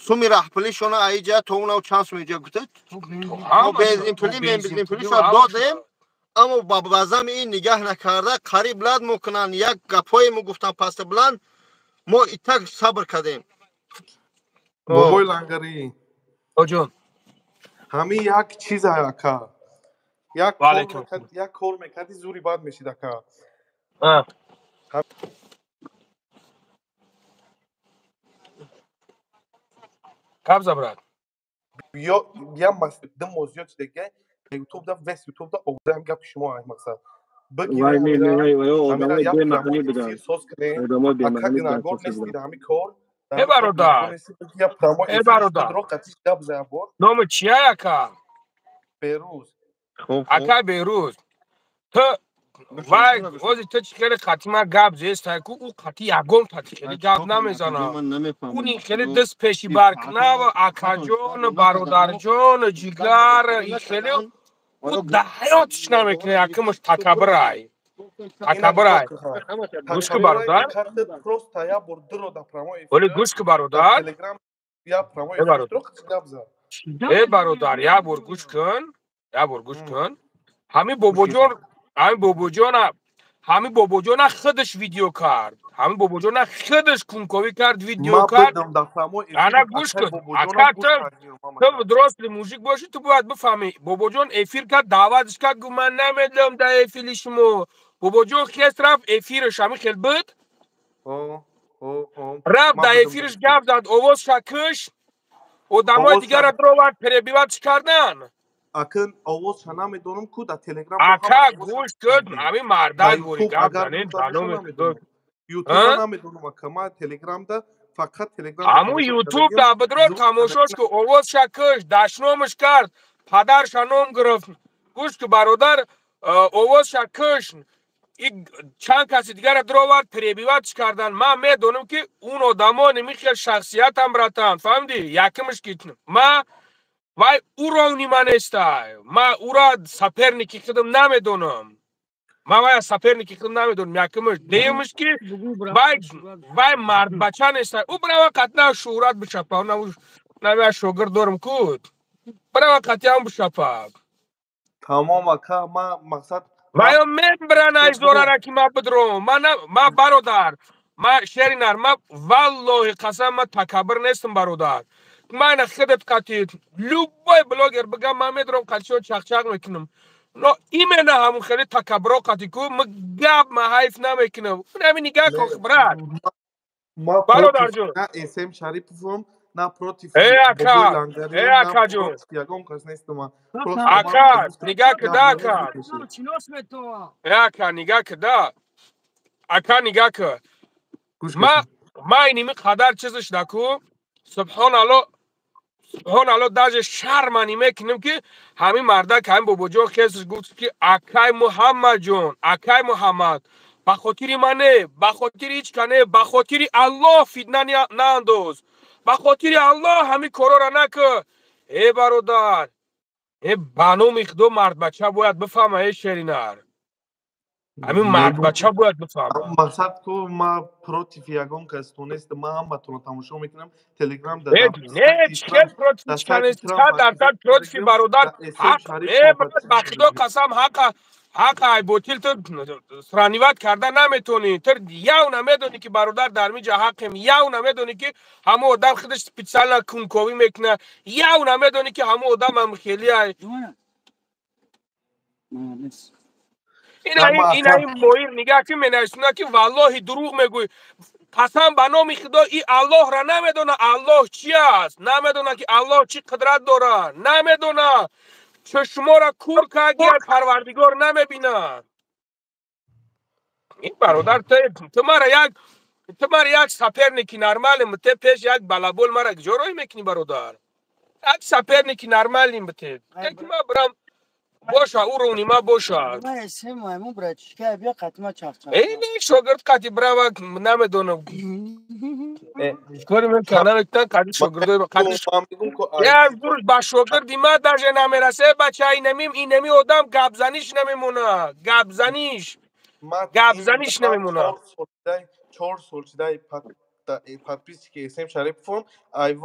Суми раҳпулишона аиҷа то унав чанд сум иҷа гуфта? Мо бензинпулӣ бензинпулишо додем, аммо ба базами ин нигаҳ накарда қариб лад мекунанд, як гапҳое мо гуфтан паста буланд, мо итак сабр кардем. Бобои Лангарӣ. Оҷон. Ҳамин як чиз ака. Як кор мекарди, зури бад мешид ака. Кабза, брат. Я ду моҳ зиёд шидаги ютуб да вес ютуб да овозаам гапи шумо ай мақсад. Э бародар. Э бародар. Номи чия ака? Берӯз. Ака Берӯз. Ту вай ози ту чӣ хеле қатима гап зестай ку ӯ қати ягон тати хеле гап намезана. Ӯ ин хеле даст пеши баркнава акаҷон, бародарҷон, ҷигар ин хеле ӯ да ҳаётиш намекунад, якумаш такаббурай. Такаббурай. Гӯш ку бародар. Оли гӯш ку бародар. Э бародар, як бор гӯш кун, як бор гӯш кун. Ҳамин бобоҷон ҳамин бобоҷона худаш видео кард. Ҳамин бобоҷона худаш кунковӣ кард, видео кард. Ана гӯш кун. Ака ту взрослый мужик бошӣ, ту бояд бифаҳмӣ. Бобоҷон эфир кард, даъватш кард, гуфт ман намедонам дар эфири шумо. Бобоҷон хест рафт эфираш ҳамин хел буд. Рафт дар эфираш гап зад, овозша кушт, одамои дигарро даровард, перебиватш кардан. Акн овозша намедонам ку дар телеграм. Ака гӯш кун, ҳамин мардак бори гап занед, ба номи Худо. Ютуб намедонам ака, ман телеграмда фақат телеграм. Ҳамун ютуб да бидро тамошош ку, овозша кушт, дашномаш кард, падарша ном гирифт. Гӯш ку бародар, овозша кушт, чанд каси дигарро даровард, перебиватш кардан. Ман медонам ки он одамо немихел шахсиятам, братан, фаҳмидӣ? Якумаш ки ман вай уровни ман нестай. Ман ура соперники худам намедонам. Ман вай соперники худам намедонам. Якумаш. Дуюмаш ки вай мардбача нестай. Ӯ брава қатна шӯҳрат бишапа. На шогирд дорам ку. Брава қатъиам бишапа. Тамом ака, ман мақсад вайо мебран айзорара ки ман бидром. Ман бародар, ман шеринар, ман валлоҳи қасам, ман такаббур нестам бародар. Ман худат қатъи любой блогер бигам, ман медорам қатъио чақчақ мекунам. Но именно ҳамун хеле такаббуро қатъи ку, ма гап ма ҳайф намекунам. Ҳамин нигаҳ кун, брат. Бародарҷон. На СМ Шариповам, на против Э ака, э акаҷон. Ягон кас нестам. Ака, нигаҳ кида ака. Э ака, нигаҳ кида. Ака, нигаҳ ки. Ма иними қадар чизиш даку. Субҳоналлоҳ, субҳоналлоҳ, даже шарма намекунем ки ҳамин мардак, ҳамин бобоҷон хесш гуфт ки акай Муҳаммадҷон, акай Муҳаммад, ба хотири ман не, ба хотири ҳеҷ ка не, ба хотири Аллоҳ фитна наандоз, ба хотири Аллоҳ ҳамин корора накун. Э бародар, э ба номи Худо мардбача бояд бифаҳма, э шеринар. Ҳамин мардбача бояд бифаҳма. Мақсад ку ма против ягон кас то нест, ман ҳаматонро тамошо мекунам. Телеграм да не, чел против чканест, 100% против бародар. Э ба Худо қасам, ҳақа ҳақа ай ботил ту сравнивать карда наметонӣ. Ту яв намедонӣ ки бародар дар миҷа ҳақем, яв намедонӣ ки ҳамон одам худаш специально кунковӣ мекунад, яв намедонӣ ки ҳамон одам ҳам хеле ай. Ина ин моир нигаҳ ки менависона ки валлоҳи дурӯғ мегӯй. Қасам ба номи Худо, и Аллоҳра намедона Аллоҳ чи аст, намедона ки Аллоҳ чӣ қудрат дорад, намедона. Чашмора кур кард, Парвардигор намебинад. Ин бародар, ту мара як соперники нормалем, те пеш як балабол мара куҷо роҳӣ мекунӣ бародар? Як соперники нормалем те. Ки ман брам боша, уровни ма боша. Э, не, шогирд қати брава намедонам. Кори мекунам, намекунам, қати шогирдои қати. Як дуруш ба шогирди ма даже намерасе, бача, инами одам гапзаниш намемона. Гапзаниш. Гапзаниш намемона. 4 сол шидай подписчики СМ Шариповам. Ай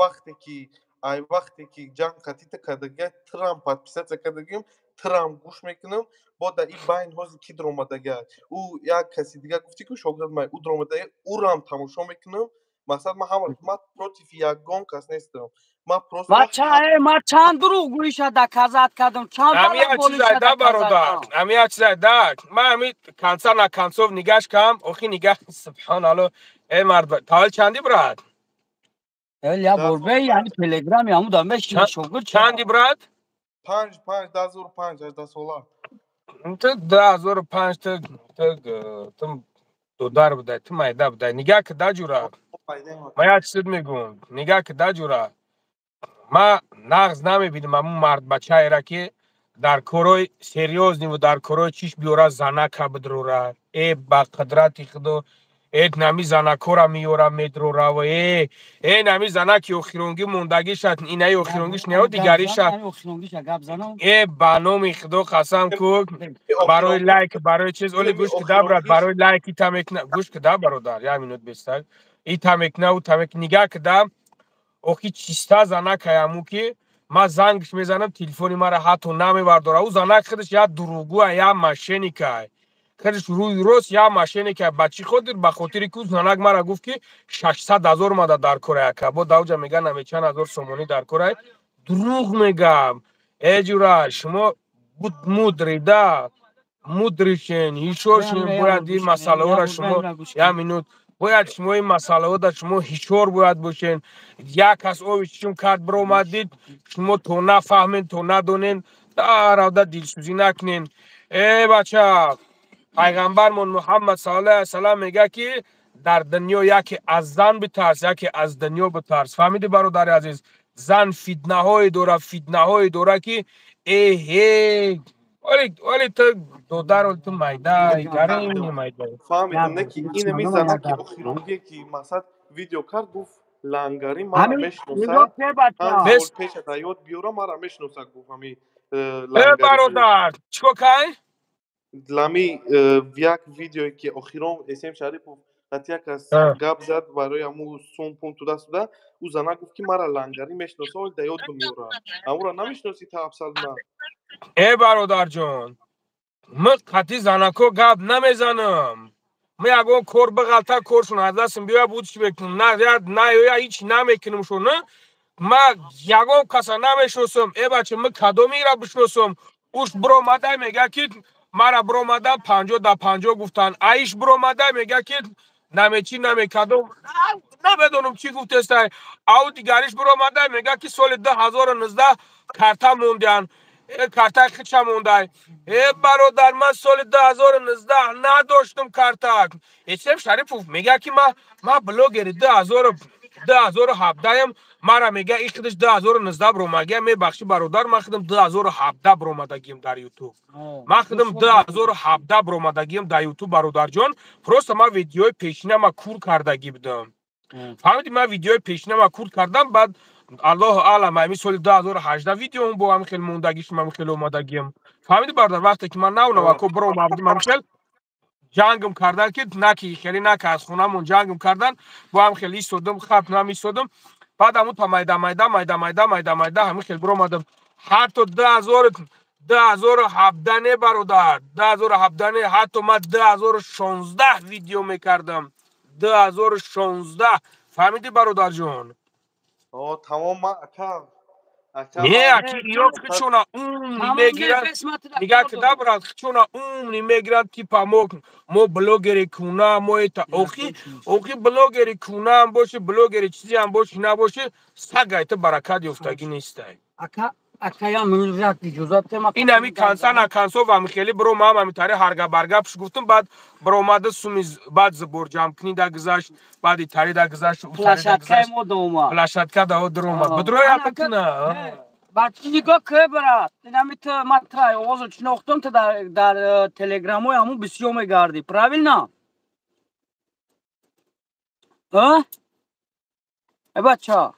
вақте ки ҷанг қатита кардагия, трам подписаться кардагим, трам гӯш мекунам. Бо да и байн ҳози ки дромадагия, ӯ як каси дига гуфтӣ, ку шогирд май, ӯ дромадагия, ӯрам тамошо мекунам. Мақсад, ман ҳама, ман против ягон кас нестам, ман просто Ма чанд дурӯғгӯиша доказать кардам, чанд Ами як чизай да, бародар, ами як чизай да, ман ами конца на концов нигаш кам, охи нигаҳ, субҳоналло, э мард, тавал чанди, брат? Я борбе, яъни телеграми ҳаму да мешина шогирд. Чанди, брат? Панҷ, панҷ, 2005, 18 сола. Ту 2005, ту додар будай, ту майда будай. Нигаҳ ки да, ҷура, ман як чиз мегӯм, нигаҳ ки да, ҷура, ма нағз намебинам ҳамун мардбачаера, ки дар корҳои серьёзный ву дар корҳои чиш биёра занака бидрора. Э, ба қудрати худо, э нами занакора меёра медрора ва э нами занаки охиронгӣ мондагиша, инаи охиронгиш нео дигариша. Э, ба номи худо қасам ку, барои лайк, барои чиз, оли гӯш кида, брат, барои лайк ита мекна. Гӯш кида, бародар, як минут бестак, ита мекна, ута мек. Нигаҳ кида, охи чиста занакаяму, ки ман зангш мезанам, телефони мара ҳатто намебардора. Ӯ занак худаш як дурӯғгӯа, як мошенникай, худаш рӯи рост як мошенникай. Ба чӣ хотир? Ба хотире ки ӯ занак мара гуфт, ки 600 000 мада дар кора, яка бо давҷа мега, наме чанд ҳазор сомонӣ дар корай. Дурӯғ мегам. Э ҷура, шумо буд мудрый да, мудрый шен, ҳишор шен. Бояд ин масъалаҳоро шумо, як минут, бояд шумо ин масъалаҳо шумо ҳишор бояд бошен. Як кас ови чишм кард, биромад, дид, шумо то нафаҳмен, то надонен, даравда дилсӯзӣ накунен. Э бача, пайғамбармон Муҳаммад саллаллоҳу алайҳи васаллам мега, ки дар дунё яке аз зан битарс, яке аз дунё битарс. Фаҳмиди, бародари азиз? Зан фитнаҳое дора, фитнаҳое дора, ки эҳе, оли ту додар, оли ту майдай, гарини майдай. Фаҳмидам, не ки инами занаки охиронгие, ки мақсад видео кард, гуфт лангари мара мешиноса, 5 сол пеша да ёд биёра, мара мешиноса, гуфт ҳами. Э бародар, чӣ кай? Лами як видеое, ки охирон СМ Шарипов як кас гап зад барои ҳаму сум пум туда суда, ӯ занак гуфт, ки мара лангарӣ мешиноса, оли да ёд меёра. Ҳамуро намешиносӣ та, абсалма? Э бародарҷон, ма қатъи занако гап намезанам. Ма ягон кор бағалта, коршон аз дастам биёя, буд чӣ мекунам, на ё ҳеч намекунам шон. Ма ягон каса намешиносам. Э бача, ма кадомиро бишиносам? Уш биромада мега, ки мара биромада 50 да 50 гуфтанд. Аиш биромада мега, ки намечи намекадом, намедонам чӣ гуфтестай. Ау дигариш биромада мега, ки соли 2019 карта мондиан, картаи хича мондай. Э бародар, ман соли 2019 надоштам карта. Эсем Шарипов мега, ки ма блогери 2017-ам, мара мега, и худаш 2019 биромагия. Мебахшӣ, бародар, ман худам 2017 биромадагием дар Ютуб. Ман худам 2017 биромадагием дар Ютуб, бародарҷон. Просто ман видеои пешина ма кур кардагӣ будам, фаҳмидӣ? Ман видеои пешина ма кур кардам, баъд аллоҳу алам, ами соли 2018 видеом бо ҳами хел мондагиш, ҳами хел омадагием. Фаҳмидӣ, бародар? Вақте ки ман нав навако биромадам, ҳами хел ҷангм кардан, ки наки хеле нака аз хонамон ҷангм кардан, бо ҳам хел истодам, хап нам истодам. Баъд ҳамун та майда майда майда майда майда майда ҳамин хел биромадам. Ҳатто 2017 не, бародар, 2017 не, ҳатто ман 2016 видео мекардам, 2016. Фаҳмидӣ, бародарҷон? Тамом, ака. Не, аки ё хичона умни мегиранд. Нигаҳ кида, брат, хичона умни мегиранд, типа мо блогери куна, мо это. Охи блогери кунаам боши, блогери чизиам боши, набоши, сагайта баракат ёфтагӣ нестай. Ака, акаям як иҷозат тема. Ин ҳами конца на концов ҳами хеле биромам, ҳами тари ҳарга барга пуш гуфтум, баъд биромада суми, баъд сбор ҷамъкунӣ да гузашт, баъди тари да гузашт. Площадкаи мо дома. Площадка да дуромад, бидроя бикуна. Бачи, нигоҳ ки, брат, инами ту, ман трай овозо шинохтам, ту дар телеграмҳои ҳамун бисёр мегардӣ, правильно? Э бача,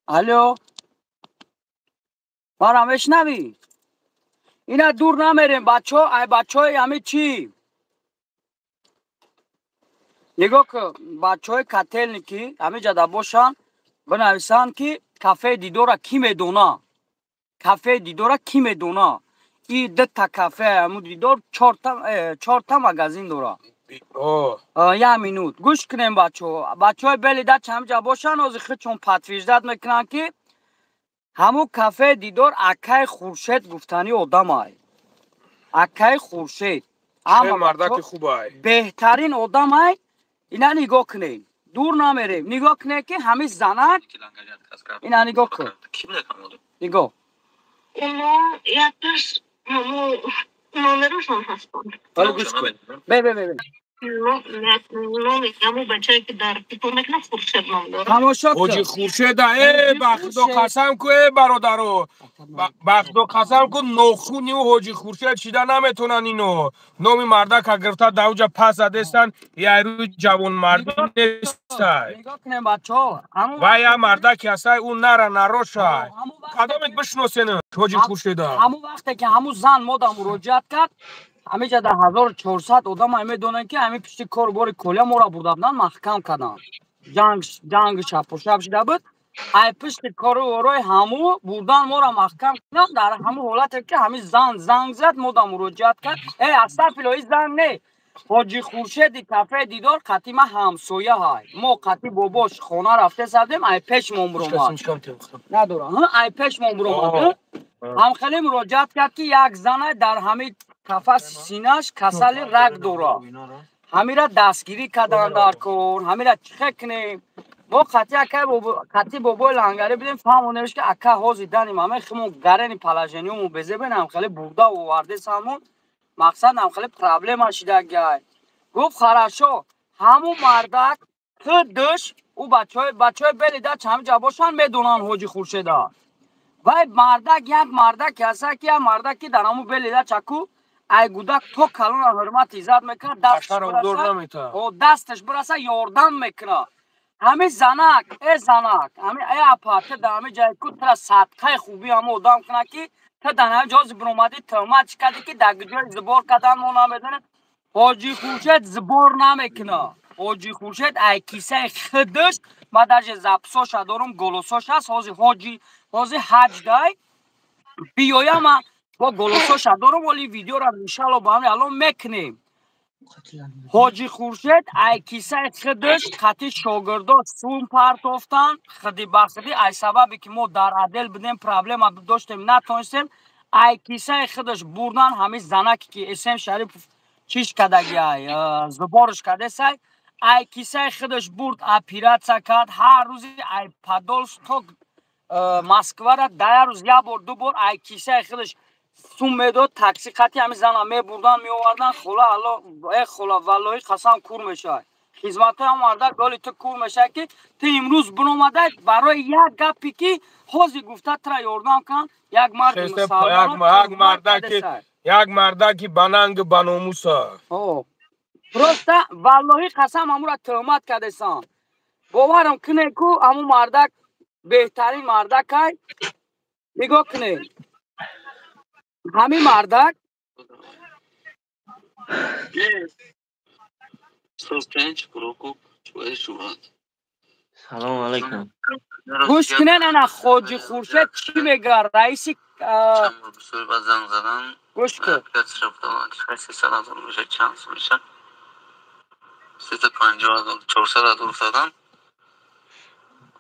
алло, мара мешнавӣ? Ина дур намерем, бачо, ай бачои ҳами чӣ. Нигоҳ кун, бачаҳои Котельники ҳамиҷада бошанд, бинависанд, ки кафеи Дидора кӣ медона, кафеи Дидора кӣ медона. И дута кафе ҳаму Дидор, чорта магазин дора. Як минут гӯш кунем, бачаҳо. Бачаҳои Белый Дача ҳамиҷа бошанд, ҳозир худшон подтверждать мекунанд, ки ҳамун кафеи Дидор акаи Хуршед гуфтани одамай, акаи Хуршед. Мардаки хубай. Беҳтарин одамай. Ина нигоҳ кунем, дур намерем, нигоҳ кунем, ки ҳамин занак, ина нигоҳ кун, нигоҳ. Номерашон ҳастанд. Вале гӯш кун, бе бе бе. Номи ҳамун бачае, ки дар телефон мекунад, Хуршед ном дорад. Тамошо кун. Ҳоҷи Хуршеда, э, ба Худо қасам ку, э, бародаро, ба Худо қасам ку, нохуни ӯ ҳоҷи Хуршед шида наметонанд. Ино номи мардака гирифта давҷа пас задестанд, яйрӯи ҷавонмардӣ нестай. Нигоҳ кунем, бачаҳо. Ва я мардаки ҳастай, ӯ нара нарошай, кадомет бишносен ҳоҷи Хуршеда? Ҳамун вақте ки ҳамун зан мода муроҷиат кард, ҳамиҷа дар 1400 одам медонанд, ки ҳамин пишти кору бори Коля моро бурда буданд, маҳкам карданд, ҷанг шапошап шида буд. Ай пишти кору борои ҳаму бурдан моро маҳкам карданд. Дар ҳамун ҳолате ки ҳамин зан занг зад, мода муроҷиат кард, э, астафило, и занг не, ҳоҷи Хуршеди кафеи Дидор қатима ҳамсоя ҳай. Мо қати бобош хона рафте задем, ай пешмон буромад, надорам, ай пешмон буромад. Ҳамхеле муроҷиат кард, ки як зана дар ҳамин қафаси синаш касали рак дорад, ҳамира дастгирӣ карданд дар кор, ҳамира чихе кунем? Мо қати бобои Лангарӣ будем, фаҳмонемш, ки ака, ҳозир даним ҳамаи химон гарени положениёмон безебен, ҳамхеле бурда овардесамон, мақсад ҳамхеле проблема шидагай. Гуфт: «Хорошо». Ҳамун мардак худаш, ӯ бачаҳои Белый Дача ҳамиҷа бошанд, медонанд ҳоҷи Хуршеда. Вай мардак як мардаке ҳаста, ки як мардак, ки дар ҳамун Белый Дача ку ай гудак то калона ҳурмат иззат мекунад, дасташ бираса, ёрдам мекунад. Ҳамин занак, э занак, ҳамин, э апа, ту дар ҳамин ҷай ку тура садқаи хуби ҳама одам кунад, ки ту дар ҳамин ҷози биромадӣ, туҳмат чӣ кардӣ, ки дар ҷои сбор кардан мо намедонем. Ҳоҷи Хуршед сбор намекунад. Ҳоҷи Хуршед ай кисаи худаш, ман даже записоша дорум, голосош ҳаст. Ҳозир ҳоҷи ҳозир ҳаҷ дай биёяма, бо голосоша дорум, оли видеора иншалло ба ҳамин алон мекунем. Ҳоҷи Хуршед ай кисаи худаш қати шогирдо сум партофтан, худи ба худи, ай сабабе ки мо дар отдел будем, проблема доштем, натонистем, ай кисаи худаш бурдан. Ҳамин занаке ки Эсем Шарипов чиш кардагиай, сборш кардесай, ай кисаи худаш бурд, оператсия кард. Ҳар рӯзи ай Подолск то Москвара дар як рӯз як бор, ду бор ай кисаи худаш сум медод, такси қати ҳамин зана мебурдан, меовардан. Хола, алло, э хола, валлоҳи қасам, кур мешавад хизматҳои ҳам мардак, голи ту кур мешавад, ки ту имрӯз биромадай барои як гапе, ки ҳозир гуфта тура ёрдам кунанд, як марди мусалмон, як мардаки банангу баномуса. Просто валлоҳи қасам, ҳамура туҳмат кардесан. Боварам кунед, ку ҳамун мардак беҳтарин мардакай. Нигоҳ кунед, ҳамин мардак. Салому алайкум. Гӯш кунед, ана Хоҷи Хуршед чӣ мегӯяд, раиси. Гӯш кун. 350 000, 400 000 задам.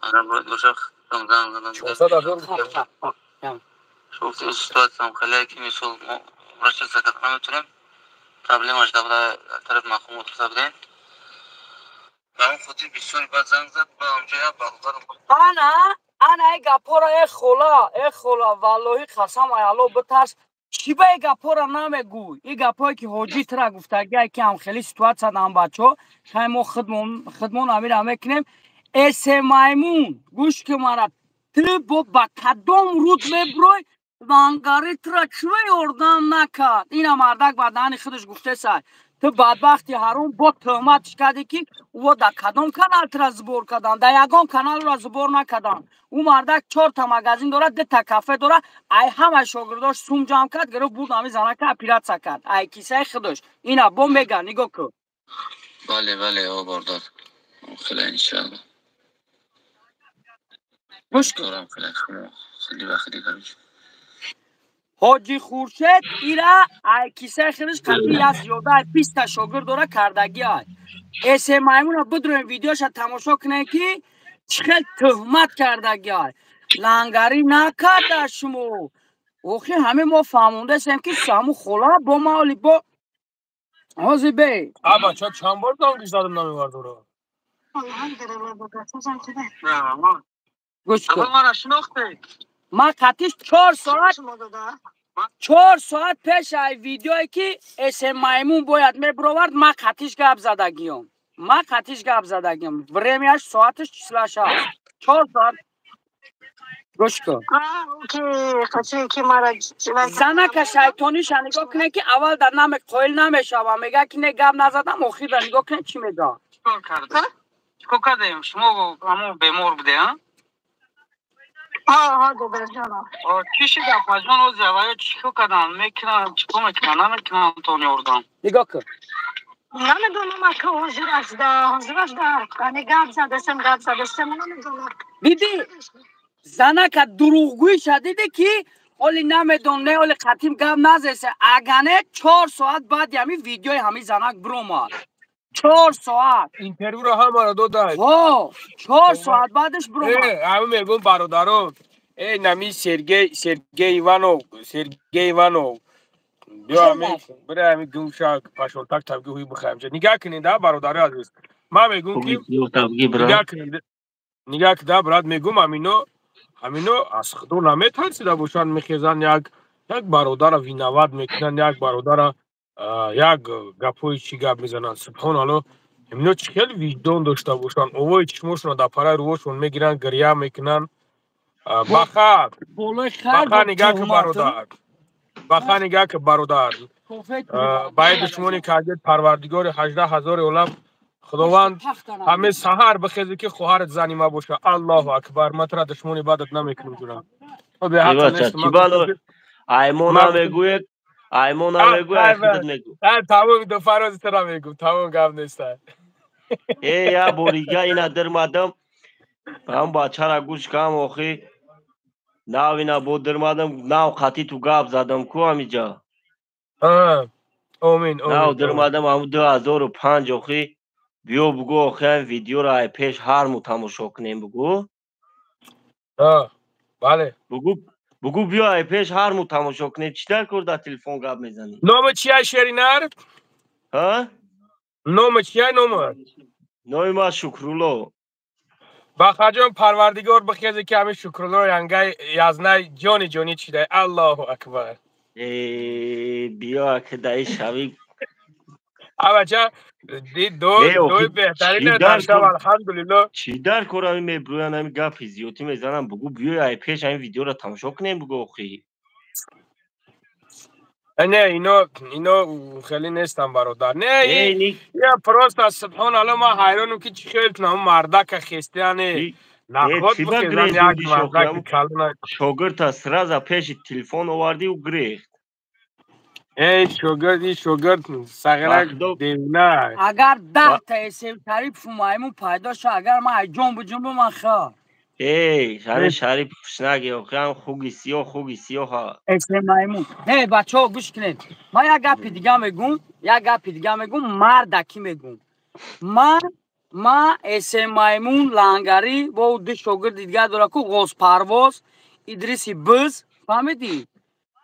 Ана бояд боша, занг задам. 400 000. Ситуация хеле ки мисол мо обращаться карда наметавонем. Проблемаш дар тараф мақомот будем. Ба он хотир бисёри баъд занг зад ба онҷо як бародарам. Ана, ана э гапҳоро, э хола, э хола, валлоҳи қасам, ай Алло битарс, чӣ ба э гапҳоро намегӯй? И гапҳое ки ҳоҷӣ тира гуфтагиай, ки ҳамхели ситуация дан, бачаҳо, хай мо худмон амира мекунем. Эсе маймун, гӯш ки мара, ту бо ба кадом руд мебурой? Лангари тура чӣ ёрдам накард? Ина мардак ба даҳани худаш гуфтесай. Ту бадбахти ҳаром, бо туҳматш кардӣ, ки ӯ дар кадом канал тура сбор карданд? Дар ягон каналро сбор накарданд. Ӯ мардак чорта магазин дорад, дута кафе дорад. Ай ҳама шогирдош сум ҷамъ кард, гирифт, бурд, ҳамин занака оператсия кард ай кисаи худаш. Ина бо мега, нигоҳ кун. Бале, бале, о бародар. Хеле иншаалло. Гӯш кун. Дорам хеле шумо хеле вақт дигар. Ҳоҷи Хуршед ира ай кисаи худаш қати як зиёда ай 20 та шогирд дора кардагӣ ай. Эсе Маймуна бидроем, видеоша тамошо кунем, ки чӣ хел тӯҳмат кардагӣ ай. Лангарӣ накарда шумо. Охир ҳаме мо фаҳмондаистем, ки ҳамун хола бо маоли бо ҳозир бе. А бача, чанд бор занг задам, намевардора. Гӯш кун. Ман қатиш 4 соат, 4 соат пеш ай видеое ки эсе Маймун бояд мебировард, ман қатиш гап задагиём. Ман қатиш гап задагиём. Время ш, соаташ, числа ш ҳаст. 4 соат. Гӯш кун. Занака шайтониша нигоҳ кунед, ки аввал дар наме қоил намешавам, мега ки не, гап назадам, охир дар нигоҳ кунед, чӣ мега. Чикор кардем? Шумо ҳамон бемор буде, а? Чӣ шид, апаҷон, ози аввало чикор кардан? Мекунам, чикор мекунам, намекунам, то ёрдам. Нигоҳ кун. Намедонам, ака, ҳозир аст, ҳозир аст, ани гап задастам, гап задастам, намедонам. Диди, занака дурӯғгӯиша диди, ки оли намедон, не, оли қатим гап назеса. Агане 4 соат баъди ҳамин видеои ҳамин занак биромад. 4 соат. Интервюро ҳамаро додай. Во, 4 соат баъдаш биромад. Ҳама мегӯм, бародарон, э нами Сергей, Сергей Иванов, Сергей Иванов. Биё ҳами, бира ҳами гумша пашолтак табги ҳуй бихаем. Нигаҳ кунед, да, бародари азиз. Ман мегӯм ки нигаҳ кунед. Нигаҳ кунед, брат, мегӯм ҳамино аз худо наметарсида бошанд, мехезанд, як бародара виноват мекунанд, як бародара як гапҳои чӣ гап мезананд. Субҳоналло, ҳамино чӣ хеле виҷдон дошта бошанд, овои чишмошонро дар параи рӯҳошон мегиранд, гиря мекунанд. Баха, баха, нигаҳ ки бародар, баха, нигаҳ ки бародар, баи душмони кардед, парвардигори 18 000 олам, худованд ҳаме саҳар бихезе, ки хоҳарат зани ма боша. Аллоҳу акбар, ман тура душмони бадат намекунам, ҷурам. Аймон намегӯед, аймон намегӯед, худат мегӯ. Тамом, ду фарози тура мегӯм, тамом, гап неста. Э, я борига ина дирмадам, ҳам бачара гӯш кам, охи навина бо дирмадам, нав қати ту гап задам ку ҳамиҷа. Омин. Нав дирмадам, ҳаму 2005, охи биё бугӯ, охи ҳам видеоро ай пеш ҳар мо тамошо кунем, бугӯ. Бале. Бугӯ, бугӯ, биё ай пеш ҳар мо тамошо кунем. Чӣ дар кор дар телефон гап мезанӣ? Номи чия, шеринар? Ҳа? Номи чия, номи? Номи ман Шукрулло. Бахаҷон, парвардигор бихезе, ки ҳамин Шукрулло янгай язнай ҷони ҷонӣ чидай. Аллоҳу акбар. Э, биё, ака, даи шави. Абача, дои беҳтарин дар шаб, алҳамдулилло. Чӣ дар кор ҳамин мебрӯянд, ҳамин гапи зиёдӣ мезанам? Бугӯ, биёй ай пеш ҳамин видеоро тамошо кунем, бугӯ, охи. Не, ино хеле нестам, бародар, не, я просто, субҳоналло, ман ҳайронам, ки чӣ хел нам мардака хестияне наход бихезан, як мардаки калона. Шогирдта сразу пеши телефон овардиу гирехт. Эй, шогирд, и шогирд сағирак девна. Агар 10 та эсем Шарипов Маймун пайдо шад, агар ман ай ҷон биҷунбу, ман хар. Эй, ҳами Шарипов наге, охи, хуги сиёҳ, хуги сиёҳ. Эсем Маймун. Не, бачаҳо, гӯш кунед. Ман як гапи дига мегӯм, як гапи дига мегӯм, мардаки мегӯм. Ман эсем Маймун лангарӣ бо ду шогирди дига дора ку, Ғозпарвоз, Идриси Биз, фаҳмидӣ?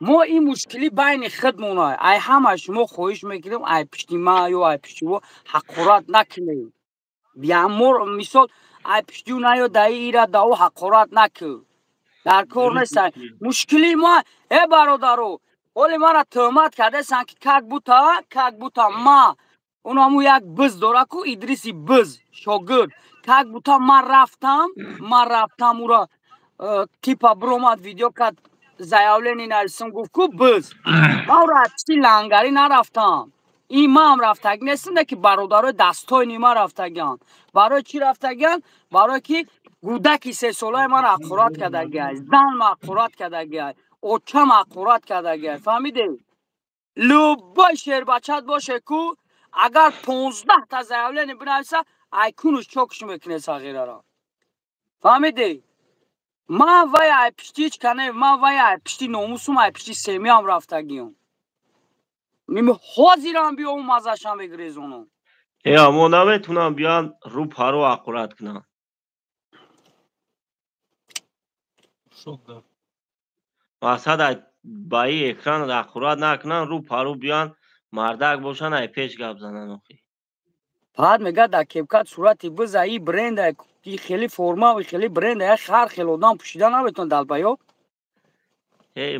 Мо ин мушкилӣ байни худмона. Ай ҳама шумо хоҳиш мекунем, ай пишти ма ё ай пишти ӯ ҳақорат накунем. Мисол, ай пишти ӯ наё, даи ира да ӯ ҳақорат накун. Дар кор нест мушкилии мо. Э, бародаро, оли мара тӯҳмат кардасан, ки как будто ма унаму як биз дора ку, Идриси Биз, шогирд, как будто ман рафтам ура типа биромад, видео кард, заявление нависам, гуфт ку биз. Ман ура чи лангарӣ нарафтам. Ин маам рафтагӣ нестам, ки бародарои дастои нима рафтагианд. Барои чӣ рафтагианд? Барое ки гудаки сесолаи ман ҳақорат кардагиай, зан ҳақорат кардагиай, очам ҳақорат кардагиай, фаҳмидед? Любой шербачат боше ку, Агар 15 та заявление бинависа, айкунуш чокш мекуне сағираро. Фаҳмидӣ? Ман вай ай пишти ҳеч кане, ман вай ай пишти номусум, ай пишти семиям рафтагиём. Мими ҳозирам биём мазашам бигрезонам. Э, амо наметунам биён рӯ паро ҳақорат кунам. Мақсад ай ба и экран ҳақорат накунан, рӯ паро биён мардак бошан, ай пеш гап занан охи. Баъд мегӯяд дар кепкат сурати биза, и бренда, и хеле форма, и хеле бренда, як ҳар хел одам пӯшида наметавонад далбаёб. Э,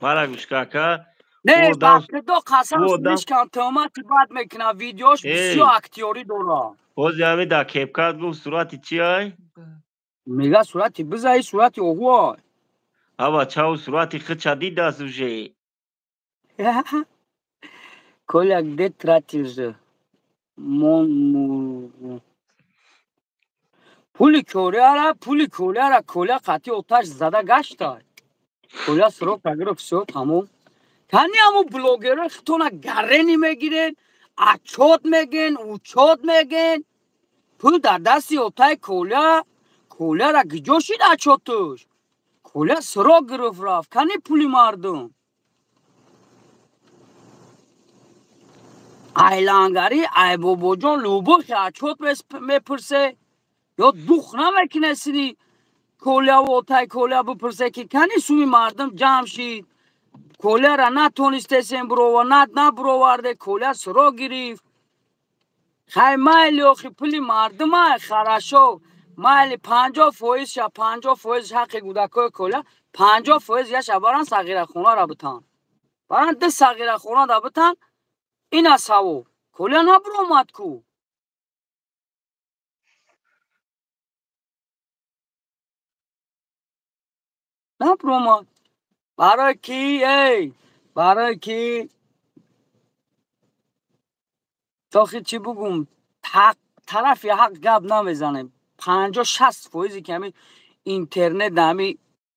мара гӯш кака. Не, бахтидо қасам мишкан, тӯҳмати бад мекунад, видеош бисёр актёрӣ дорад. Бози ҳами дар кепкат гуфт сурати чи ай? Мега сурати биза, и сурати оҳу ай. Аба чау сурати худша дидаст уже. Коля где тратил же? Мон пули коляра, пули коляра, коля қати оташ зада гашта. Коля срок гирифт, всё, тамом. Кани ҳаму блогерро хитона гарени мегирен, отчёт меген, учёт меген. Пул дар дасти отай коля, коляра куҷо шид отчётуш? Коля срок гирифт рафт. Кани пули мардум? Айлангари, ай бобоҷон любой отчёт мепурсе, ё дух намекуне сини коляву отай коля бипурсе ки кани суми мардум ҷамъ шид, коляра натонистесем бурова, набуроварде, коля срок гирифт. Хай майли охи пули мардумай, хорошо, майли 50%ша, 50% ҳаққи кӯдакои коля, 50% яша баран сағирахонара битан. Баран ду сағирахона да битан, ина савоб. Коля набуромад ку. Набуромад. Барои ки, эй, барои ки тохи чӣ бугум, ҳақ тарафи ҳақ гап намезанем. 50-60 фоизе ки ҳами интернет ҳами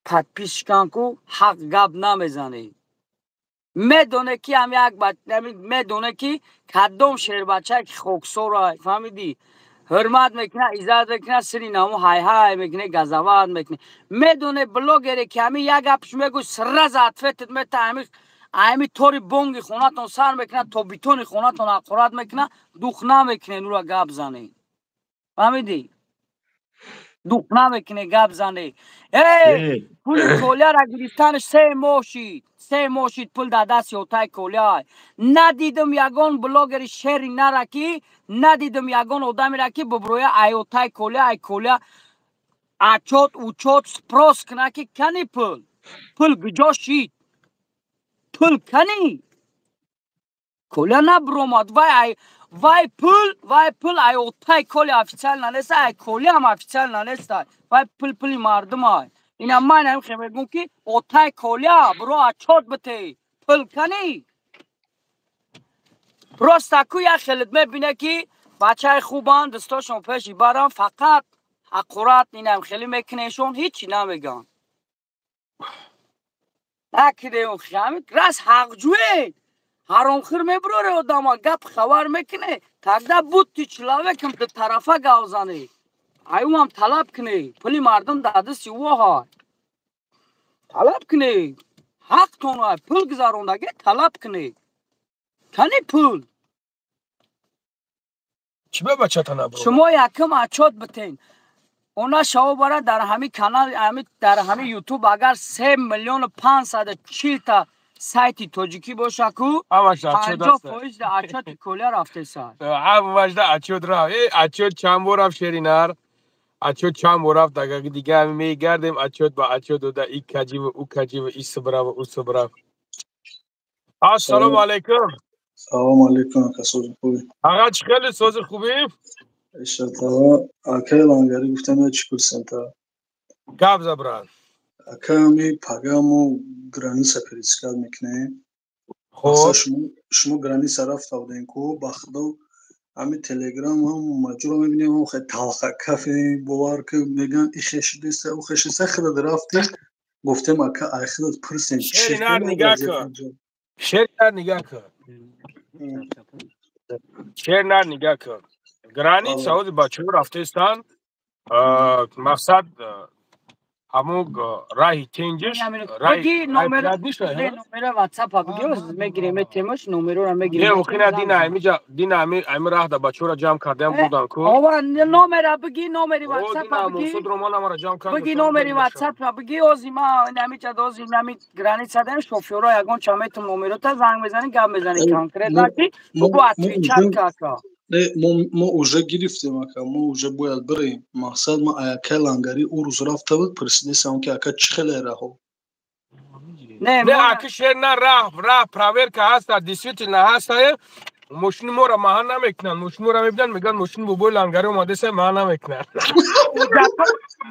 подписчикан ку ҳақ гап намезанем. Медоне ки ҳам як медоне ки кадом шербачае ки хоксора, фаҳмидӣ? Ҳурмат мекунад, иззат мекунад, сири наму ҳай-ҳай мекунад, газават мекунад. Медоне блогере ки ҳами як гапш мегӯ, сразу ответит мета, ҳами тори бонги хонатон сар мекунад, то битони хонатон ҳақорат мекунад, дух намекунед ура гап занед. Фаҳмидӣ? Дух намекунед гап занед. Э, пули коляра гирифтанаш 3 моҳ шид. 3 моҳ шид пул дар дасти отай коля. Надидам ягон блогери шери нара ки, надидам ягон одамера ки буброя ай отай коля, ай коля отчёт, учёт, спрос куна ки кани пул? Пул куҷо шид? Пул кани? Коля набуромад. Вай ай вай пул, вай пул ай отай коля официально нест, ай колям официально нест. Вай пул пули мардумай. Ина ман ҳам хе мегӯм ки отай коля буро отчёт бите. Пул кани? Просто ку як хелет мебине ки бачаи хубанд, дастошон пеши баран, фақат ҳақорат инам хеле мекунешон, ҳичи намеган. Накидем хами рас ҳақҷӯе. Ҳаромхӯр мебуроре одама, гап хабар мекуне, тогда будь человеком, ду тарафа гав занӣ. Аюмам талаб кунӣ, пули мардум дар дасти ӯ ҳай. Талаб кунӣ, ҳақтон ҳай, пул гузарондаге талаб кунӣ. Кани пул? Чӣ ба бачата набуромад? Шумо якум отчёт битен. Она шаво бара дар ҳами канал, ҳами дар ҳами ютуб агар 3 миллиону 540 та сайти тоҷикӣ боша ку, ҳамаш отчёт 50 аст. фоиз дар отчёти коля рафтеса. Ҳамаш да отчёт рафт. Э, отчёт чанд бор рафт шеринар? Отчёт чанд бор рафт, агар дига мегардем отчёт ба отчёт дода, и каҷиву, ӯ каҷиву, и субраву, ӯ субрав. Ассалому алайкум. Салому алайкум, ака, сози хубӣ? Аға, чӣ хеле сози хубӣ? Ишатава, акаи Лангарӣ гуфтам, я чӣ пурсам та. Гап за, брат. Ака, ами пага мо граница пересекать мекунем. Хоб. Шумо граница рафта будем ку, ба худо ами телеграм ҳам маҷуро мебинем, ҳам хеле талха кафе, бовар ки меган и хешидеста, ӯ хешиста, худат рафти, гуфтем ака, ай худат пурсем. Шеринар, нигаҳ кун. Шеринар, нигаҳ кун. Шер нар нигаҳ кун. Граница ҳози бачаҳо рафтаистанд. Мақсад ҳамун раҳи тенҷиш Бигӣ номера ватсапа бигӣ, мегирем метемаш номерора мегирем. Не, охина дина ҳамиҷа дина ҳами ҳами раҳда бачаҳоро ҷамъ кардаям бурдан ку. Ова номера бигӣ, номери ватсапа бигӣ. Мақсудро ман амара ҷамъ кардам. Бигӣ номери ватсапа бигӣ, ози ма ҳамиҷа ози ҳами граница даем шофёро ягон чаметум номерота занг мезанӣ, гап мезанӣ конкретно ки бугу отвечать кака. Не, мо уже гирифтем, ака, мо уже бояд бирем. Мақсад ма аякай лангари ӯ рӯз рафта буд, пурсидесам ки ака чӣ хеле раҳо. Не, аки шер на раҳ проверка ҳаста, действительно ҳаста. Мошини моро маҳан намекунанд, мошини моро мебинанд, мегӯянд мошини бобои лангари омадеса, маҳан намекунанд.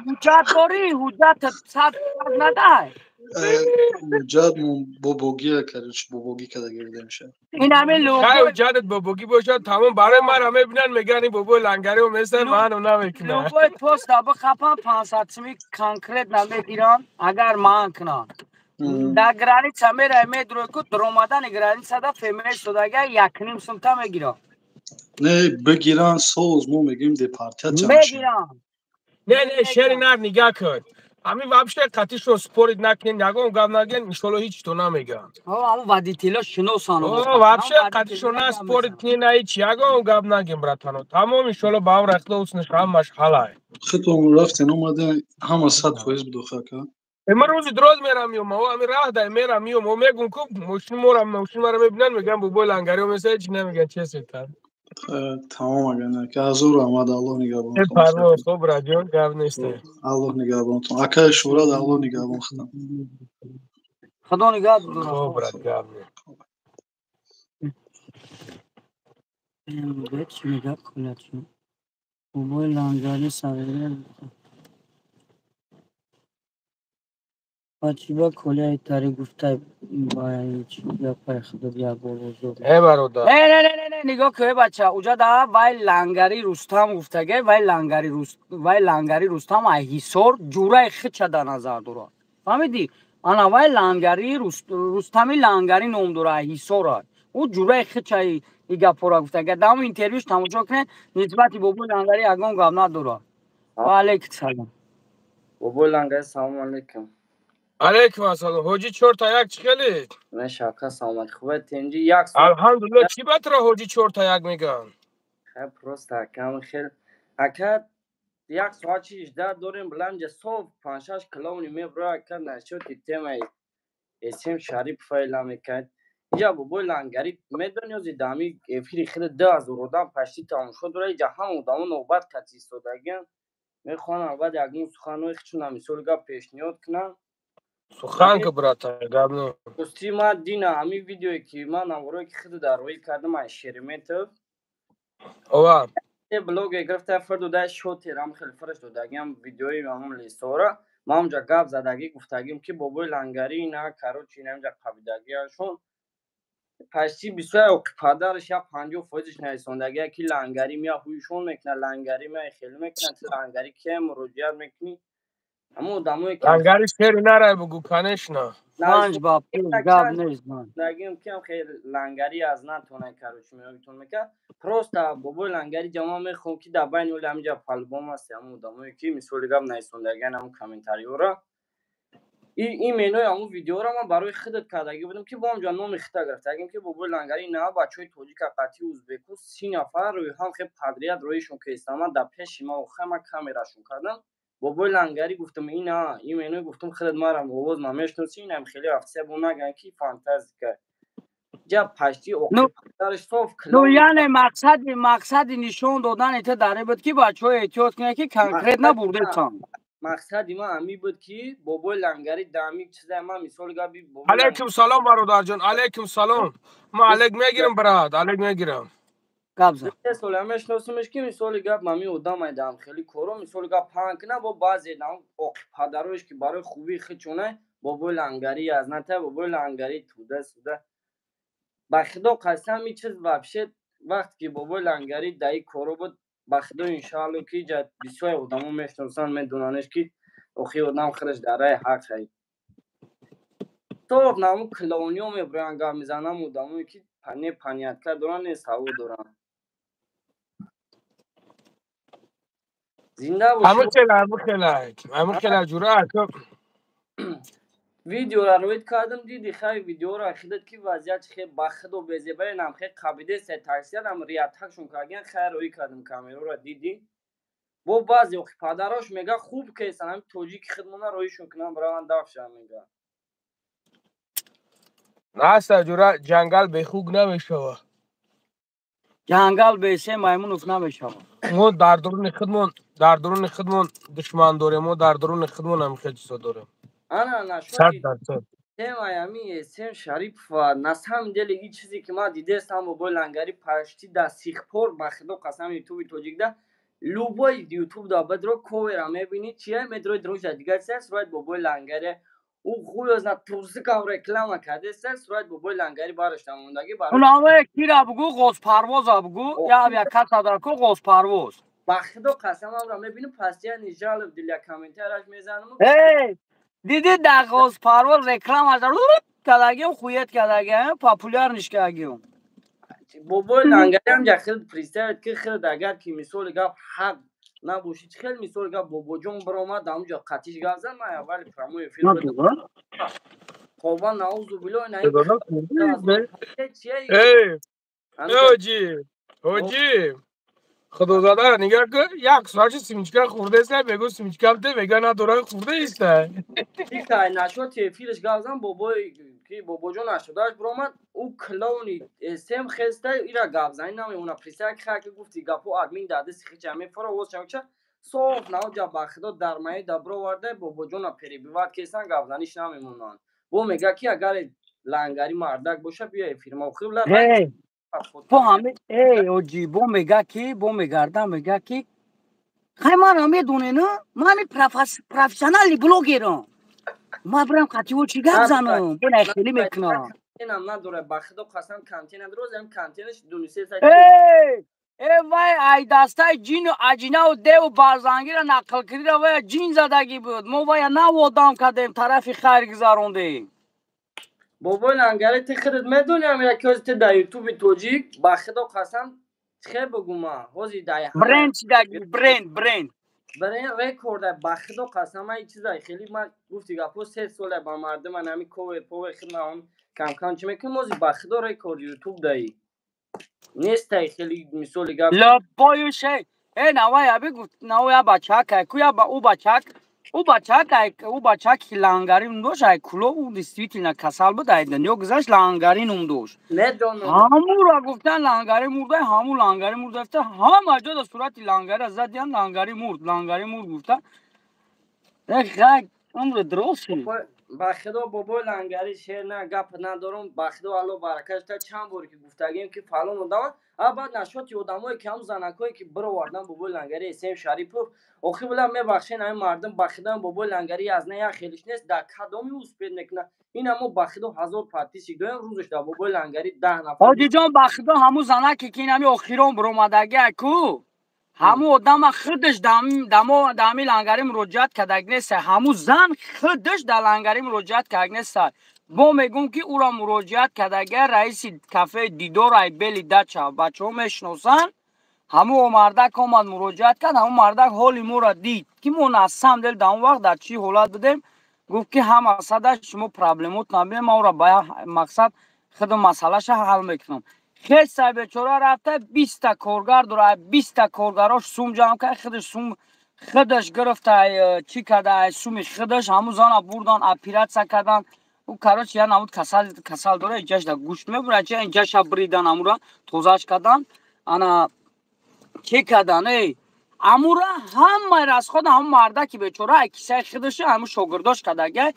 Ҳуҷҷат дорӣ? Ҳуҷҷат сад надай. Ҳуҷҷат бобогия, короче, бобогӣ када гирифта мешавад. Ин ҳамин Хай, ҳуҷҷатат бобогӣ бошад, тамом, барои маро мебинанд, мегӯянд ин бобои лангари омеса, маҳанам намекунанд. Любой пост бихапам 500 сими конкретно мегиранд, агар маҳан кунанд. Дар граница мерай медурой ку дуромадани граница да ФМС додага 1.5 сумта мегиранд. Не, бигиранд соз, мо мегӯем депортация мегиранд. Не, шери нар нигаҳ кун. Ҳамин вообще қатишро спорить накунед, ягон гап нагӯед, иншолло ҳеҷ то намегӯянд. Ҳамун водитело шиносанд. Вообще қатишро на спорить кунед, на ҳеҷ, ягон гап нагӯем, братано. Тамом, иншолло ба ҳам рахта уснаш ҳамаш ҳалай. Хитон рафтен омаден, ҳама 100% будоха ака. Ман рӯзи дроз мерам миём, ҳамин раҳ дай мерам миём, мегӯм ку мошини мора, мошини маро мебинанд, мегӯянд бобои лангари омеса, ҳеҷ намегӯянд, чӣ сетан. Тамом, агар ки ҳазор раҳмат, Аллоҳ нигаҳбонтон. Парво, хуб, раҷон, гап нест. Аллоҳ нигаҳбонтон. Акаи Шӯҳрат, Аллоҳ нигаҳбон худам. Худо нигаҳ дорад. Хуб, брат, гап нест. Чӣ мегӯяд кулачи? Бобои лангари сағира бачиба коляи тари гуфта чӣ гапай худо як бор озод. Э бародар. Не, не, не, не, нигоҳ кун, бача, уҷа да вай лангари Рустам гуфтага, вай лангари Руст, вай лангари Рустам ай Ҳисор ҷураи хича дар назар дорад. Фаҳмидӣ? Ана вай лангари Рустами лангари ном дорад, ай Ҳисора. Ӯ ҷураи хича и гапҳоро гуфтага. Дар ҳамон интервюш тамошо кунед, нисбати бобои лангари ягон гап надорад. Ва алейкум салом. Бобои лангари, салому алейкум. Алейкум ассалом. Ҳоҷи 4-1 чӣ хелед? Не, шака, саломат. Хубе, тенҷи як Алҳамдулиллоҳ, чӣ батра ҳоҷи 4-1 мегӯянд? Хай, просто акам хел. Ака як соат чи жда дорем, биланҷа соф 5-6 километр мебро ака насчёти темаи СМ Шарипов эълам мекард. Инҷа бобои лангари медони ози дами эфири хеле 2000 одам пашти тамошо дора, инҷа ҳама одамо навбат кати истодагианд. Мехоҳанд аввал ягон суханҳои хичуна мисоли гап пешниҳод кунанд. Сухан ки, братан, гап не. Дӯсти ман дина ҳамин видеое ки ман наворое ки худу дар роӣ кардам аз Шереметов. Ова. Блоге гирифта фир дода шотерам хеле фирш додагиам видеои ҳамон лисора. Ман онҷа гап задагӣ гуфтагим ки бобои лангари ина короче ина инҷа қабидагиашон пашти бисёр оқи падараш я 50%-ш нарисондагия ки лангари мия ҳуйшон мекунад, лангари мия хеле мекунад, лангари кия муроҷиат мекунӣ? Ҳамон одамое ки Лангари шери нарай бугу, конечно. Панҷ ба пул гап нест. Нагим киам хеле лангари аз натонай, короче, меоитон мекард. Просто бобои лангари ҷама мехоҳам ки дар байни оли ҳаминҷа палбом аст, ҳамон одамое ки мисоли гап нарисондагиан ҳамон комментариёра. Ин менои ҳамон видеоро ман барои худат кардагӣ будам ки бо ҳамҷа номи хита гирифтагим ки бобои лангари на бачаҳои тоҷика қатъи узбеку 30 нафар рӯи ҳам хел подряд роишон кестам, ман дар пеши ман охир ман камерашон кардам. Бобои лангари гуфтам ина ин менои гуфтам худат марам овоз ма мешиносӣ, инам хеле рафтия бо наган ки фантастика. Ҷа пашти оқидараш соф. Ну яъне мақсади нишон додани ту дар ин буд ки бачаҳо эҳтиёт кунед ки конкретно бурдетон. Мақсади ман ҳамин буд ки бобои лангари даҳами чиза ман мисоли габи. Алейкум салом, бародарҷон, алейкум салом. Ман алейк мегирам, брат, алейк мегирам. Гап зан. Сола мешиносимш ки мисоли гап ҳамин одам айдаам хеле коро мисоли гап паҳн кунам бо баъзе оқи падарош ки барои хубии хичона бобои лангари аз ната бобои лангари туда суда. Ба худо қасам ин чиз вообще вақте ки бобои лангари дар ин коро буд, ба худо иншаалло ки ҷа бисёре одамо мешиносанд, медонанеш ки охи одам худаш дар раи ҳақ ай. То наму клоуниё меброянд гап мезанам одамое ки Не понятка доран, не савод доран. Зинда бошед. Ҳамин хела ҷура. Видеора роид кардам, диди, хай, видеора хидат ки вазъият хе, ба худо безебаи нам хе қабиде се таксиядам риятакшон карген, хай, роӣ кардам камерора, диди. Бо баъзе охи падарош мега, хуб кесан, ҳами тоҷики хидмона роишон кунам, бираван дафшам, мега. Наста, ҷура, ҷангал бехук намешава. Ҷангал бесе маймунов намешава. Мо дар дуруни худмон душман дорем, мо дар дуруни худмон ҳам хел чизо дорем. Ана нашоди 100%. Темаи ҳами Эсем Шарипова, на самом деле, и чизе ки ман дидестам, бобои Лангари, почти до сих пор, ба худо қасам, ютуби тоҷикда, любой ютуб да бедро, ковера мебинӣ, чия медрои, дружа дигар чиз, сурат бобои Лангари, ӯ хуй зна трусикам реклама кардеста, сурат бобои Лангари барашта мондагӣ. Унаве кира бугу, Ғозпарвоза бугу, я каса ку Ғозпарвоз. Ба худо қасам, амра мебинам, постоянно жалоб для комментарияш мезанам. Эй, диди, дар Ғозпарвоз реклама кардагиам, хует кардагиам, популярниш кардагиам. Бобои Лангари ҳам ҷа хел представить ки хел, агар ки мисоли гап ҳақ набоши, чӣ хел, мисоли гап, бобоҷон биромад, ҳамунҷо қатиш гап зад. Ман аввали прямой эфир хоба, наузу било. Ҳоҷи, ҳоҷи, худозада, нигаҳ кун, як соати семечка хӯрдаиста, мегӯ семечкам те, мега надора, хӯрдаиста. Нашоти эфирш гап зан бобои ки бобоҷон 88 биромад, ӯ клоуни сем хеста, ира гапзанӣ намемона. Представь, ки гуфти гапо админ дадаси хича мефора возча соф наоҷа, ба худо, дар маи да бироварда, бобоҷона перебивать кесан, гапзаниш намемонанд. Бо мега ки агар Лангари мардак боша, биё эфирма. Бо ҳами, эй оҷи, бо мега ки бо мегарда, мега ки хай, мара медонена, мани профессиональный блогерам, ма бирам қативо чӣ гап занам, бо хеле мекунам. Контентам надора, ба худо қасам, контент надора, ам контенташ дунисе. Эй, э, вай ай дастаи ҷину аҷинаву деву барзангира нақл кирира, вая ҷин задагӣ буд, мо вая нав одам кардем, тарафи хайр гузарондем. Бобои Лангари, ти худат медони, ам яки ҳози ти дар ютуби тоҷик, ба худо қасам, хе бугума, ҳози дар Бренд чидаги, бренд, бренд. Бренд рекорда, ба худо қасам, ман чиза хеле, ман гуфти гапо, 3 сола ба мардум ами ковер повер хидмат камкам чӣ мекунем, ҳози ба худо рекорд ютуб даи нестай, хеле мисоли гап. Лабою шей, э, навая бигу, навая бачак ку я ба ӯ бачак, ӯ бачак ки Лангари ном дошт, ай куло, ӯ действительно касал буд, ай дунё гузашт, Лангари ном дошт. Ҳамура гуфтан Лангари мурда, ҳаму Лангари мурда гуфта, ҳама ҷо да сурати Лангарира задиям, Лангари мурд, Лангари мурд гуфта. Умри дроз шуд. Ба худо, бобои Лангари, шер на гап надорам, ба худо, Алло баракаш та, чанд боре ки гуфтагем ки фалон одама, а баъд нашоти одамое ки ҳам занакое ки бировардан бобои Лангари, Эсем Шарипов, охи била, мебахшен, ҳамин мардум, ба худо, бобои Лангари аз на як хелиш нест, дар кадоми успех мекунад ина. Мо, ба худо, 1000 подписчик дорем, рӯзаш дар бобои Лангари 10 нафар. Ҳоҷиҷон, ба худо, ҳамун занаке ки инами охирон биромадагия ку, ҳамун одама худаш дами Лангари муроҷиат кардаг неста, ҳамун зан худаш дар Лангари муроҷиат кардаг неста. Мо мегӯм ки ӯро муроҷиат кардагия раиси кафеи Дидор, ай Бели дача, бачаҳо мешиносанд. Ҳамун мардак омад, муроҷиат кард, ҳамун мардак ҳоли моро дид, ки мо на самом деле дар он вақт дар чӣ ҳолат будем. Гуфт ки ҳама сада шумо проблемот набинем, ман ӯро ба мақсад худам масъалаша ҳал мекунам. Хеса бечора рафта, 20-та коргар дора, 20-та коргарош сум ҷамъ кард, худаш сум худаш гирифта, чӣ карда, суми худаш ҳамун зана бурдан, оператсия кардан. Ӯ, короче, я намуд касал дора, иҷаш да гӯшт мебурад, чи иҷаша бридан, амура тозааш кардан, ана чӣ кардан, эй, амура ҳамаи расхода ҳамун мардаки бечора ай кисаи худаша, ҳамун шогирдош кардагай.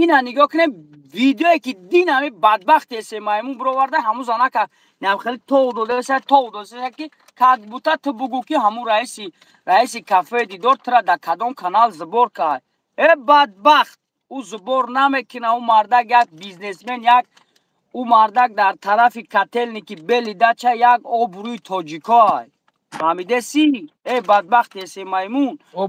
Ина нигоҳ кунем, видеое ки дин ҳами бадбахт эсе маймун бироварда, ҳамун занака хеле тов додаса, тов додаса, ки как будто ту бугӯ ки ҳамун раиси кафеи Дидор тура дар кадом канал сбор кард. Э, бадбахт, ӯ сбор намекуна, ӯ мардак як бизнесмен, як ӯ мардак дар тарафи Котельники, Бели дача, як обрӯи тоҷикоай, фаҳмидеси? Э, бадбахт эсе маймун, ӯ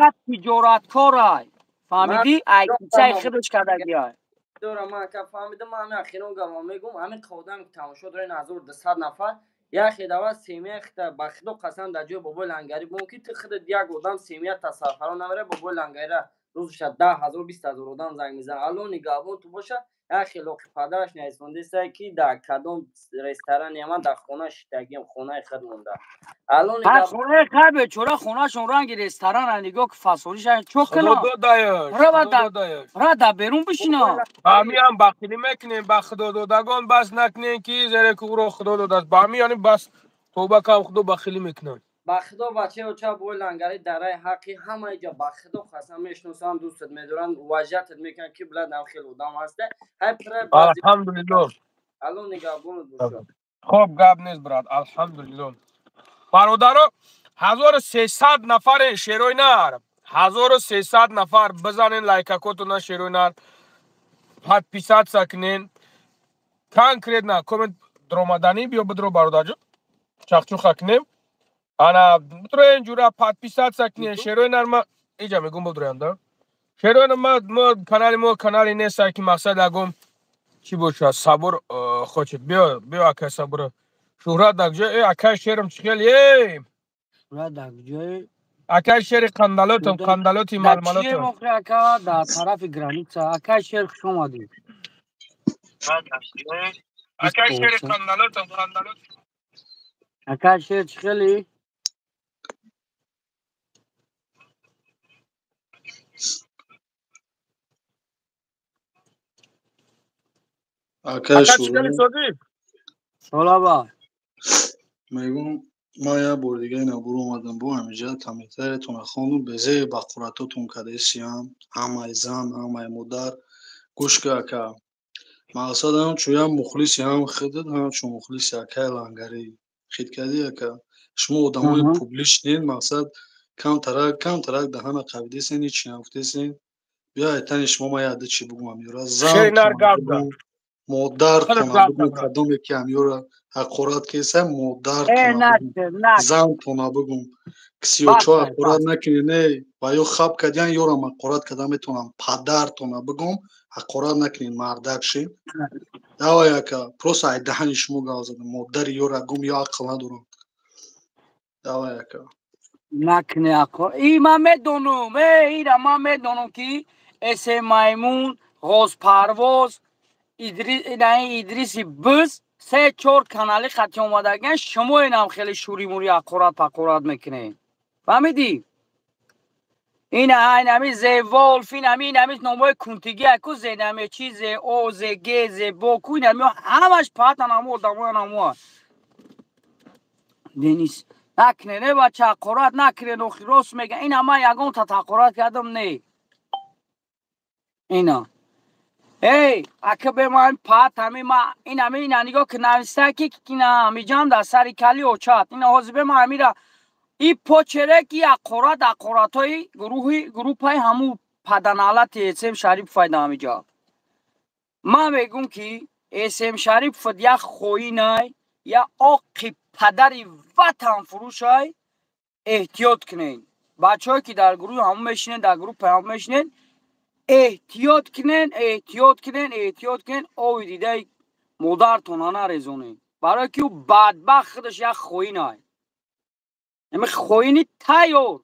як тиҷораткорай, фаҳмидӣ? Ай кисаи худаш кардагиай. Дора ман ака фаҳмидам, ман ҳамин охирон гапа мегӯм, ҳамин одам ки тамошо дорен 1200 нафар, як хедава семья хита ба худо қасам дар ҷои бобои лангарӣ бум ки ту худат як одам семья тасарфаро намера бобои лангариро рӯзаша 10 000, 20 000 одам занг мезанад. Алло нигаҳбон ту боша, як хелоқи падараш наисондесае ки дар кадом ресторане ман дар хона шитагиам, хонаи худ монда. Алло Ҳар хонаи хай бечора хонашон ранги ресторана, нигоҳ ки фасолиша чо Худо кунам? додаёш, Рава Худо дар додаёш. ра дар берун бишинам. Ба ҳамиам бахилӣ мекунем, ба худододагон бас накунем ки зере ки ӯро худо додааст. Ба ҳами яъне бас тоба кам худо бахилӣ мекунад. Ба худо бачаи оча бобои лангарӣ дараи ҳаққи ҳамаи ҷо ба худо қасам мешиносам, дӯстат медоранд, уважатат мекунанд ки блядь нам хел одам ҳаста. Ҳай пира баъзи Алҳамдулилло. Алло нигаҳбонат боша. Хоб, гап нест, брат, алҳамдулилло. Бародаро, 1300 нафаре, шерои нар. 1300 нафар бизанен лайкакотона, шерои нар. Подписаться кунен. Конкретно коммент дромаданӣ биё бидро бародарҷон. Чахчуха кунем. Ана битроен ҷура подписаться кунен шерои нар ма иҷа мегум бидроям да. Шерои нар ма мо канали мо канали нест ки мақсад ягом чӣ бошад, сабур хочет. Биё, биё акай сабур. Шӯҳрат дар куҷо? Э акай шерам чӣ хел? Эй! Шӯҳрат дар куҷое? Акай шери қандалотам, қандалоти Дар чие малмалотам. мохри ака дар тарафи граница. Акай шер, хуш омадӣ. Акай шери қандалотам, қандалоти. Акай шер, чӣ хели? Акай Ака чӣ хели Шӯро созӣ? Солаба. Мегӯм, ман як бори дига ина буромадам бо ҳамиҷа комментариятонро хондум, безе ба қуратотон кадесиям, ҳамаи зан, ҳамаи модар. Гӯш ка ака, мақсад ҳамчун як мухлиси ҳам худат, ҳамчун мухлиси акаи лангарӣ хит кардӣ ака. Шумо одамои публичный, мақсад камтарак камтарак даҳана қабидесен, ҳичи нагуфтесен. Биё айтани шумо ман як ду чӣ бугум ҳамёра. Шери нар Зантона гап зад. бугум, Худат модартона гап бугум, зад, брат. кадоме ки ҳамёра ҳақорат кеса, Э модартона бугум, накер, накер. зантона бугум. Кисиёчо Бас ай, ҳақорат бас. накунед, не, ва ё хаб кардиян, ёрам ҳақорат карда метавонам. Падартона бугум, ҳақорат накунед, мардак шин. Давай ака, просто ай даҳани шумо гап задам. Модари ёра гум ё ақл надорам. Давай ака. Накне ақо. И ман медонам, э ира ман медонам ки эсе маймун, ғозпарвоз, Идри ина Идриси биз се чор канали хати омадаган, шумо инам хеле шури мури ақорат пақорат мекунед. Фаҳмидӣ? Ина айн ами зе волф, ин ами ин ами номҳои кунтигӣ аку зе наме чи зе о зе г зе бо ку ин ами ҳамаш паатан ҳамо одамоян ҳамоа. Денис накне, не бача, ҳақорат накне, охи рост мега. Ина ман ягон та ҳақорат кардам не. Ина. Эй, ака бе ман паат ҳами ма ин ами ина нигоҳ ки нависта ки ина ҳамиҷам дар сари кали очат. Ина ҳозир бе ман ҳамира и почерек и ҳақорат ҳақоратҳои гурӯҳи группаи ҳаму паданалати эсем Шарипов айда ҳамиҷа. Ман мегӯм ки эсем Шарипов як хоинай, як оқи падари ватанфурӯшай, эҳтиёт кунед. Бачаҳое ки дар гурӯҳи ҳамон мешинед, дар группаи ҳамон мешинед, эҳтиёт кунед, эҳтиёт кунед, эҳтиёт кунед, ови дидаи модартона нарезонед. Барое ки ӯ бадбахт худаш як хоинай. Ами хоини тайёр.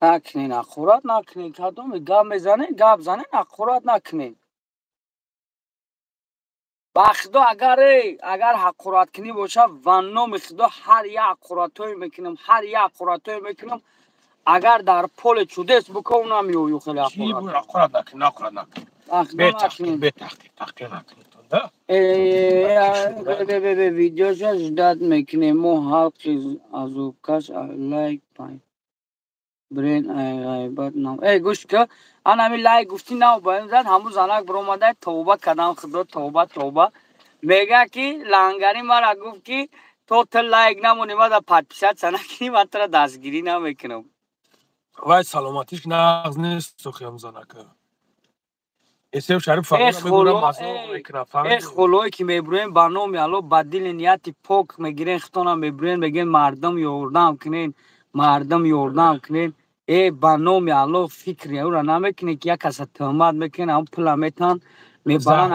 Накунед ҳақорат, накунед. Кадоме гап мезанед, гап занед, ҳақорат накунед. Ба худо агар эй, агар ҳақораткунӣ бошад, ва номи худо ҳар як ҳақоратҳое мекунам, ҳар як ҳақоратҳое мекунам, агар дар поле чудес бикунам меою хеле Чӣ ҳақорат. буд? Ҳақорат накунед, ҳақорат накунед. Ба худо Бетаҳқиқ, накунед. бетаҳқиқ, таҳқиқ накунед. Да? Э, видеоша ждать мекунем мо ҳалқи азобкаш лайк пай. Брен ай ғайбат нам. Эй гӯш ка, ан ҳами лайк гуфтӣ нав баён зад, ҳамун занак биромада тавба кадам худо тавба тавба. Мега ки лангари мара гуфт ки То ту лайк намонӣ, ма да подписаться накунӣ, ман тура дастгирӣ намекунам. Вай саломатиш нағз нест, охиам занака. Эсев Шариф фақат мегӯрам мазоқ мекунам, фаҳмидӣ? Эх, холое ки мебурем ба номи Алло, ба дили нияти пок мегирен, хитона мебурен, мегӯен мардум ёрдам кунен, мардум ёрдам кунен. Э, ба номи Алло, фикри ӯра намекунед, ки як каса тӯҳмат мекунен, ҳамн пула метан, мебаранд,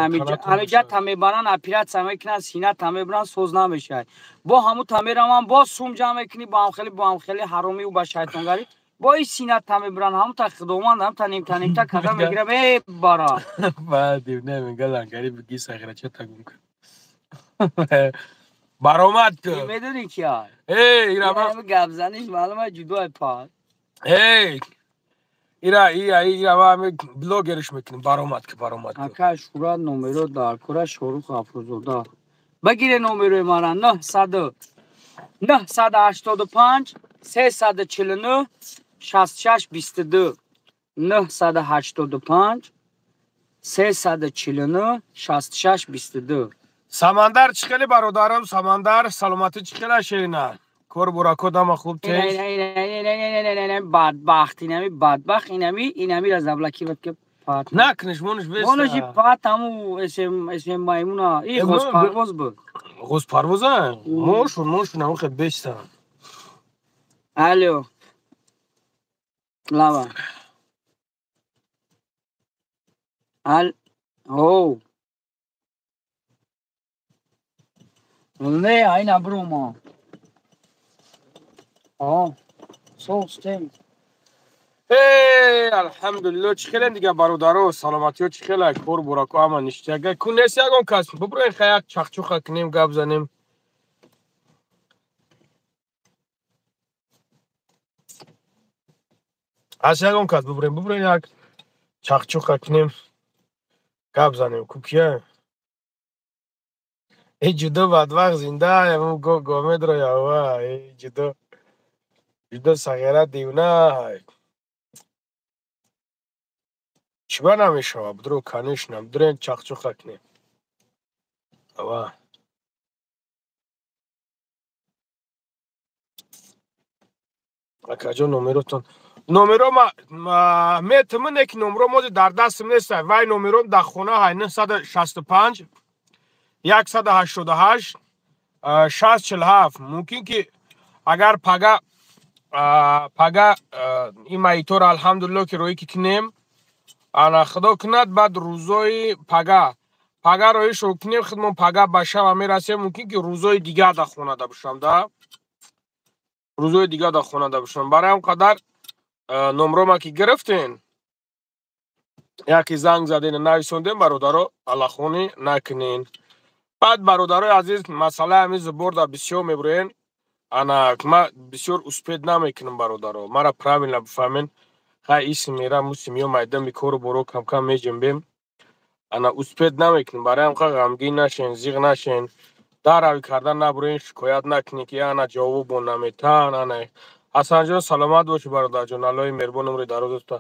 ҳамиҷата мебаранд, оператсия мекунанд, сината мебаранд, соз намешавад. Бо ҳамута мераванд, боз сум ҷамъ мекунӣ, бо ҳамхели, бо ҳамхели ҳаромиу ба шайтонгарӣ, бо ин сината мебаранд, ҳамута Худованд ҳамута нимта нимта карда мегирад, э бара. Баъд не мега лангари биги сағирача тагум кун. Баромад ку. Медонӣ кия? Э, ира гапзаниш маълум аст, ҷудои пар. Эй, ира ира ира ма блогериш мекунем, баромад ки, баромад ки. Ака Шурат номеро дар кора Шорух Афрӯзода. Багире номерои мара 900 985 349 66 22 985 349 66 22. Самандар чӣ хеле бародарам, Самандар, саломатӣ чӣ хела ширина? Кор бурако дама хуб тез. Бадбахт, инами бадбахт, инами инамира заблокировать ки пат. Накуниш, мониш беста. Мониши пат ҳаму эсем эсем маймуна, и ғоз буд. Ғоз парвоза? Мошун, мошун ҳаму хел беста. Алло. Лава. Ал Оу. Не, айна брума. О, соз тем. Эй, алҳамдулилло, чӣ хелен дига бародаро, саломатиё чӣ хела, кор бурако ҳама ништяга. Ку нест ягон кас, бубурен ха як чахчуха кунем, гап занем. Ҳаст ягон кас, бубурен, бубурен як чахчуха кунем, гап занем. Ку кия? Э, ҷудо бадбахт зинда, гомедро ява, э ҷудо. Ҷудо сағира дивна. Чиба намешава, бдро, конечно, бдрен чахчуха кунем. Ава. Акаҷон, номеротон. Номеро ма метимине ки номеро мози дар дастам нест. Вай номером дар хона ҳай 965 188 647. Мумкин ки агар пага пага ин маитора алҳамдулилло ки роӣ ки кунем, ана худо кунад, баъд рӯзои пага пага роишо кунем, худмон пага ба шава мерасем, мумкин ки рӯзои дигар дар хонада бошам, да рӯзои дигар дар хонада бошам. Барои ҳам қадар номрома ки гирифтен, яке занг заден, нависондем, бародаро, аллахонӣ накунен. Баъд, бародарои азиз, масъалаи ҳамин зуборда бисёр мебурен. Ана ма бисёр успеть намекунам, бародаро, мара правильно бифаҳмен. Хай исм мера мусим ё майдами кору боро камкам меҷунбем, ана успеть намекунам. Барои ҳам қа ғамгин нашен, зиғ нашен, дарави кардан набурен, шикоят накунед ки ана ҷавобон наметан. Ана Ҳасанҷон, саломат бошӣ, бародарҷон, Аллоҳи меҳрубон умри дарозата.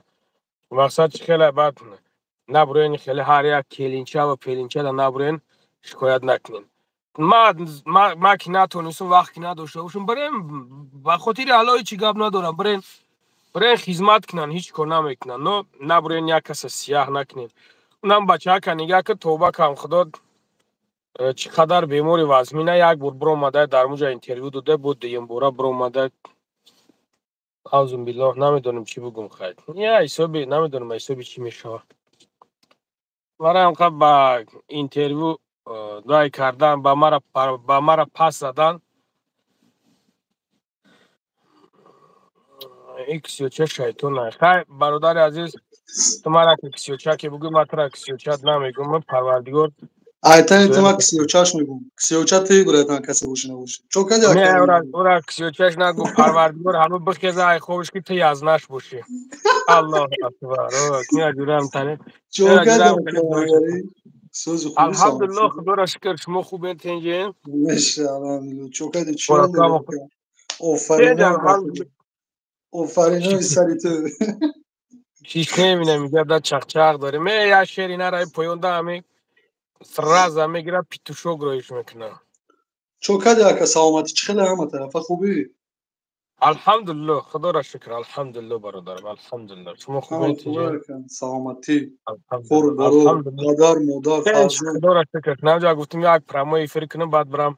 Мақсад чӣ хеле, баъд набурен хеле ҳар як келинча ва пелинчада набурен, шикоят накунед. Ма ки натонистам, вақт ки надошта бошам, барем ба хотири Алло ҳечи гап надорам, барен барен хизмат кунанд, ҳеҷ кор намекунанд, но набурен як каса сияҳ накунед. Унам бачаака нигаҳ ки тавба кам худо, чӣ қадар бемори вазмина, як бор биромада дар муҷа интервю дода буд, дуюм бора биромада, аузу биллоҳ, намедонам чӣ бугум, хайр, я ҳисоби намедонам, ҳисоби чӣ мешавад. Барои ҳам ба интервю дай кардан, ба мара пас задан ин кисёча шайтон. Хай, бародари азиз, ту мара ки кисёча ки бугӯ, ман тура кисёчат намегӯм, парвардигор. Айтани ту ма кисёчаш мегӯм, кисёча ту братан, касе боши набоши чо кади. Не, ура кисёчаш нагӯ, парвардигор ҳама бихеза ай хобиш ки ту язнаш бошӣ. Аллоҳу акбар, ҷурам тани. Чо кади? Алҳамдулилло, худоро шукр, шумо хубен, тинҷен? Меша, алҳамдулилло. Чо кади, чо? Офарин, офаринои сари ту. Ҳеч намебинам, мегӯяд да чақчақ дорем. Э, як шери нараи поёнда ҳами сразу мегирад, петушок роиш мекунад. Чо кади ака, саломатӣ чӣ хеле, ҳама тарафа хубӣ? Алҳамдулилло, худоро шукр, алҳамдулилло, бародарам, алҳамдулилло. Шумо хубед? Саломатӣ, кору боро, падар, модар, фарзанд? Худоро шукр. Навҷа гуфтем, як прямой эфир кунем, баъд бирам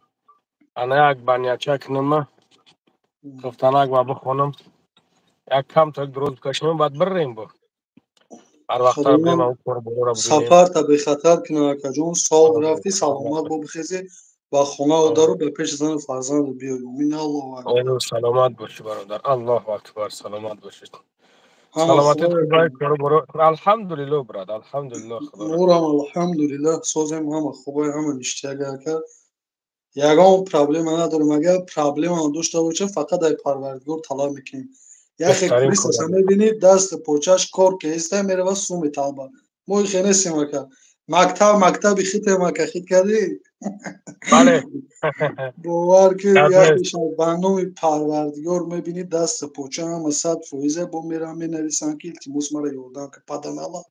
ана як баняча кунем, хуфтанак ма бихонам, як кам так дроз бикашем, баъд бирем бо ҳар вақт бирем кор борора. Сафарта бехатар кунам, акаҷон. Соғ рафтӣ, саломат бо бихезӣ, ба хона дару ба пеши зану фарзанду биёй. Умин, Аллоҳу акбар. Саломат бошӣ, бародар, Аллоҳу акбар, саломат бошед. Саломатит, алҳамдулилло, брат, алҳамдулилло. Нурам, алҳамдулилло, созем, ҳама хубай, ҳама ништяк, ака. Ягон проблема надорем. Агар проблема дошта бошем, фақат ай Парвардигор талаб мекунем. Яхе крисаса мебинӣ, даст почаш кор кеста, мерава суми талба. Мо ихе нестем, ака. Мактаб мактаби хитем, ака, хит кардӣ? Бале. Бовар ки, яхеша ба номи Парвардигор мебинӣ, даст поча ҳама 100%, бо мерам менависам, ки илтимос, мара ёрдам ки паданала.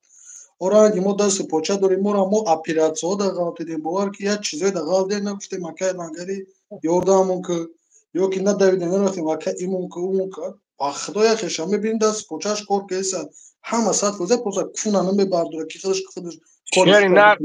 Оранги мо дасти поча дорем, мора мо оператсияҳо да ғалт дидем. Бовар ки, як чизое да ғалт дидем, нагуфтем, акай лангари, ёрдамон ки, ё ки надавидем, нарафтем, ака, имон ки, умон ки. Ба худо, яхеша мебинем, даст почаш кор кеса, ҳама 100%, просто куна намебардора, ки худаш худаш. Шери нар,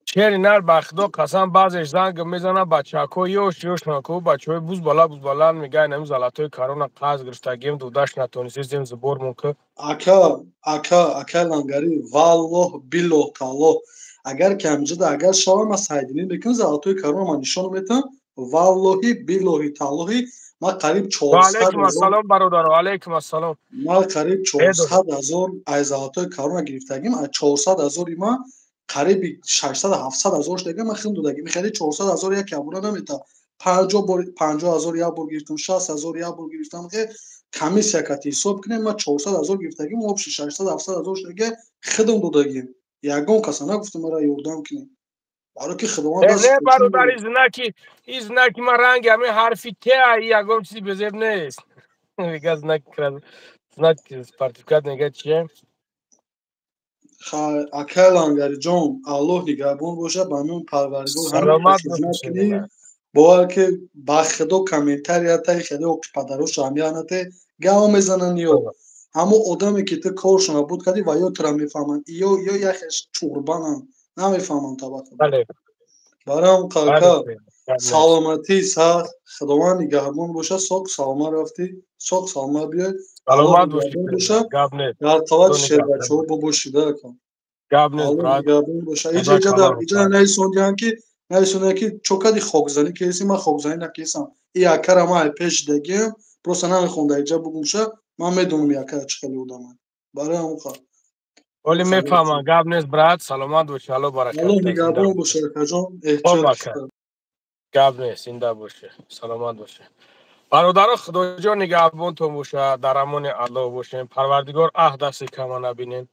шери нар, ба худо қасам, баъзеш занг мезана, бачаҳако ёш ёш нако, бачаҳои бузбала бузбалан, мегӯянд, ами золотой корона қарз гирифтагем, додаш натонистем, забормон ки. Ака, ака, ака лангари, валлоҳ, биллоҳ, таллоҳ, агар ки ҳамҷода агар шавам, ман сайдинӣ мекунам, золотой корона ман нишон метавам. Валлоҳи, биллоҳи, таллоҳи, ман қариб алейкум ассалом, бародар, алейкум ассалом. Ман қариб 400 000 аз золотой корона гирифтагим. Аз 400 000-и ман қариби 600, 700 ҳазор шудагим ман хим додагим. Хеле 400 000 як абуна намета. 50 бор, 50 000 як бор гирифтам, 60 000 як бор гирифтам. Хе комиссия кати ҳисоб кунем, ман 400 000 гирифтагим, общий 600, 700 ҳазор шудаги, хидм додагим. Ягон каса нагуфтам, мара ёрдам кунем, баро ки Худованд. Не, бародар, и знаки, и знаки ма ранги ҳамин ҳарфи Т, ягон чизи безеб нест. Мега знак, знак сертификат, мега чие. Акай лангариҷон, Аллоҳ нигаҳбон боша, ба ҳамин Парвардигор кунӣ. Бовар ки, ба худо, комментариятай хеле оқи падарошу ҳамиянате гав мезананд, ё ҳамо одаме ки ту коршона буд кардӣ, ва ё тура мефаҳманд, ё яхеш чурбананд, намефаҳманд табақа. Барам кака, саломатӣ сахт, Худованд нигаҳбон боша. Соқ саломат рафтӣ, соқ саломат биёй. Боша, дар қавати шербачаҳо бобошида, ака. Нигаҳбон боша. Иҷа наисондиҳанд ки, наисондиҳанд ки чокади хокзанӣ кеси. Ман хокзанӣ накесам. И акара ман пеш дагиам, просто намехонда иҷа бугумша. Ман медонам, и акара чӣ хеле одамад, барои ҳамон. Оли мефаҳмам, гап нест, брат, саломат боши, Алло баракат. Алло нигаҳбон боша, акаҷон, эҳтиёт. Гап нест, зинда боши, саломат боши, бародаро. Худоҷон нигаҳбонтон боша, дар амони Аллоҳ бошем. Парвардигор аҳ дасти кама набинен.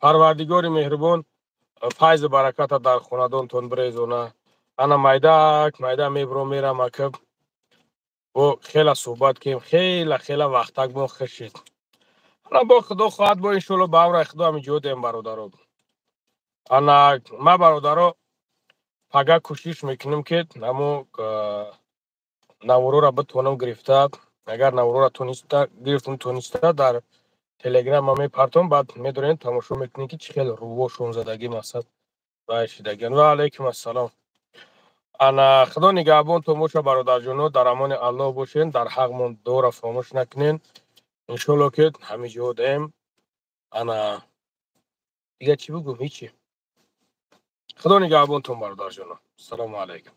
Парвардигори меҳрубон файзу бараката дар хонадонтон бирезона. Ана майдак майда мебуром, мерам, ака, бо хела суҳбат кем, хела хела вақтак мо хушид. Ана бо худо хоҳад, бо иншоалло, ба амраи худо ҳамин ҷо бародаро. Ана ма, бародаро, пага кӯшиш мекунем, ки ҳамо наворора битавонам гирифта. Агар наворора тониста гирифтум, тониста дар телеграма мепартом, баъд медорем, тамошо мекунем, ки чӣ хел рувошон задагӣ, мақсад вай шидагиан. Ва алайкум ассалом. Ана худо нигаҳбонтон боша, бародарҷоно, дар амони Аллоҳ бошен, дар ҳақмон дуоро фаромӯш накунен. Иншоалло, ки ҳамин ҷо даем. Ана дига чӣ бигӯм? Ҳичи. Худо нигаҳбонтон, бародарҷоно, ассалому алайкум.